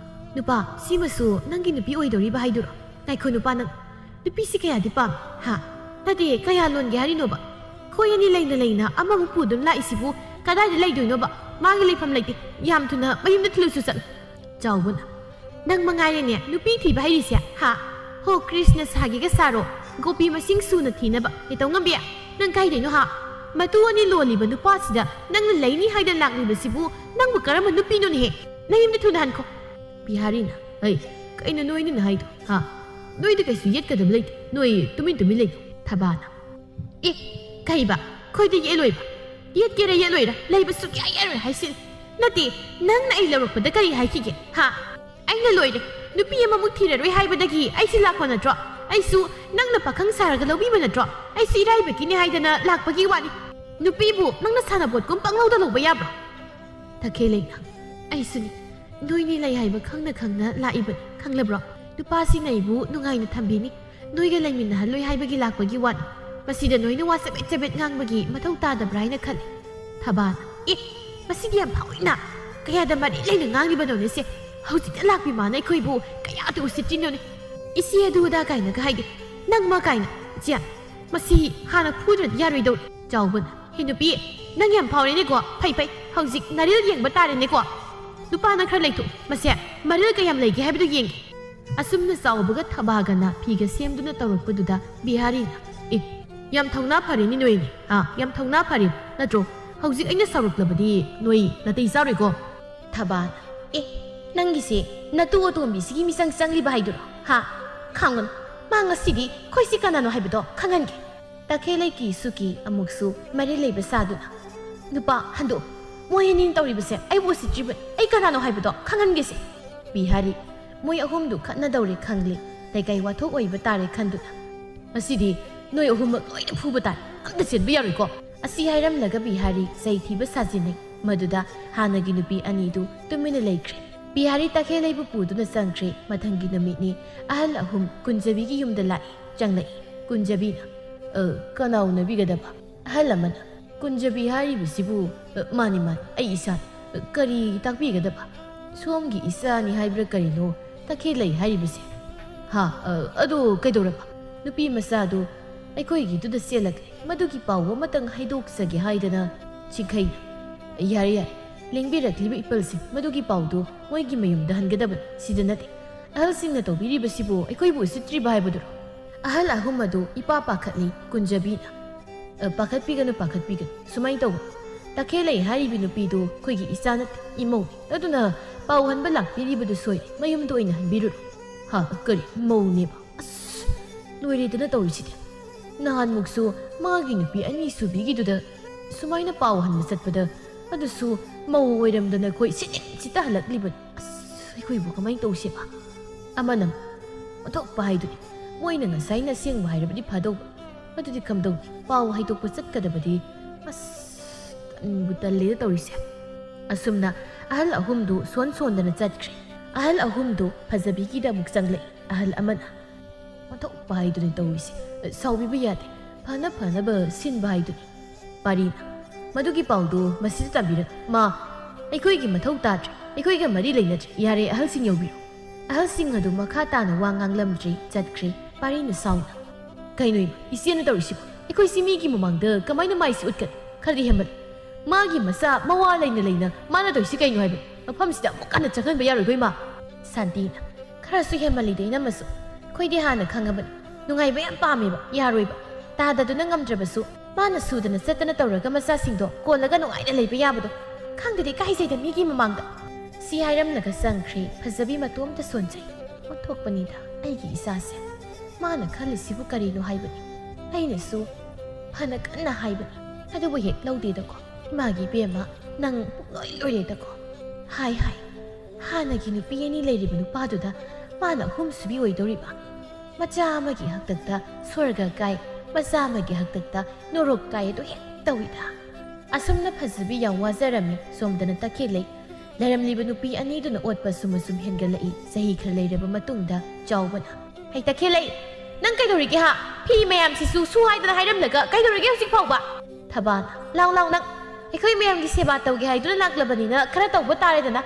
"ꯅꯨꯄꯥ, ꯁꯤꯃꯁꯨ ꯅꯪꯒꯤ ꯅꯨꯄꯤ ꯑꯣꯏꯗꯧꯔꯤꯕ ꯍꯥꯏꯗꯨꯔꯣ? ꯉꯥꯏꯈꯣ ꯅꯨꯄꯥ, ꯅꯪ ꯅꯨꯄꯤꯁꯤ ꯀꯌꯥꯗꯤ ꯄꯥꯝꯃꯤ? ꯍꯥ? ꯅꯠꯇꯦ, ꯀꯌꯥ ꯂꯣꯟꯒꯦ ꯍꯥꯏꯔꯤꯅꯣꯕ? ꯑꯩꯈꯣꯏ ꯑꯅꯤ ꯂꯩꯅ ꯂꯩꯅ ꯑꯃꯃꯨꯛ ꯄꯨꯗꯨꯅ ꯂꯥꯛꯏꯁꯤꯕꯨ ꯀꯗꯥꯏꯗ ꯂꯩꯗꯣꯏꯅꯣꯕ? ꯃꯥꯒꯤ ꯂꯩꯐꯝ ꯂꯩꯇꯦ꯫ ꯌꯥꯝ ꯊꯨꯅ ꯃꯌꯨꯝꯗ ꯊꯤꯜꯂꯨꯁꯨ ꯆꯠꯂꯨ꯫" ꯆꯥꯎꯕꯅ, "ꯅꯪ ꯃꯉꯥꯏꯔꯦꯅꯦ ꯅꯨꯄꯤ ꯊꯤꯕ ꯍꯩꯔꯤꯁꯦ, ꯍꯥ? ꯍꯣ, ꯀ꯭ꯔꯤꯁꯅ ꯁꯥꯒꯦꯒ ꯁꯥꯔꯣ, ꯒꯣꯄꯤ ꯃꯁꯤꯡ ꯁꯨꯅ ꯊꯤꯅꯕ꯫ ꯅꯦꯇꯧꯉꯝꯕꯤ, ꯅꯪ ꯀꯥꯏꯗꯩꯅꯣ, ꯍꯥ? ꯃꯇꯨ ꯑꯅꯤ ꯂꯣꯜꯂꯤꯕ ꯅꯨꯄꯥꯁꯤꯗ ꯅꯪꯅ ꯂꯩꯅꯤ ꯍꯥꯏꯗꯅ ꯂꯥꯛꯂꯤꯕꯁꯤꯕꯨ ꯅꯪꯕꯨ ꯀꯔꯝꯕ ꯅꯨꯄꯤꯅꯣꯅꯦꯍꯦ? ꯅꯌꯨꯝꯗ ꯊꯨꯅ ꯍꯟꯈꯣ꯫" ꯕꯤꯍꯥꯔꯤꯅ, "ꯍꯩ, ꯀꯩꯅꯣ ꯅꯣꯏꯅꯤꯅ ꯍꯥꯏꯗꯣ, ꯍꯥ? ꯅꯣꯏꯗ ꯀꯩꯁꯨ ꯌꯦꯠꯀꯗꯕ ꯂꯩꯇꯦ꯫ ꯅꯣꯏ ꯇꯨꯃꯤꯟ ꯇꯨꯃꯤꯟ ꯂꯩꯌꯨ꯫" ꯊꯕꯥꯅ, "ꯑꯦ, ꯀꯩꯕ? ꯑꯩꯈꯣꯏꯗ ꯌꯦꯠꯂꯣꯏꯕ? ꯌꯦꯠꯀꯦꯔꯥ ꯌꯦꯠꯂꯣꯏꯔꯥ, ꯂꯩꯕ ꯁꯨꯛꯌꯥ ꯌꯥꯔꯣꯏ ꯍꯥꯏꯁꯤꯅꯤ꯫ ꯅꯠꯇꯦ, ꯅꯪꯅ ꯑꯩ ꯂꯧꯔꯛꯄꯗ ꯀꯔꯤ ꯍꯥꯏꯈꯤꯒꯦ, ꯍꯥ? ꯑꯩꯅ ꯂꯣꯏꯔꯦ꯫ ꯅꯨꯄꯤ ꯑꯃꯃꯨꯛ ꯊꯤꯔꯔꯣꯏ ꯍꯥꯏꯕꯗꯒꯤ ꯑꯩꯁꯦ ꯂꯥꯛꯄ ꯅꯠꯇ꯭ꯔꯣ? ꯑꯩꯁꯨ ꯅꯪꯅ ꯄꯥꯈꯪ ꯁꯥꯔꯒ ꯂꯧꯕꯤꯕ ꯅꯠꯇ꯭ꯔꯣ? ꯑꯩꯁꯨ ꯏꯔꯥꯏꯕꯛꯀꯤꯅꯦ ꯍꯥꯏꯗꯅ ꯂꯥꯛꯄꯒꯤ ꯋꯥꯅꯤ꯫ ꯅꯨꯄꯤꯕꯨ ꯅꯪꯅ ꯁꯥꯟꯅꯄꯣꯠꯀꯨꯝ ꯄꯪꯂꯧꯗ ꯂꯧꯕ ꯌꯥꯕ꯭ꯔꯣ?" ꯇꯈꯦꯜꯂꯩꯅ, "ꯑꯩꯁꯨꯅꯤ꯫ ꯅꯣꯏꯅꯤ ꯂꯩ ꯍꯥꯏꯕ ꯈꯪꯅ ꯈꯪꯅ ꯂꯥꯛꯏꯕꯅꯤ, ꯈꯪꯂꯕ꯭ꯔꯣ? ꯅꯨꯄꯥꯁꯤꯡꯅ ꯑꯩꯕꯨ ꯅꯨꯡꯉꯥꯏꯅ ꯊꯝꯕꯤꯅꯤ꯫ ꯅꯣꯏꯒ ꯂꯩꯃꯤꯟꯅꯍꯜꯂꯣꯏ ꯍꯥꯏꯕꯒꯤ ꯂꯥꯛꯄꯒꯤ ꯋꯥꯅꯤ꯫ ꯃꯁꯤꯗ ꯅꯣꯏꯅ ꯋꯥ ꯆꯕꯦꯠ ꯆꯕꯦꯠ ꯉꯥꯡꯕꯒꯤ ꯃꯊꯧ ꯇꯥꯗꯕ꯭ꯔꯥ ꯍꯥꯏꯅ ꯈꯜꯂꯤ꯫" ꯊꯕꯥꯅ, "ꯑꯦ, ꯃꯁꯤꯗꯤ ꯌꯥꯝ ꯐꯥꯎꯏꯅ꯫ ꯀꯌꯥꯗ ꯃꯔꯤ ꯂꯩꯅ ꯉꯥꯡꯂꯤꯕꯅꯣꯅꯦ ꯁꯦ? ꯍꯧꯖꯤꯛꯇ ꯂꯥꯛꯄꯤ ꯃꯥꯅ ꯑꯩꯈꯣꯏꯕꯨ ꯀꯌꯥꯗ ꯎꯁꯤꯠꯇ꯭ꯔꯤꯅꯣꯅꯦ? ꯏꯆꯦ ꯑꯗꯨ ꯑꯗꯥ ꯀꯥꯏꯅꯒ ꯍꯥꯏꯗꯦ꯫ ꯅꯪ ꯃꯥ ꯀꯥꯏꯅ꯫ ꯆꯦ, ꯃꯁꯤ ꯍꯥꯟꯅ ꯐꯨꯗ꯭ꯔꯗꯤ ꯌꯥꯔꯣꯏꯗꯧꯔꯤ꯫" ꯆꯥꯎꯕꯅ, "ꯍꯦ ꯅꯨꯄꯤ, ꯅꯪ ꯌꯥꯝ ꯐꯥꯎꯔꯦꯅꯦꯀꯣ꯫ ꯐꯩ, ꯐꯩ, ꯍꯧꯖꯤꯛ ꯅꯔꯤꯜ ꯌꯦꯡꯕ ꯇꯥꯔꯦꯅꯦꯀꯣ꯫ ꯅꯨꯄꯥꯅ ꯈꯔ ꯂꯩꯊꯣꯛ꯫ ꯃꯁꯦ, ꯃꯔꯤꯜ ꯀꯌꯥꯝ ꯂꯩꯒꯦ ꯍꯥꯏꯕꯗꯨ ꯌꯦꯡꯒꯦ꯫" ꯑꯁꯨꯝꯅ ꯆꯥꯎꯕꯒ ꯊꯕꯥꯒꯅ ꯐꯤꯒ ꯁꯦꯝꯗꯨꯅ ꯇꯧꯔꯛꯄꯗꯨꯗ ꯕꯤꯍꯥꯔꯤꯅ, "ꯑꯦ, ꯌꯥꯝ ꯊꯧꯅꯥ ꯐꯔꯦꯅꯦ ꯅꯣꯏꯅꯤ, ꯍꯥ? ꯌꯥꯝ ꯊꯧꯅꯥ ꯐꯔꯦ, ꯅꯠꯇ꯭ꯔꯣ? ꯍꯧꯖꯤꯛ ꯑꯩꯅ ꯁꯥꯎꯔꯛꯂꯕꯗꯤ ꯅꯣꯏ ꯅꯥꯇꯩ ꯆꯥꯔꯣꯏꯀꯣ?" ꯊꯕꯥꯅ, "ꯑꯦ, ꯅꯪꯒꯤꯁꯦ ꯅꯇꯨ ꯑꯇꯣꯝꯕꯤꯁꯤꯒꯤ ꯃꯤꯆꯪ ꯆꯪꯂꯤꯕ ꯍꯥꯏꯗꯨꯔꯣ, ꯍꯥ? ꯈꯥꯡꯉꯨꯅꯨ, ꯃꯥ ꯉꯁꯤꯗꯤ ꯑꯩꯈꯣꯏꯁꯤ ꯀꯅꯥꯅꯣ ꯍꯥꯏꯕꯗꯣ ꯈꯪꯍꯟꯒꯦ꯫" ꯇꯈꯦꯜꯂꯩꯒꯤ ꯁꯨꯀꯤ ꯑꯃꯨꯛꯁꯨ ꯃꯔꯤꯜ ꯂꯩꯕ ꯁꯥꯗꯨꯅ, "ꯅꯨꯄꯥ, ꯍꯟꯗꯣꯛ꯫ ꯃꯣꯏ ꯑꯅꯤꯅ ꯇꯧꯔꯤꯕꯁꯦ ꯑꯩꯕꯨ ꯎꯁꯤꯠꯇ꯭ꯔꯤꯕꯅꯤ꯫ ꯑꯩ ꯀꯅꯥꯅꯣ ꯍꯥꯏꯕꯗꯣ ꯈꯪꯍꯟꯒꯦꯁꯦ꯫" ꯕꯤꯍꯥꯔꯤ, "ꯃꯣꯏ ꯑꯍꯨꯝꯗꯨ ꯈꯠꯅꯗꯧꯔꯦ ꯈꯪꯂꯦ꯫ ꯂꯩꯀꯥꯏ ꯋꯥꯊꯣꯛ ꯑꯣꯏꯕ ꯇꯥꯔꯦ ꯈꯟꯗꯨꯅ꯫ ꯉꯁꯤꯗꯤ ꯅꯣꯏ ꯑꯍꯨꯝꯃꯛ ꯂꯣꯏꯅ ꯐꯨꯕ ꯇꯥꯔꯦ꯫ ꯑꯝꯇ ꯆꯦꯟꯕ ꯌꯥꯔꯣꯏꯀꯣ꯫" ꯑꯁꯤ ꯍꯥꯏꯔꯝꯂꯒ ꯕꯤꯍꯥꯔꯤ ꯆꯩ ꯊꯤꯕ ꯁꯥꯖꯤꯟꯅꯩ꯫ ꯃꯗꯨꯗ ꯍꯥꯟꯅꯒꯤ ꯅꯨꯄꯤ ꯑꯅꯤꯗꯨ ꯇꯨꯃꯤꯟꯅ ꯂꯩꯈ꯭ꯔꯦ꯫ ꯕꯤꯍꯥꯔꯤ ꯇꯈꯦꯜꯂꯩꯕꯨ ꯄꯨꯗꯨꯅ ꯆꯪꯈ꯭ꯔꯦ꯫ ꯃꯊꯪꯒꯤ ꯅꯨꯃꯤꯠꯅꯤ꯫ ꯑꯍꯜ ꯑꯍꯨꯝ ꯀꯨꯟꯖꯕꯤꯒꯤ ꯌꯨꯝꯗ ꯂꯥꯛꯏ꯫ ꯆꯪꯂꯛꯏ꯫ ꯀꯨꯟꯖꯕꯤꯅ, "ꯑ, ꯀꯅꯥ ꯎꯅꯕꯤꯒꯗꯕ?" ꯑꯍꯜ ꯑꯃꯅ, "ꯀꯨꯟꯖꯕꯤ ꯍꯥꯏꯔꯤꯕꯁꯤꯕꯨ?" "ꯑ, ꯃꯥꯅꯤ, ꯃꯥꯅꯤ, ꯑꯩ ꯏꯁꯥꯅꯤ꯫ ꯑ, ꯀꯔꯤ ꯇꯥꯛꯄꯤꯒꯗꯕ?" "ꯁꯣꯝꯒꯤ ꯏꯆꯥꯅꯤ ꯍꯥꯏꯕ꯭ꯔꯥ ꯀꯔꯤꯅꯣ ꯇꯈꯦꯜꯂꯩ ꯍꯥꯏꯔꯤꯕꯁꯦ?" "ꯍꯥ, ꯑ, ꯑꯗꯨ ꯀꯩꯗꯧꯔꯕ?" "ꯅꯨꯄꯤ ꯃꯆꯥꯗꯨ ꯑꯩꯈꯣꯏꯒꯤꯗꯨꯗ ꯆꯦꯜꯂꯛꯂꯦ꯫ ꯃꯗꯨꯒꯤ ꯄꯥꯎ ꯑꯃꯇꯪ ꯍꯥꯏꯗꯣꯛꯆꯒꯦ ꯍꯥꯏꯗꯅ ꯆꯤꯡꯈꯩꯅ꯫" "ꯌꯥꯔꯦ, ꯌꯥꯔꯦ꯫ ꯂꯦꯡꯕꯤꯔꯛꯂꯤꯕ ꯏꯄꯜꯁꯤꯡ, ꯃꯗꯨꯒꯤ ꯄꯥꯎꯗꯨ ꯃꯣꯏꯒꯤ ꯃꯌꯨꯝꯗ ꯍꯟꯒꯗꯕꯅꯤ꯫ ꯁꯤꯗ ꯅꯠꯇꯦ꯫ ꯑꯍꯜꯁꯤꯡꯅ ꯇꯧꯕꯤꯔꯤꯕꯁꯤꯕꯨ ꯑꯩꯈꯣꯏꯕꯨ ꯎꯁꯤꯠꯇ꯭ꯔꯤꯕ ꯍꯥꯏꯕꯗꯨꯔꯣ?" ꯑꯍꯜ ꯑꯍꯨꯝ ꯑꯗꯨ ꯏꯄꯥ ꯄꯥꯈꯠꯂꯤ꯫ ꯀꯨꯟꯖꯕꯤꯅ, "ꯑ, ꯄꯥꯈꯠꯄꯤꯒꯅꯨ, ꯄꯥꯈꯠꯄꯤꯒꯅꯨ꯫ ꯁꯨꯃꯥꯏꯅ ꯇꯧꯕ, ꯇꯈꯦꯜꯂꯩ ꯍꯥꯏꯔꯤꯕꯤ ꯅꯨꯄꯤꯗꯨ ꯑꯩꯈꯣꯏꯒꯤ ꯏꯆꯥ ꯅꯠꯇꯦ, ꯏꯃꯧꯅꯤ꯫ ꯑꯗꯨꯅ ꯄꯥꯎ ꯍꯟꯕ ꯂꯥꯛꯄꯤꯔꯤꯕꯗꯨ ꯁꯣꯏꯔꯦ꯫ ꯃꯌꯨꯝꯗ ꯑꯣꯏꯅ ꯍꯟꯕꯤꯔꯨꯔꯣ꯫" "ꯍꯥ, ꯀꯔꯤ ꯃꯧꯅꯦꯕ? ꯑꯁ, ꯂꯣꯏꯔꯦꯗꯅ ꯇꯧꯔꯤꯁꯤꯗꯤ꯫ ꯅꯍꯥꯟꯃꯨꯛꯁꯨ ꯃꯥꯒꯤ ꯅꯨꯄꯤ ꯑꯅꯤꯁꯨꯕꯤꯒꯤꯗꯨꯗ ꯁꯨꯃꯥꯏꯅ ꯄꯥꯎ ꯍꯟꯕ ꯆꯠꯄꯗ, ꯑꯗꯨꯁꯨ ꯃꯧ ꯑꯣꯏꯔꯝꯗꯅ ꯑꯩꯈꯣꯏ ꯁꯤꯠ ꯁꯤꯠꯇ ꯍꯜꯂꯛꯂꯤꯕꯅꯤ꯫ ꯑꯁ, ꯑꯩꯈꯣꯏꯕꯨ ꯀꯃꯥꯏꯅ ꯇꯧꯁꯦꯕ?" ꯑꯃꯅ, "ꯑꯣꯟꯊꯣꯛꯄ ꯍꯥꯏꯗꯨꯅꯤ꯫ ꯃꯣꯏꯅ ꯉꯁꯥꯏꯅ ꯑꯁꯦꯡꯕ ꯍꯥꯏꯔꯕꯗꯤ ꯐꯗꯧꯕ꯫ ꯑꯗꯨꯗꯤ ꯀꯝꯗꯧꯅꯤ? ꯄꯥꯎ ꯍꯥꯏꯗꯣꯛꯄ ꯆꯠꯀꯗꯕꯗꯤ꯫ ꯑꯁ, ꯇꯟꯕꯨ ꯇꯜꯂꯦꯗ ꯇꯧꯔꯤꯁꯦ꯫" ꯑꯁꯨꯝꯅ ꯑꯍꯜ ꯑꯍꯨꯝꯗꯨ ꯁꯣꯟ ꯁꯣꯟꯗꯅ ꯆꯠꯈ꯭ꯔꯦ꯫ ꯑꯍꯜ ꯑꯍꯨꯝꯗꯨ ꯐꯖꯕꯤꯒꯤꯗ ꯑꯃꯨꯛ ꯆꯪꯂꯛꯏ꯫ ꯑꯍꯜ ꯑꯃꯅ, "ꯑꯣꯟꯊꯣꯛꯄ ꯍꯥꯏꯗꯨꯅꯤ ꯇꯧꯔꯤꯁꯦ꯫ ꯁꯥꯎꯕꯤꯕ ꯌꯥꯗꯦ꯫ ꯐꯅ ꯐꯅꯕ ꯁꯤꯟꯕ ꯍꯥꯏꯗꯨꯅꯤ꯫" ꯄꯥꯔꯤꯅ, "ꯃꯗꯨꯒꯤ ꯄꯥꯎꯗꯨ ꯃꯁꯤꯗ ꯇꯝꯕꯤꯔꯛ꯫ ꯃꯥ ꯑꯩꯈꯣꯏꯒꯤ ꯃꯊꯧ ꯇꯥꯗ꯭ꯔꯦ꯫ ꯑꯩꯈꯣꯏꯒ ꯃꯔꯤ ꯂꯩꯅꯗ꯭ꯔꯦ꯫ ꯌꯥꯔꯦ, ꯑꯍꯜꯁꯤꯡ ꯌꯧꯕꯤꯔꯣ꯫" ꯑꯍꯜꯁꯤꯡ ꯑꯗꯨ ꯃꯈꯥ ꯇꯥꯅ ꯋꯥ ꯉꯥꯡꯂꯝꯗ꯭ꯔꯦ, ꯆꯠꯈ꯭ꯔꯦ꯫ ꯄꯥꯔꯤꯅ ꯁꯥꯎꯅ, "ꯀꯩꯅꯣ ꯏꯃꯥ, ꯏꯆꯦꯅ ꯇꯧꯔꯤꯁꯤꯕꯨ? ꯑꯩꯈꯣꯏꯁꯤ ꯃꯤꯒꯤ ꯃꯃꯥꯡꯗ ꯀꯃꯥꯏꯅ ꯃꯥꯏꯁꯤ ꯎꯠꯀꯅꯤ? ꯈꯔꯗꯤ ꯍꯦꯟꯃꯜꯂꯦ꯫ ꯃꯥꯒꯤ ꯃꯆꯥ ꯃꯋꯥ ꯂꯩꯅ ꯂꯩꯅ ꯃꯥꯅ ꯇꯧꯔꯤꯁꯤ ꯀꯩꯅꯣ ꯍꯥꯏꯕ? ꯃꯐꯝꯁꯤꯗ ꯑꯃꯨꯛ ꯍꯟꯅ ꯆꯪꯍꯟꯕ ꯌꯥꯔꯣꯏꯀꯣ ꯏꯃꯥ꯫" ꯁꯥꯟꯇꯤꯅ, ꯈꯔꯁꯨ ꯍꯦꯟꯃꯜꯂꯤꯗ ꯏꯅꯝꯃꯁꯨ꯫ ꯑꯩꯈꯣꯏꯗꯤ ꯍꯥꯟꯅ ꯈꯪꯉꯕꯅꯤ, ꯅꯨꯡꯉꯥꯏꯕ ꯌꯥꯝ ꯄꯥꯝꯃꯦꯕ꯫ ꯌꯥꯔꯣꯏꯕ, ꯇꯥꯗꯗꯨꯅ ꯉꯝꯗ꯭ꯔꯕꯁꯨ ꯃꯥꯅ ꯁꯨꯗꯅ ꯆꯠꯇꯅ ꯇꯧꯔꯒ ꯃꯆꯥꯁꯤꯡꯗꯣ ꯀꯣꯜꯂꯒ ꯅꯨꯡꯉꯥꯏꯅ ꯂꯩꯕ ꯌꯥꯕꯗꯣ꯫ ꯈꯪꯗꯦꯗ, ꯏꯀꯥꯏꯖꯩꯗ ꯃꯤꯒꯤ ꯃꯃꯥꯡꯗ꯫ ꯁꯤ ꯍꯥꯏꯔꯝꯂꯒ ꯆꯪꯈ꯭ꯔꯦ ꯐꯖꯕꯤ ꯃꯇꯣꯝꯇ ꯁꯣꯟꯖꯩ꯫ ꯑꯣꯟꯊꯣꯛꯄꯅꯤꯗ ꯑꯩꯒꯤ ꯏꯆꯥꯁꯦ꯫ ꯃꯥꯅ ꯈꯜꯂꯤꯁꯤꯕꯨ ꯀꯔꯤꯅꯣ ꯍꯥꯏꯕꯅꯤ꯫ ꯑꯩꯅꯁꯨ ꯐꯅ ꯀꯟꯅ ꯍꯥꯏꯕꯅꯤ, ꯑꯗꯨꯕꯨ ꯍꯦꯛ ꯂꯧꯗꯦꯗꯀꯣ꯫ ꯏꯃꯥꯒꯤ ꯏꯕꯦꯝꯃ, ꯅꯪ ꯄꯨꯡꯂꯣꯏ ꯂꯣꯏꯔꯦꯗꯀꯣ꯫ ꯍꯥꯏ ꯍꯥꯏ, ꯍꯥꯟꯅꯒꯤ ꯅꯨꯄꯤ ꯑꯅꯤ ꯂꯩꯔꯤꯕ ꯅꯨꯄꯥꯗꯨꯗ ꯃꯥꯅ ꯑꯍꯨꯝ ꯁꯨꯕꯤ ꯑꯣꯏꯗꯧꯔꯤꯕ꯫ ꯃꯆꯥ ꯑꯃꯒꯤ ꯍꯥꯛꯇꯛꯇ ꯁ꯭ꯋꯔꯒ ꯀꯥꯏ, ꯃꯆꯥ ꯑꯃꯒꯤ ꯍꯥꯛꯇꯛꯇ ꯅꯣꯔꯣꯛ ꯀꯥꯏ ꯑꯗꯨ ꯍꯦꯛ ꯇꯧꯏꯗ꯫ ꯑꯁꯨꯝꯅ ꯐꯖꯕꯤ ꯌꯥꯝ ꯋꯥꯖꯔꯝꯃꯤ꯫ ꯁꯣꯝꯗꯅ ꯇꯈꯦꯜꯂꯩ꯫ ꯂꯩꯔꯝꯂꯤꯕ ꯅꯨꯄꯤ ꯑꯅꯤꯗꯨꯅ ꯑꯣꯠꯄ ꯑꯁꯨꯝ ꯑꯁꯨꯝ ꯍꯦꯟꯒꯠꯂꯛꯏ꯫ ꯆꯍꯤ ꯈꯔ ꯂꯩꯔꯕ ꯃꯇꯨꯡꯗ ꯆꯥꯎꯕꯅ, "ꯍꯩ ꯇꯈꯦꯜꯂꯩ, ꯅꯪ ꯀꯩꯗꯧꯔꯤꯒꯦ ꯍꯥ? ꯐꯤ ꯃꯌꯥꯝꯁꯤꯁꯨ ꯁꯨ ꯍꯥꯏꯗꯅ ꯍꯥꯏꯔꯝꯂꯒ ꯀꯩꯗꯧꯔꯤꯒꯦ ꯍꯧꯖꯤꯛ ꯐꯥꯎꯕ?" ꯊꯕꯥꯅ, "ꯂꯥꯎ ꯂꯥꯎ ꯅꯪ, ꯑꯩꯈꯣꯏ ꯃꯌꯥꯝꯒꯤ ꯁꯦꯕꯥ ꯇꯧꯒꯦ ꯍꯥꯏꯗꯨꯅ ꯂꯥꯛꯂꯕꯅꯤꯅ ꯈꯔ ꯇꯧꯕ ꯇꯥꯔꯦꯗꯅ꯫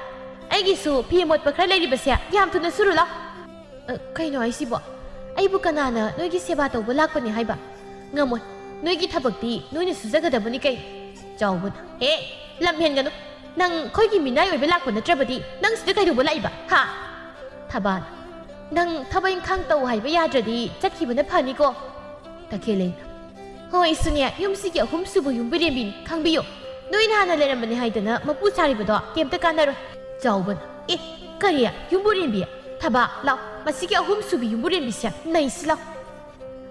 ꯑꯩꯒꯤꯁꯨ ꯐꯤ ꯑꯃꯣꯠꯄ ꯈꯔ ꯂꯩꯔꯤꯕꯁꯦ ꯌꯥꯝ ꯊꯨꯅ ꯁꯨꯔꯨ ꯂꯥꯎ꯫" "ꯑ, ꯀꯩꯅꯣ ꯍꯥꯏꯁꯤꯕꯣ? ꯑꯩꯕꯨ ꯀꯅꯥꯅ ꯅꯣꯏꯒꯤ ꯁꯦꯕꯥ ꯇꯧꯕ ꯂꯥꯛꯄꯅꯤ ꯍꯥꯏꯕ? ꯉꯝꯃꯣꯏ꯫ ꯅꯣꯏꯒꯤ ꯊꯕꯛꯇꯤ ꯅꯣꯏꯅ ꯁꯨꯖꯒꯗꯕꯅꯤ ꯀꯩ꯫" ꯆꯥꯎꯕꯅ, "ꯍꯦ, ꯂꯝ ꯍꯦꯟꯒꯅꯨ꯫ ꯅꯪ ꯑꯩꯈꯣꯏꯒꯤ ꯃꯤꯅꯥꯏ ꯑꯣꯏꯕ ꯂꯥꯛꯄ ꯅꯠꯇ꯭ꯔꯕꯗꯤ ꯅꯪ ꯁꯤꯗ ꯀꯩꯗꯧꯕ ꯂꯥꯛꯏꯕ, ꯍꯥ?" ꯊꯕꯥꯅ, "ꯅꯪ ꯊꯕꯛ ꯏꯪꯈꯥꯡ ꯇꯧ ꯍꯥꯏꯕ ꯌꯥꯗ꯭ꯔꯗꯤ ꯆꯠꯈꯤꯕꯅ ꯐꯅꯤꯀꯣ꯫" ꯇꯈꯦꯜꯂꯩꯅ, "ꯍꯣꯏ, ꯏꯁꯨꯅꯦ, ꯌꯨꯝꯁꯤꯒꯤ ꯑꯍꯨꯝꯁꯨꯕ ꯌꯨꯝꯕꯨꯔꯦꯝꯕꯤꯅꯤ, ꯈꯪꯕꯤꯌꯨ꯫ ꯅꯣꯏꯅ ꯍꯥꯟꯅ ꯂꯩꯔꯝꯕꯅꯤ ꯍꯥꯏꯗꯅ ꯃꯄꯨ ꯁꯥꯔꯤꯕꯗꯣ ꯀꯩꯝꯇ ꯀꯥꯟꯅꯔꯣꯏ꯫" ꯆꯥꯎꯕꯅ, "ꯑꯦ, ꯀꯔꯤ? ꯌꯨꯝꯕꯨꯔꯦꯝꯕꯤ? ꯊꯕꯥ, ꯂꯥꯎ, ꯃꯁꯤꯒꯤ ꯑꯍꯨꯝꯁꯨꯕꯤ ꯌꯨꯝꯕꯨꯔꯦꯝꯕꯤꯁꯦ ꯅꯩꯁꯤ ꯂꯥꯎ꯫"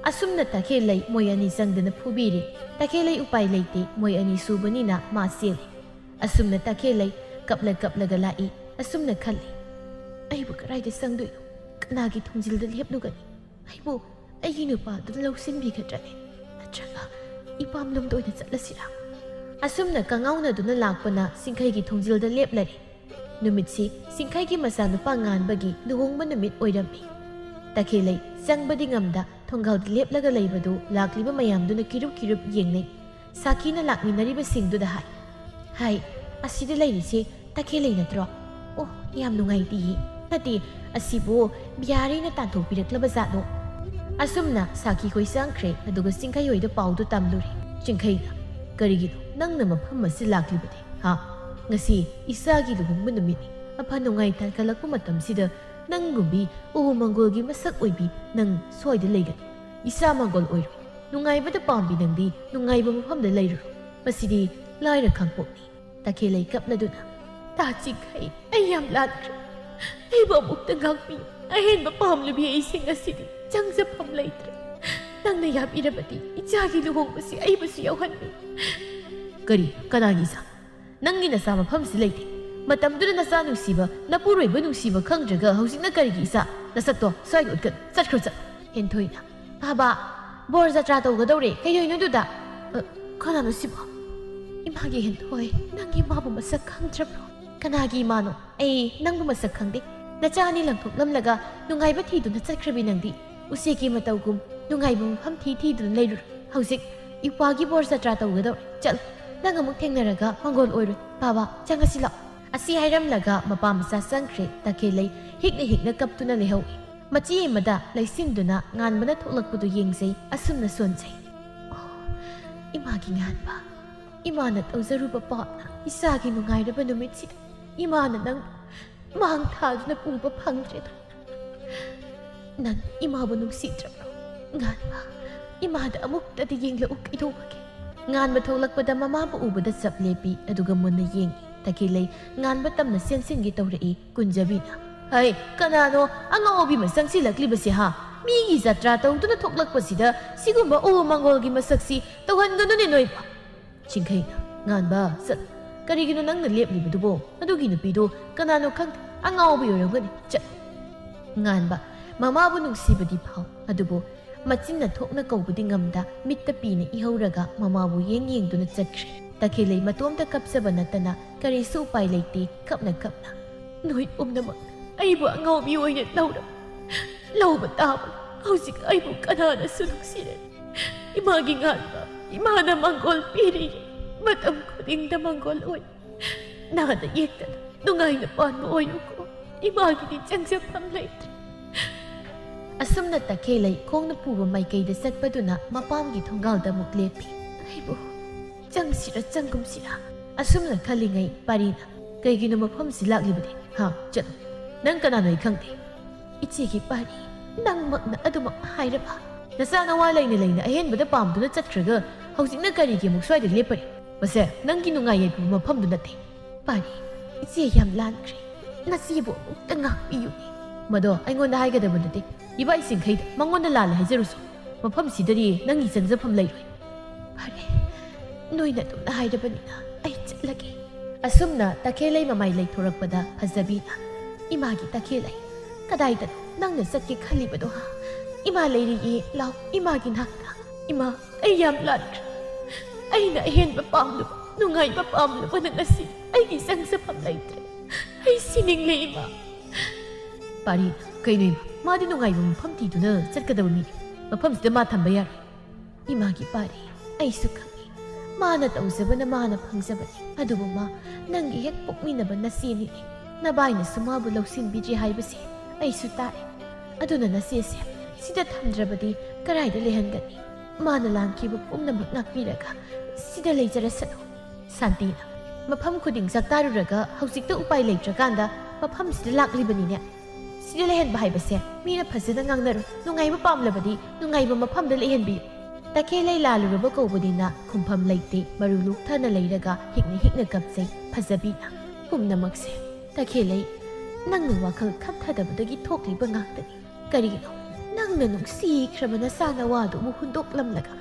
ꯑꯁꯨꯝꯅ ꯇꯈꯦꯜꯂꯩ ꯃꯣꯏ ꯑꯅꯤ ꯆꯪꯗꯅ ꯐꯨꯕꯤꯔꯦ꯫ ꯇꯈꯦꯜꯂꯩ ꯎꯄꯥꯏ ꯂꯩꯇꯦ, ꯃꯣꯏ ꯑꯅꯤ ꯁꯨꯕꯅꯤꯅ ꯃꯥ ꯆꯦꯜꯂꯦ꯫ ꯑꯁꯨꯝꯅ ꯇꯈꯦꯜꯂꯩ ꯀꯞꯂ ꯀꯞꯂꯒ ꯂꯥꯛꯏ꯫ ꯑꯁꯨꯝꯅ ꯈꯜꯂꯤ, "ꯑꯩꯕꯨ ꯀꯗꯥꯏꯗ ꯆꯪꯗꯣꯏꯅꯣ? ꯀꯅꯥꯒꯤ ꯊꯣꯡꯖꯤꯜꯗ ꯂꯦꯞꯂꯨꯒꯅꯤ? ꯑꯩꯕꯨ ꯑꯩꯒꯤ ꯅꯨꯄꯥꯗꯨꯅ ꯂꯧꯁꯤꯟꯕꯤꯒꯗ꯭ꯔꯅꯦ? ꯅꯠꯇ꯭ꯔꯒ ꯏꯄꯥꯝꯂꯣꯝꯗ ꯑꯣꯏꯅ ꯆꯠꯂꯁꯤꯔꯥ?" ꯑꯁꯨꯝꯅ ꯀꯉꯥꯎꯅꯗꯨꯅ ꯂꯥꯛꯄꯅ ꯁꯤꯡꯈꯩꯒꯤ ꯊꯣꯡꯖꯤꯜꯗ ꯂꯦꯞꯂꯔꯦ꯫ ꯅꯨꯃꯤꯠꯁꯤ ꯁꯤꯡꯈꯩꯒꯤ ꯃꯆꯥꯅꯨꯄꯥ ꯉꯥꯟꯕꯒꯤ ꯂꯨꯍꯣꯡꯕ ꯅꯨꯃꯤꯠ ꯑꯣꯏꯔꯝꯃꯤ꯫ ꯇꯈꯦꯜꯂꯩ ꯆꯪꯕꯗꯤ ꯉꯝꯗ ꯊꯣꯡꯒꯥꯜꯗ ꯂꯦꯞꯂꯒ ꯂꯩꯕꯗꯨ ꯂꯥꯛꯂꯤꯕ ꯃꯌꯥꯝꯗꯨꯅ ꯀꯤꯔꯨꯞ ꯀꯤꯔꯨꯞ ꯌꯦꯡꯅꯩ꯫ ꯁꯥꯈꯤꯅ ꯂꯥꯛꯃꯤꯟꯅꯔꯤꯕꯁꯤꯡꯗꯨꯗ ꯍꯥꯏ, "ꯍꯥꯏ, ꯑꯁꯤꯗ ꯂꯩꯔꯤꯁꯦ ꯇꯈꯦꯜꯂꯩ ꯅꯠꯇ꯭ꯔꯣ? ꯑꯣ, ꯌꯥꯝ ꯅꯨꯡꯉꯥꯏꯇꯦꯌꯦ꯫ ꯅꯠꯇꯦ, ꯑꯁꯤꯕꯨ ꯕꯤꯍꯥꯔꯤꯅ ꯇꯥꯟꯊꯣꯛꯄꯤꯔꯛꯂꯕ ꯖꯥꯠꯂꯣ?" ꯑꯁꯨꯝꯅ ꯁꯥꯈꯤꯈꯣꯏ ꯆꯪꯈ꯭ꯔꯦ, ꯑꯗꯨꯒ ꯆꯤꯡꯈꯩ ꯍꯣꯏꯗ ꯄꯥꯎꯗꯨ ꯇꯝꯂꯨꯔꯦ꯫ ꯆꯤꯡꯈꯩꯅ, "ꯀꯔꯤꯒꯤꯅꯣ ꯅꯪꯅ ꯃꯐꯝ ꯑꯁꯤ ꯂꯥꯛꯂꯤꯕꯗꯤ, ꯍꯥ? ꯉꯁꯤ ꯏꯆꯥꯒꯤ ꯂꯨꯍꯣꯡꯕ ꯅꯨꯃꯤꯠꯅꯤ꯫ ꯑꯐ ꯅꯨꯡꯉꯥꯏ ꯇꯥꯟꯈꯠꯂꯛꯄ ꯃꯇꯝꯁꯤꯗ ꯅꯪꯒꯨꯝꯕꯤ ꯎ ꯃꯪꯒꯣꯜꯒꯤ ꯃꯁꯛ ꯑꯣꯏꯕꯤ ꯅꯪ ꯁ꯭ꯋꯥꯏꯗ ꯂꯩꯒꯅꯨ꯫ ꯏꯁꯥ ꯃꯪꯒꯣꯜ ꯑꯣꯏꯔꯣ꯫ ꯅꯨꯡꯉꯥꯏꯕꯗ ꯄꯥꯝꯕꯤ ꯅꯪꯗꯤ ꯅꯨꯡꯉꯥꯏꯕ ꯃꯐꯝꯗ ꯂꯩꯔꯨꯔꯣ꯫ ꯃꯁꯤꯗꯤ ꯂꯥꯏꯔ ꯈꯥꯡꯄꯣꯛꯅꯤ꯫ ꯇꯈꯦꯜꯂꯩ ꯀꯞꯂꯗꯨꯅ, "ꯇꯥ ꯆꯤꯡꯈꯩ, ꯑꯩ ꯌꯥꯝ ꯂꯥꯟꯈ꯭ꯔꯦ꯫ ꯑꯩꯕꯨ ꯑꯃꯨꯛꯇ ꯉꯥꯛꯄꯤꯌꯨ꯫ ꯑꯍꯦꯟꯕ ꯄꯥꯝꯂꯤꯕꯤ ꯑꯩꯁꯦ ꯉꯁꯤꯗꯤ ꯆꯪꯖꯐꯝ ꯂꯩꯇ꯭ꯔꯦ꯫ ꯅꯪꯅ ꯌꯥꯕꯤꯔꯕꯗꯤ ꯏꯆꯥꯒꯤ ꯂꯨꯍꯣꯡꯕꯁꯤ ꯑꯩꯕꯨꯁꯨ ꯌꯥꯎꯍꯟꯕꯤꯌꯨ꯫" "ꯀꯔꯤ? ꯀꯅꯥꯒꯤ ꯏꯆꯥ? ꯅꯪꯒꯤ ꯅꯆꯥ ꯃꯐꯝꯁꯤ ꯂꯩꯇꯦ꯫ ꯃꯇꯝꯗꯨꯗ ꯅꯆꯥ ꯅꯨꯡꯁꯤꯕ, ꯅꯄꯨꯔꯣꯏꯕ ꯅꯨꯡꯁꯤꯕ ꯈꯪꯗ꯭ꯔꯒ ꯍꯧꯖꯤꯛꯅ ꯀꯔꯤꯒꯤ ꯏꯆꯥ? ꯅꯁꯛꯇꯣ ꯁ꯭ꯋꯥꯏꯗ ꯎꯠꯀꯅꯨ꯫ ꯆꯠꯈ꯭ꯔꯣ, ꯆꯠ꯫" ꯍꯦꯟꯊꯣꯏꯅ, "ꯕꯥꯕꯥ, ꯕꯣꯔ ꯖꯇ꯭ꯔꯥ ꯇꯧꯒꯗꯧꯔꯦ꯫ ꯀꯩꯗꯧꯅꯣ ꯑꯗꯨꯗ?" "ꯑ, ꯀꯅꯥꯅꯣ ꯁꯤꯕꯣ?" "ꯏꯃꯥꯒꯤ ꯍꯦꯟꯊꯣꯏ, ꯅꯪꯒꯤ ꯏꯃꯥꯕꯨ ꯃꯁꯛ ꯈꯪꯗ꯭ꯔꯕ꯭ꯔꯣ?" "ꯀꯅꯥꯒꯤ ꯏꯃꯥꯅꯣ? ꯑꯩ ꯅꯪꯕꯨ ꯃꯁꯛ ꯈꯪꯗꯦ꯫ ꯅꯆꯥ ꯑꯅꯤ ꯂꯪꯊꯣꯛꯂꯝꯂꯒ ꯅꯨꯡꯉꯥꯏꯕ ꯊꯤꯗꯨꯅ ꯆꯠꯈ꯭ꯔꯕꯤ ꯅꯪꯗꯤ꯫ ꯎꯆꯦꯛꯀꯤ ꯃꯇꯧꯒꯨꯝ ꯅꯨꯡꯉꯥꯏꯕ ꯃꯐꯝ ꯊꯤ ꯊꯤꯗꯨꯅ ꯂꯩꯔꯨꯔꯣ꯫ ꯍꯧꯖꯤꯛ ꯏꯄ꯭ꯋꯥꯒꯤ ꯕꯣꯔ ꯖꯇ꯭ꯔꯥ ꯇꯧꯒꯗꯧꯔꯦ꯫ ꯆꯠꯂꯣ, ꯅꯪ ꯑꯃꯨꯛ ꯊꯦꯡꯅꯔꯒ ꯃꯪꯒꯣꯜ ꯑꯣꯏꯔꯣꯏ꯫ ꯕꯥꯕꯥ, ꯆꯪꯉꯁꯤ ꯂꯥꯛꯑꯣ꯫" ꯑꯁꯤ ꯍꯥꯏꯔꯝꯂꯒ ꯃꯄꯥ ꯃꯆꯥ ꯆꯪꯈ꯭ꯔꯦ꯫ ꯇꯈꯦꯜꯂꯩ ꯍꯤꯛꯅ ꯍꯤꯛꯅ ꯀꯞꯇꯨꯅ ꯂꯩꯍꯧꯏ꯫ ꯃꯆꯤ ꯑꯃꯗ ꯂꯩꯁꯤꯟꯗꯨꯅ ꯉꯥꯟꯕꯅ ꯊꯣꯛꯂꯛꯄꯗꯨ ꯌꯦꯡꯖꯩ, ꯑꯁꯨꯝꯅ ꯁꯣꯟꯖꯩ꯫ "ꯑꯣ, ꯏꯃꯥꯒꯤ ꯉꯥꯟꯕ, ꯏꯃꯥꯅ ꯇꯧꯖꯔꯨꯕ ꯄꯥꯞꯅ ꯏꯆꯥꯒꯤ ꯅꯨꯡꯉꯥꯏꯔꯕ ꯅꯨꯃꯤꯠꯁꯤꯗ ꯏꯃꯥꯅ ꯅꯪ ꯃꯥꯡ ꯊꯥꯗꯨꯅ ꯄꯨꯕ ꯐꯪꯗ꯭ꯔꯦꯗꯣ꯫ ꯅꯪ ꯏꯃꯥꯕꯨ ꯅꯨꯡꯁꯤꯗ꯭ꯔꯕ꯭ꯔꯣ? ꯉꯥꯟꯕ, ꯏꯃꯥꯗ ꯑꯃꯨꯛꯇꯗꯤ ꯌꯦꯡꯂꯛꯎ ꯀꯩꯗꯧꯕꯒꯦ?" ꯉꯥꯟꯕ ꯊꯣꯛꯂꯛꯄꯗ ꯃꯃꯥꯕꯨ ꯎꯕꯗ ꯆꯞ ꯂꯦꯞꯄꯤ, ꯑꯗꯨꯒ ꯃꯨꯟꯅ ꯌꯦꯡꯉꯤ꯫ ꯇꯈꯦꯜꯂꯩ ꯉꯥꯟꯕ ꯇꯝꯅ ꯆꯦꯟꯁꯤꯟꯒꯦ ꯇꯧꯔꯛꯏ꯫ ꯀꯨꯟꯖꯕꯤꯅ, "ꯍꯩ, ꯀꯅꯥꯅꯣ ꯑꯉꯥꯎꯕꯤ ꯑꯃ ꯆꯪꯁꯤꯜꯂꯛꯂꯤꯕꯁꯦ ꯍꯥ? ꯃꯤꯒꯤ ꯖꯇ꯭ꯔꯥ ꯇꯧꯗꯨꯅ ꯊꯣꯛꯂꯛꯄꯁꯤꯗ ꯁꯤꯒꯨꯝꯕ ꯎ ꯃꯪꯒꯣꯜꯒꯤ ꯃꯁꯛꯁꯤ ꯇꯧꯍꯟꯒꯅꯨꯅꯦ ꯅꯣꯏꯕꯣ꯫" ꯆꯤꯡꯈꯩꯅ, "ꯉꯥꯟꯕ, ꯆꯠ꯫ ꯀꯔꯤꯒꯤꯅꯣ ꯅꯪꯅ ꯂꯦꯞꯂꯤꯕꯗꯨꯕꯣ? ꯑꯗꯨꯒꯤ ꯅꯨꯄꯤꯗꯨ ꯀꯅꯥꯅꯣ ꯈꯪꯗꯦ, ꯑꯉꯥꯎꯕꯤ ꯑꯣꯏꯔꯝꯒꯅꯤ꯫ ꯆꯠ꯫" ꯉꯥꯟꯕ, ꯃꯃꯥꯕꯨ ꯅꯨꯡꯁꯤꯕꯗꯤ ꯐꯥꯎ, ꯑꯗꯨꯕꯨ ꯃꯆꯤꯟꯅ ꯊꯣꯛꯅ ꯀꯧꯕꯗꯤ ꯉꯝꯗ ꯃꯤꯠꯇ ꯄꯤꯅ ꯏꯍꯧꯔꯒ ꯃꯃꯥꯕꯨ ꯌꯦꯡ ꯌꯦꯡꯗꯨꯅ ꯆꯠꯈ꯭ꯔꯦ꯫ ꯇꯈꯦꯜꯂꯩ ꯃꯇꯣꯝꯇ ꯀꯞꯆꯕ ꯅꯠꯇꯅ ꯀꯔꯤꯁꯨ ꯎꯄꯥꯏ ꯂꯩꯇꯦ, ꯀꯞꯅ ꯀꯞꯅ꯫ "ꯅꯣꯏ ꯄꯨꯝꯅꯃꯛ ꯑꯩꯕꯨ ꯑꯉꯥꯎꯕꯤ ꯑꯣꯏꯅ ꯂꯧꯔꯕ, ꯂꯧꯕ ꯇꯥꯕꯅꯤ꯫ ꯍꯧꯖꯤꯛ ꯑꯩꯕꯨ ꯀꯅꯥꯅꯁꯨ ꯅꯨꯡꯁꯤꯔꯦ꯫ ꯏꯃꯥꯒꯤ ꯉꯥꯟꯕ, ꯏꯃꯥꯅ ꯃꯪꯒꯣꯜ ꯄꯤꯔꯤꯌꯦ꯫ ꯃꯇꯝ ꯈꯨꯗꯤꯡꯗ ꯃꯪꯒꯣꯜ ꯑꯣꯏ꯫ ꯅꯥꯗ ꯌꯦꯛꯇꯅ ꯅꯨꯡꯉꯥꯏꯅ ꯄꯥꯟꯕ ꯑꯣꯏꯌꯨꯀꯣ꯫ ꯏꯃꯥꯒꯤꯗꯤ ꯆꯪꯖꯐꯝ ꯂꯩꯇ꯭ꯔꯦ꯫" ꯑꯁꯨꯝꯅ ꯇꯈꯦꯜꯂꯩ ꯈꯣꯡꯅ ꯄꯨꯕ ꯃꯥꯏꯀꯩꯗ ꯆꯠꯄꯗꯨꯅ ꯃꯄꯥꯝꯒꯤ ꯊꯣꯡꯒꯥꯜꯗ ꯑꯃꯨꯛ ꯂꯦꯞꯄꯤ꯫ "ꯑꯩꯕꯨ ꯆꯪꯁꯤꯔ ꯆꯪꯒꯨꯝꯁꯤꯔ?" ꯑꯁꯨꯝꯅ ꯈꯜꯂꯤꯉꯩ ꯄꯥꯔꯤꯅ, "ꯀꯩꯒꯤꯅꯣ ꯃꯐꯝꯁꯤ ꯂꯥꯛꯂꯤꯕꯗꯤ? ꯍꯥ, ꯆꯠꯂꯨ꯫" "ꯅꯪ ꯀꯅꯥꯅꯣ ꯑꯩ ꯈꯪꯗꯦ꯫" "ꯏꯆꯦꯒꯤ ꯄꯥꯔꯤ, ꯅꯪꯃꯛꯅ ꯑꯗꯨꯃꯛ ꯍꯥꯏꯔꯕ? ꯅꯆꯥ ꯅꯋꯥ ꯂꯩꯅ ꯂꯩꯅ ꯑꯍꯦꯟꯕꯗ ꯄꯥꯝꯗꯨꯅ ꯆꯠꯈ꯭ꯔꯒ ꯍꯧꯖꯤꯛꯅ ꯀꯔꯤꯒꯤ ꯑꯃꯨꯛ ꯁ꯭ꯋꯥꯏꯗ ꯂꯦꯞꯄꯔꯤ? ꯃꯁꯦ ꯅꯪꯒꯤ ꯅꯨꯡꯉꯥꯏ ꯌꯥꯏꯐꯕ ꯃꯐꯝꯗꯨ ꯅꯠꯇꯦ꯫" "ꯄꯥꯔꯤ, ꯏꯆꯦ ꯌꯥꯝ ꯂꯥꯟꯈ꯭ꯔꯦ꯫ ꯅꯆꯦꯕꯨ ꯑꯃꯨꯛꯇ ꯉꯥꯛꯄꯤꯌꯨꯅꯦ꯫" "ꯃꯗꯣ ꯑꯩꯉꯣꯟꯗ ꯍꯥꯏꯒꯗꯕ ꯅꯠꯇꯦ꯫ ꯏꯕꯥꯏꯁꯤꯡꯈꯩꯗ ꯃꯉꯣꯟꯗ ꯂꯥꯜꯂꯦ ꯍꯥꯏꯖꯔꯨꯁꯨ, ꯃꯐꯝꯁꯤꯗꯗꯤ ꯅꯪꯒꯤ ꯆꯪꯖꯐꯝ ꯂꯩꯔꯣꯏ꯫" "ꯐꯔꯦ, ꯅꯣꯏꯅ ꯑꯗꯨꯝꯅ ꯍꯥꯏꯔꯕꯅꯤꯅ ꯑꯩ ꯆꯠꯂꯒꯦ꯫" ꯑꯁꯨꯝꯅ ꯇꯈꯦꯜꯂꯩ ꯃꯃꯥꯏ ꯂꯩꯊꯣꯔꯛꯄꯗ ꯐꯖꯕꯤꯅ, "ꯏꯃꯥꯒꯤ ꯇꯈꯦꯜꯂꯩ, ꯀꯗꯥꯏꯗꯅꯣ ꯅꯪꯅ ꯆꯠꯀꯦ ꯈꯜꯂꯤꯕꯗꯣ, ꯍꯥ? ꯏꯃꯥ ꯂꯩꯔꯤꯌꯦ, ꯂꯥꯎ, ꯏꯃꯥꯒꯤ ꯅꯥꯛꯇ꯫" "ꯏꯃꯥ, ꯑꯩ ꯌꯥꯝ ꯂꯥꯟꯈ꯭ꯔꯦ꯫ ꯑꯩꯅ ꯑꯍꯦꯟꯕ ꯄꯥꯝꯂꯨꯕ, ꯅꯨꯡꯉꯥꯏꯕ ꯄꯥꯝꯂꯨꯕꯅ ꯉꯁꯤ ꯑꯩꯒꯤ ꯆꯪꯖꯐꯝ ꯂꯩꯇ꯭ꯔꯦ꯫ ꯑꯩ ꯁꯤꯅꯤꯡꯂꯦ, ꯏꯃꯥ꯫" "ꯄꯥꯔꯤ, ꯀꯩꯅꯣ ꯏꯃꯥ? ꯃꯥꯗꯤ ꯅꯨꯡꯉꯥꯏꯕ ꯃꯐꯝ ꯊꯤꯗꯨꯅ ꯆꯠꯀꯗꯕ ꯃꯤꯅꯤ꯫ ꯃꯐꯝꯁꯤꯗ ꯃꯥ ꯊꯝꯕ ꯌꯥꯔꯣꯏ꯫" "ꯏꯃꯥꯒꯤ ꯄꯥꯔꯤ, ꯑꯩꯁꯨ ꯈꯪꯏ꯫ ꯃꯥꯅ ꯇꯧꯖꯕꯅ ꯃꯥꯅ ꯐꯪꯖꯕꯅꯤ꯫ ꯑꯗꯨꯕꯨ ꯃꯥ ꯅꯪꯒꯤ ꯍꯦꯛ ꯄꯣꯛꯃꯤꯟꯅꯕ ꯅꯆꯦꯅꯤꯅꯦ꯫ ꯅꯕꯥꯏꯅꯁꯨ ꯃꯥꯕꯨ ꯂꯧꯁꯤꯟꯕꯤꯗ꯭ꯔꯤ ꯍꯥꯏꯕꯁꯤ ꯑꯩꯁꯨ ꯇꯥꯏ꯫ ꯑꯗꯨꯅ ꯅꯆꯦꯁꯦ ꯁꯤꯗ ꯊꯝꯗ꯭ꯔꯕꯗꯤ ꯀꯔꯥꯏꯗ ꯂꯩꯍꯟꯒꯅꯤ? ꯃꯥꯅ ꯂꯥꯟꯈꯤꯕ ꯄꯨꯝꯅꯃꯛ ꯉꯥꯛꯄꯤꯔꯒ ꯁꯤꯗ ꯂꯩꯖꯔꯁꯅꯨ꯫" ꯁꯥꯟꯇꯤꯅ, "ꯃꯐꯝ ꯈꯨꯗꯤꯡ ꯆꯥꯛꯇꯥꯔꯨꯔꯒ ꯍꯧꯖꯤꯛꯇ ꯎꯄꯥꯏ ꯂꯩꯇ꯭ꯔꯀꯥꯟꯗ ꯃꯐꯝꯁꯤꯗ ꯂꯥꯛꯂꯤꯕꯅꯤꯅꯦ꯫ ꯁꯤꯗ ꯂꯩꯍꯟꯕ ꯍꯥꯏꯕꯁꯦ ꯃꯤꯅ ꯐꯖꯅ ꯉꯥꯡꯅꯔꯣꯏ꯫ ꯅꯨꯡꯉꯥꯏꯕ ꯄꯥꯝꯂꯕꯗꯤ ꯅꯨꯡꯉꯥꯏꯕ ꯃꯐꯝꯗ ꯂꯩꯍꯟꯕꯤꯌꯨ꯫" ꯇꯈꯦꯜꯂꯩ ꯂꯥꯜꯂꯨꯔꯕ ꯀꯧꯕꯅꯤꯅ ꯈꯨꯝꯐꯝ ꯂꯩꯇꯦ꯫ ꯃꯔꯨ ꯂꯨꯛꯊꯅ ꯂꯩꯔꯒ ꯍꯤꯛꯅ ꯍꯤꯛꯅ ꯀꯞꯆꯩ ꯐꯖꯕꯤꯅ꯫ "ꯄꯨꯝꯅꯃꯛꯁꯦ ꯇꯈꯦꯜꯂꯩ, ꯅꯪꯅ ꯋꯥꯈꯜ ꯈꯟꯊꯗꯕꯗꯒꯤ ꯊꯣꯛꯂꯤꯕ ꯉꯥꯛꯇꯅꯤ꯫ ꯀꯔꯤꯒꯤꯅꯣ ꯅꯪꯅ ꯅꯨꯡꯁꯤꯈ꯭ꯔꯕ ꯅꯆꯥ ꯅꯋꯥꯗꯨꯕꯨ ꯍꯨꯟꯗꯣꯛꯂꯝꯂꯒ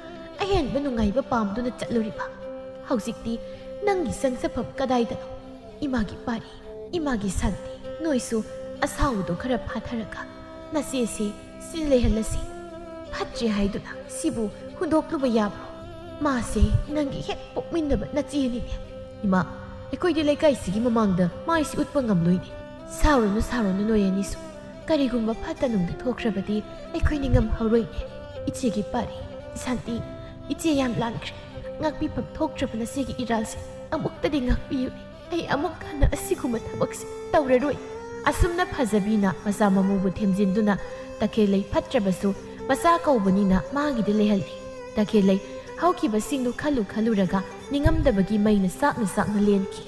ꯑꯍꯦꯟꯕ ꯅꯨꯡꯉꯥꯏꯕ ꯄꯥꯝꯗꯨꯅ ꯆꯠꯂꯨꯔꯤꯕ? ꯍꯧꯖꯤꯛꯇꯤ ꯅꯪꯒꯤ ꯆꯪꯖꯐꯝ ꯀꯗꯥꯏꯗꯅꯣ? ꯏꯃꯥꯒꯤ ꯄꯥꯔꯤ, ꯏꯃꯥꯒꯤ ꯁꯥꯟꯇꯤ, ꯅꯣꯏꯁꯨ ꯑꯁꯥꯎꯕꯗꯣ ꯈꯔ ꯐꯥꯊꯔꯒ ꯅꯆꯦꯁꯦ ꯁꯤꯗ ꯂꯩꯍꯜꯂꯁꯤ꯫ ꯐꯠꯇ꯭ꯔꯦ ꯍꯥꯏꯗꯨꯅ ꯁꯤꯕꯨ ꯍꯨꯟꯗꯣꯛꯂꯨꯕ ꯌꯥꯕ꯭ꯔꯣ? ꯃꯥꯁꯦ ꯅꯪꯒꯤ ꯍꯦꯛ ꯄꯣꯛꯃꯤꯟꯅꯕ ꯅꯆꯦꯅꯤꯅꯦ꯫" "ꯏꯃꯥ, ꯑꯩꯈꯣꯏꯗꯤ ꯂꯩꯀꯥꯏꯁꯤꯒꯤ ꯃꯃꯥꯡꯗ ꯃꯥꯏꯁꯤ ꯎꯠꯄ ꯉꯝꯂꯣꯏꯅꯦ꯫" "ꯁꯥꯎꯔꯨꯅꯨ, ꯁꯥꯎꯔꯨꯅꯨ, ꯅꯣꯏ ꯑꯅꯤꯁꯨ꯫ ꯀꯔꯤꯒꯨꯝꯕ ꯐꯠꯇ ꯅꯨꯡꯗ ꯊꯣꯛꯈ꯭ꯔꯕꯗꯤ ꯑꯩꯈꯣꯏ ꯅꯤꯡꯉꯝꯍꯧꯔꯣꯏꯅꯦ꯫" "ꯏꯆꯦꯒꯤ ꯄꯥꯔꯤ, ꯁꯥꯟꯇꯤ, ꯏꯆꯦ ꯌꯥꯝ ꯂꯥꯟꯈ꯭ꯔꯦ꯫ ꯉꯥꯛꯄꯤꯐꯝ ꯊꯣꯛꯇ꯭ꯔꯕ ꯅꯆꯦꯒꯤ ꯏꯔꯥꯜꯁꯦ ꯑꯃꯨꯛꯇꯗꯤ ꯉꯥꯛꯄꯤꯌꯨꯅꯦ꯫ ꯑꯩ ꯑꯃꯨꯛ ꯍꯟꯅ ꯑꯁꯤꯒꯨꯝꯕ ꯊꯕꯛꯁꯦ ꯇꯧꯔꯔꯣꯏ꯫" ꯑꯁꯨꯝꯅ ꯐꯖꯕꯤꯅ ꯃꯆꯥ ꯃꯃꯧꯕꯨ ꯊꯦꯝꯖꯤꯟꯗꯨꯅ, ꯇꯈꯦꯜꯂꯩ ꯐꯠꯇ꯭ꯔꯕꯁꯨ ꯃꯆꯥ ꯀꯧꯕꯅꯤꯅ ꯃꯥꯒꯤꯗ ꯂꯩꯍꯜꯂꯤ꯫ ꯇꯈꯦꯜꯂꯩ ꯍꯧꯈꯤꯕꯁꯤꯡꯗꯨ ꯈꯜꯂꯨ ꯈꯜꯂꯨꯔꯒ ꯅꯤꯡꯉꯝꯗꯕꯒꯤ ꯃꯩꯅ ꯆꯥꯛꯅ ꯆꯥꯛꯅ ꯂꯦꯟꯈꯤ꯫